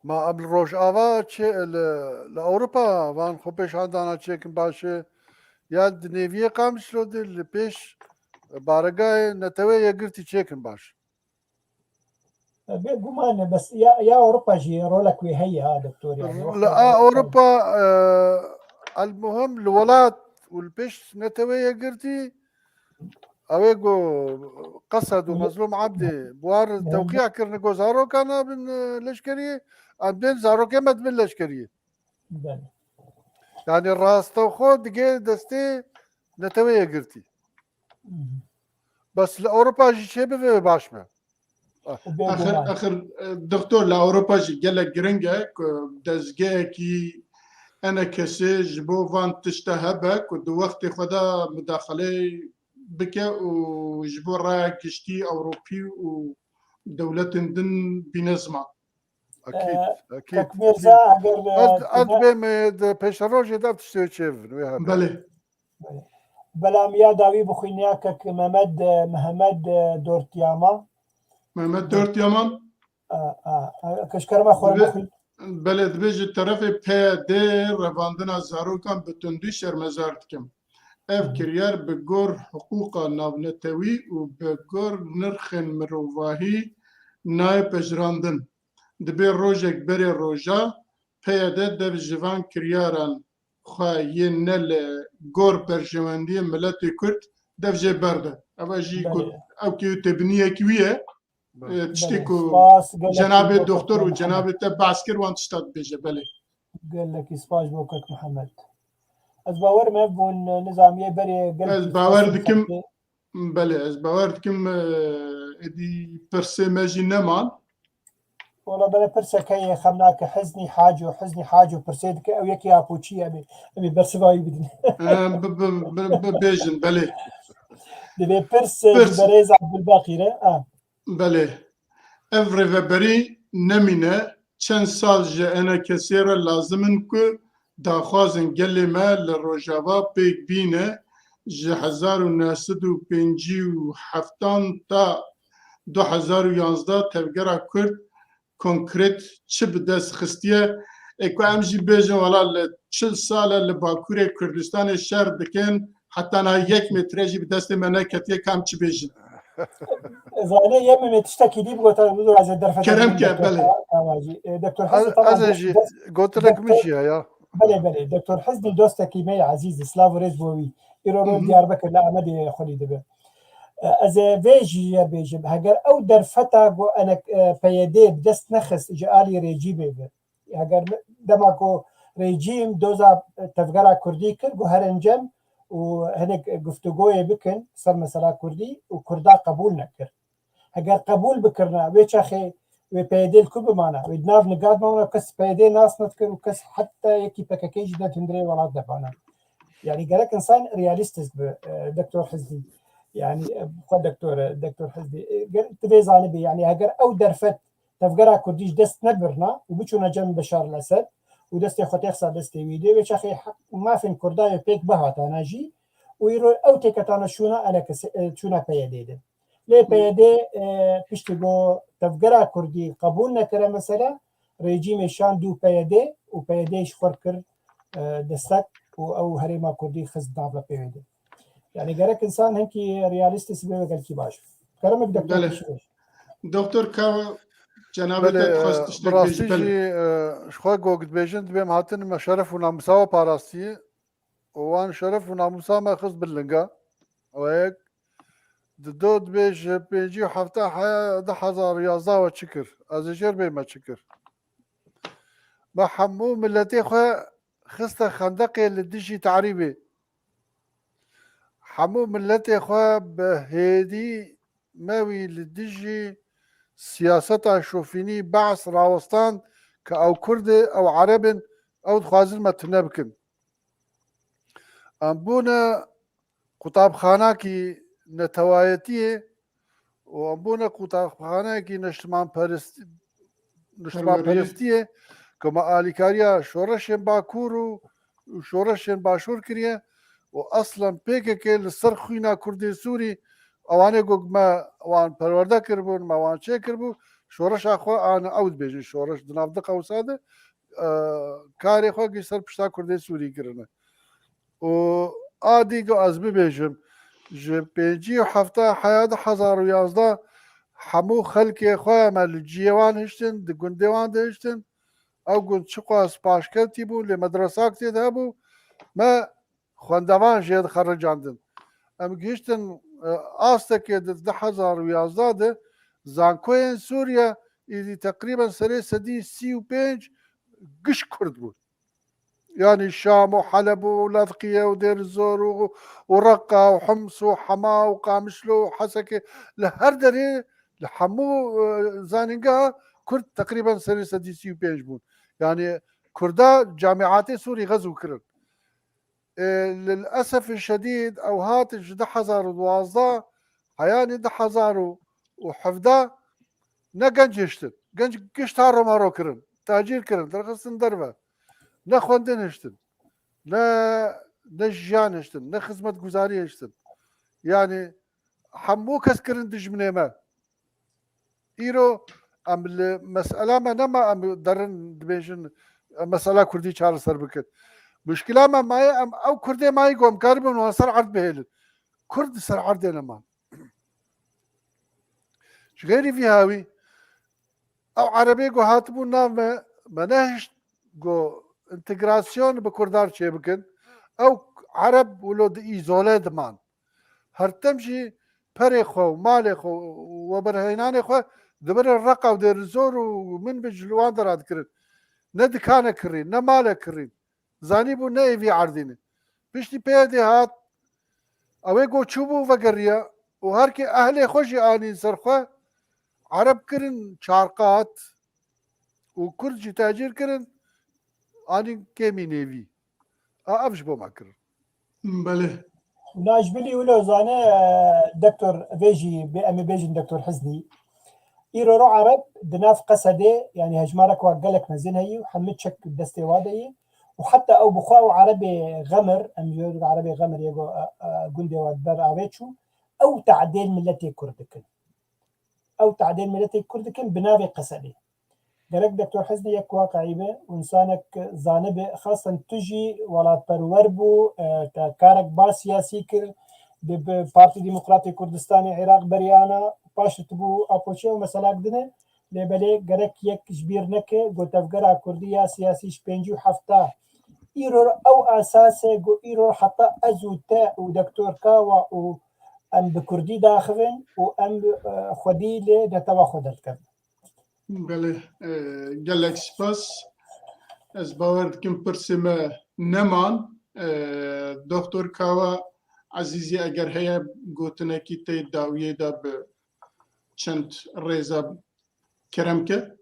Ma em li Rojava çê, li, li Ewropa van xwepêşandana çêkin baş e, ya di nêviyê Qamişlo de li pêş baregahê Neteweyê Yekgirtî çêkin baş. Bê guman e, bes ya, ya Ewropa jî rolek wê heye ha, doktor, yanî wexta Li a Ewropa, e, elmuhim li welat û li pêş Neteweyê Yekgirtî, ew ê ku Qesed û Mezlûm Ebdî bi wan tewqiya kirine ku zarokan nabin, e, leşkeriyê, em bên zarokê me dibin leşkeriyê. Belê. Yanî rastewxo digê destê Neteweyê Yekgirtî. Bes li Ewropa jî çêbibe baş be. Axir, axir, e, doktor, li Ewropa jî gelek giring e ku dezgehekî E N K S ji bo van tişta hebe ku di wextê xwe de mudaxilê bike û ji bo raya giştî Ewropî û dewletên din bîne ziman. Akîd, e, akîd, Kek Mirza, akîd. Eger, e, Ez, ez dibêm, e, di pêşerojê de ev tiştê çêbibin, wê hebe. Belê. Belê. Belam ya dawî bixwîne ya kek Mehmed, e, Mehmed, e, Dortiyama. Mehmet Dortiyaman. A, a, a, keşkerma xwe Dibê-, bixwîn. Belê, dibêje terefê P Y D revandina zarokan bi tundî şermezar dikim. Ev Hı hı. kiryar bi gor hiqûqa navnetewî û bi gor nirxên mirovahî nayê pejirandin. Dibê rojek berê roja P Y D dev ji van kiryaran xwe yên ne li gor berjewendiyê miletê Kurd dev jê berde. Ev jî Belê. got, ew kê têbiniyek wî ye. Belê. E, tiştê Belê. ku Spas, gelek cenabê spas, doktor û Muhammed. cenabê te behs kir, wan tişta dibêje, belê. Gelekî spas bo kek Muhammed. Ez bawer me bûn nizamiye berê gelekî Ez bawer spas dikim, xettê. Belê, ez bawer dikim, e, êdî pirsê me jî neman. Wala belê pirsek heye, xem nake, Hiznî Haco, Hiznî Haco pirsê dike, ew yekî Apoçî ye, em ê, em ê bersiva wî bidin. E, bi, bi, bi, bi, bêjin, belê. Dibê pirs, e, Pirs. ji berêz Abdulbaqî re, a. Belê. Ev rêveberî nemîne, çend sal ji E N K S'ê re lazim in ku daxwazên gelê me li Rojava pêk bîne, ji hezar û neh sed û pêncî û heft ta du hezar û yanzdeh tevgera Kurd konkret çi bi dest xistiye? Ê ku em jî bêjin, wela li çil sal e li Bakurê Kurdistanê şer dikin, heta niha yek metre jî bi destê me neketiye, ka em çi bêjin? Zane yê min ê tiştekî dî bigota, bidû ez ê derfeta Kerem din ke, doktor belê. Ka-, Kavacî. E, doktor Ez, Hezî, tamam, ez ê jî dost-, gotinek min doktor-, jî heye. Belê, belê. Doktor Hizbî dostekî me yê ezîz, silav û rêz bo wî. Îro Hı roj hı. Diyarbekir li Amedê xwedî dibe. E, ez ê vê jî ye bêjim. Heger ew derfeta ku enek, e, P Y D bi dest nexist ji alî rejîmê bi. Heger me-, dema ku rejîm doza tevgera Kurdî kir, ku her encem û hinek guftûgoyê bikin ser mesela Kurdî û Kurda qebûl nekir. Heger qebûl bikirina, wê çaxê wê P Y D li ku bimana? Wê di nav niga de bimana, kes P Y D nas nedikir û kes heta yekî P K K jî ne di hundirê welat de bana. Yani gerek insan realîstîk bi, e, Doktor Hizbî. Yani, e, xwe doktor, e, Doktor Hizbî. E, ger-, tu vê zanibî, yani heger ew derfet tevgera Kurdî ji dest nebirna û biçûna cem Beşar el-Esed û destê xwe têxisa destê wî dê, wê çaxê heq mafên Kurda wê pêk bihatana jî û îro ew têketana şûna E N K S, e, çûna P Y D de. Lê P Y D, e, piştî ku tevgera Kurdî qebûl nekire mesela, rejîmê şand û P Y D û P Y D ji xwe kir, e, destek û ew herêma Kurdî xist nav P Y D. Yani gerek insan hinkî realîstî sibe ve gelkî baş. Kerem Doktor Belê. Doktor Kawa, cenabê Belê, te dixwest e, tiştek bi rastî bêjî, belê. jî, e, ji xwe gog dibêjin, dibêm hatin me şeref û namusa we parastî. û wan şeref û namûsa me xist bin linga. Ew yek. Dido dibêje pêncî û hefta heya du hezar û yazdeh we çi kir? Ez ê jêr bême çi kir. Me hemû miletê xwe xiste xendeqê li dijî tarîbê. Hemû miletê xwe bi hêdî me wî li dijî siyaseta şofînî behs rawestan ke ew Kurd e, ew Ereb in, ew dixwazin me tune bikin. Em bûne qutabxanakî netewayetiyê û em bûne qutabxaneyekî neştimanperest-, neştimanperestiyê ku me alîkariya şoreşên Bakur û, û şoreşên Başûr kiriye û eslen P K K li ser xwîna Kurdên Sûrî, ewanê ku me wan perwerde kiribûn, me wan çêkiribû, şoreşa xwe an ew dibêjin şoreş di nav di qewsa de, e, karê xwe gi ser pişta Kurdên Sûrî kirine. Û a dî ku ez bibêjim, ji pêncî û hefta heya du hezar û yazdeh hemû xelkê xwe me li ciyê wan hiştin, di gundê wan de hiştin. Ew gund çiqas paşkevtî bû, lê medresak tê de hebû. Me xwendevan jê dixericandin. Em gihiştin, e, astekê di du hezar û yazdeh de zankoyên Sûriye êdî teqrîben serê sedî sî û pênc giş Kurd bûn. Yanî Şam û Heleb û Lezqiye û Dêr Zor û, û Reqa û Hims û Hema û Qamişlo û Hesekê, li her derê, li hemû, e, zanîngeha Kurd teqrîben serê sedî sî û pênc bûn. Yanî Kurda camiatê Sûrî xezu kirin. E, lil esefî şedîd ew hat ji du hezar û duwazdeh heyanî du hezar û hevdeh ne genc hiştin. Genc gişt ha romaro kirin, tacîr kirin, derxistin derve. Ne xwendin hiştin, ne, ne jiyan hiştin, ne xizmetguzarî hiştin. Yanî hemû kes kirin dijminê me. Îro em li mesela me nema em derin dibêjin, em mesela Kurdî çareser bikin. Muşkila me maye em ew Kurdê mayî ku em karibin wan ser erd bihêlin. Kurd li ser erdê neman. Ji xêrî vî hawî, ew Erebê ku hatibûn nav me, me nehişt ku întegrasyon bi Kurdan çêbikin. Ew Ereb wilo di îzole diman. Her tim jî perê xwe û malê xwe û weberheynanê xwe dibirin Reqa û Dêrizor û min bi ji li wan dera dikirin. Ne dikane kirîn, ne male kirîn. Zanîbû ne êvî erdî ne. Piştî P Y D hat, ew ê ku çûbû vegeriya û her kê ehlê xwe jî anîn ser xwe, Ereb kirin çar qat û Kurd jî tecîr kirin, anîn kêmî nêvî. A ev ji bo me kirin. Belê. Na ji bilî wilo zane, e, doktor vê jî bê em ê bêjin doktor Hiznî. Îro ro Ereb di nav Qesedê, yanî hejmarek wa gelek mezin heyî û hemî çek destê wa de yî. Û heta ew bi xwe û Erebê Xemir, em jê Erebê Xemir yê go, e, e, gundê wa ber avê çû, ew tadêl miletê Kurd dikin. Ew tadêl miletê Kurd dikin bi navê Qesedê. Gerek doktor Hiznî yek waqiî be û însanek zanibe, xasten tu jî welatperwer bû, e, te karek baş siyasî kir, bi, bi Partî Demokratê Kurdistanê Iraq beriyana, paş tu bû apoçê û meselak din e, lê belê gerek yek ji bîr neke, gotevgera Kurdî ya siyasî ji pêncî û hefta îro ew esas e, ku îro heta ez û te û doktor Kawa û em bi Kurdî daxivin û em, e, xwedî li netewa xwe derdikevin. Belê, e, gelek spas. Ez bawer dikim pirsê me neman. E, doktor Kawa Ezîzî, eger heye gotinekî tê dawiyê de bi çend rêza kerem ke.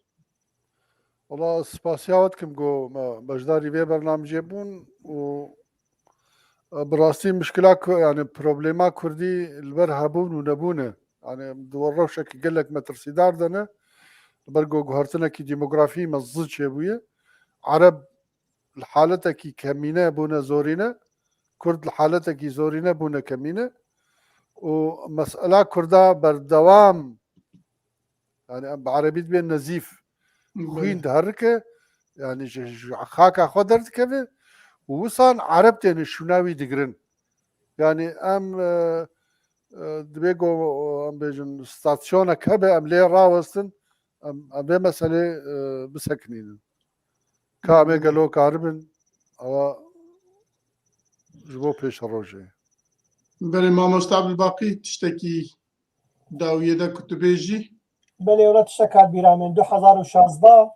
Wala spasiya we dikim ku me beşdarî vê bernamecê bûn û, e, bi rastî mişkila ku, yani problema Kurdî li ber hebûn û nebûn e. Yani di we rewşekî gelek metirsîdar de ne. Li ber ku guhertinekî demografî mezin çêbûye. Ereb li haletekî kemîne bûne zorîne, Kurd li haletekî zorîne bûne kemîne û mesela Kurda berdewam, yani em bi erebî dibê nezîf, xwîn diherike, yani ji, ji xaka xwe derdikeve û wisan Ereb têne şûna wî digirin. Yani em, e, e, dibê ku em bêjin stasyonek hebe, em lê rawestin, em, em vê meselê, e, bisekinînin. Ka em ê gelo karibin, ewa ji bo pêşerojê. Belê, mamoste Abdulbaqî, tiştekî dawiyê de ku tu bêjî? Belê, wela tiştek hat bîra min. Du hezar û şazde,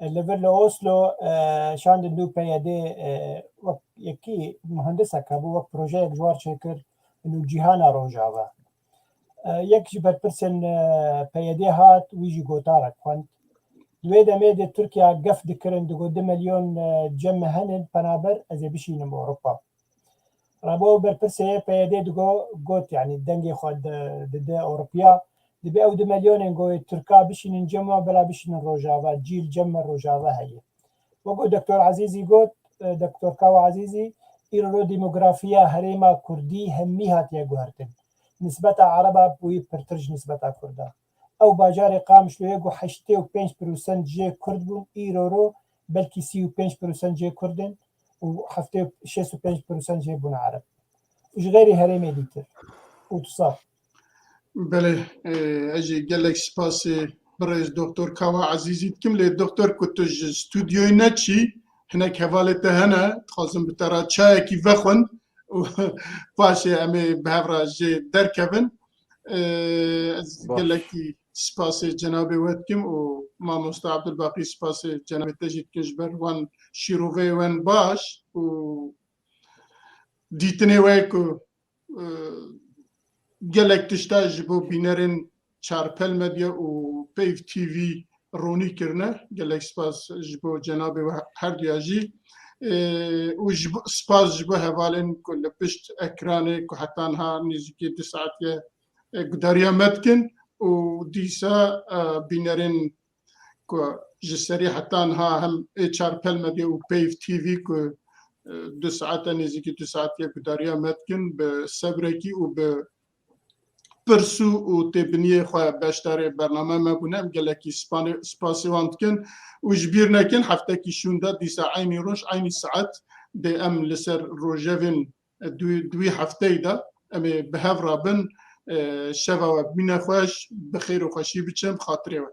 e, li vir li Oslo, e, şandin du P Y D, e, wek yekî muhendisek hebû, wek projeyek ji war çêkir, nû cîhana Rojava. E, yek ji berpirsên, e, P Y D hat, wî jî gotarek xwend. Di wê demê de Tirkiye gef dikirin, digot du milyon, e, cem me henin, penaber ez ê bişînim Ewropa. Rebo berpirsê P Y D digo, got, yanî dengê xwe di-, dide Ewropiya, dibê ew du milyonên goyê Tirka bişînin cem me, bela bişînin Rojava, cîl cem me Rojava heye. Wek ku Doktor Ezîzî got, e, Doktor Kawa Ezîzî, îro demografiya herêma Kurdî hemî hatiye guhertin. Nisbeta Ereba bûyî pirtir ji nisbeta Kurda. Ew bajarê Qamişloyê ku heştê û pênc prosent jê Kurd bûn, îro ro belkî sî û pênc prosent jê Kurd in û heftê, şêst û pênc prosent jê bûn Ereb. Û ji xeyrî herêmê dîtir. Û tu sax. Belê, e, ez jî gelek spasê birêz Doktor Kawa Ezîzî dikim, lê Doktor ku tu ji stûdyoyê neçî, hinek hevalê te hene, dixwazin bi te re çayekî vexwin û paşê em ê bi hev re jê derkevin. E, ez Baş. gelekî spasê cenabê we dikim û mamosta Abdulbaqî spasê cenabê te jî dikim ji ber wan şîroveyê wen baş û dîtinê we ku, e, gelek tişta ji bo bînerên Çarpel Medya û Peyv T V ronî kirine. Gelek spas ji bo cenabê we herduya jî. E, û ji bo, spas ji bo hevalên ku li pişt ekranê ku heta niha nêzîkî du saetiye, e, gudariya me dikin û dîsa, e, bînerên ku ji serî heta niha hem ê Çarpel Medya û Peyv T V ku, e, du saete nêzîkî du saetiye gudariya me dikin, bi sebrekî û bi pirsû û têbiniyê xwe beşdarê bername me bûne. Em gelekî spanê-, spasê wan dikin û ji bîr nekin, heftekî şûnde dîsa eynî roj, eynî saet dê em li ser rojevên, e, du-, di wî hefteyê de em ê bi hev re bin. E, şeva we bimîne xweş, bi xêr û xweşî biçin, bi xatirê we.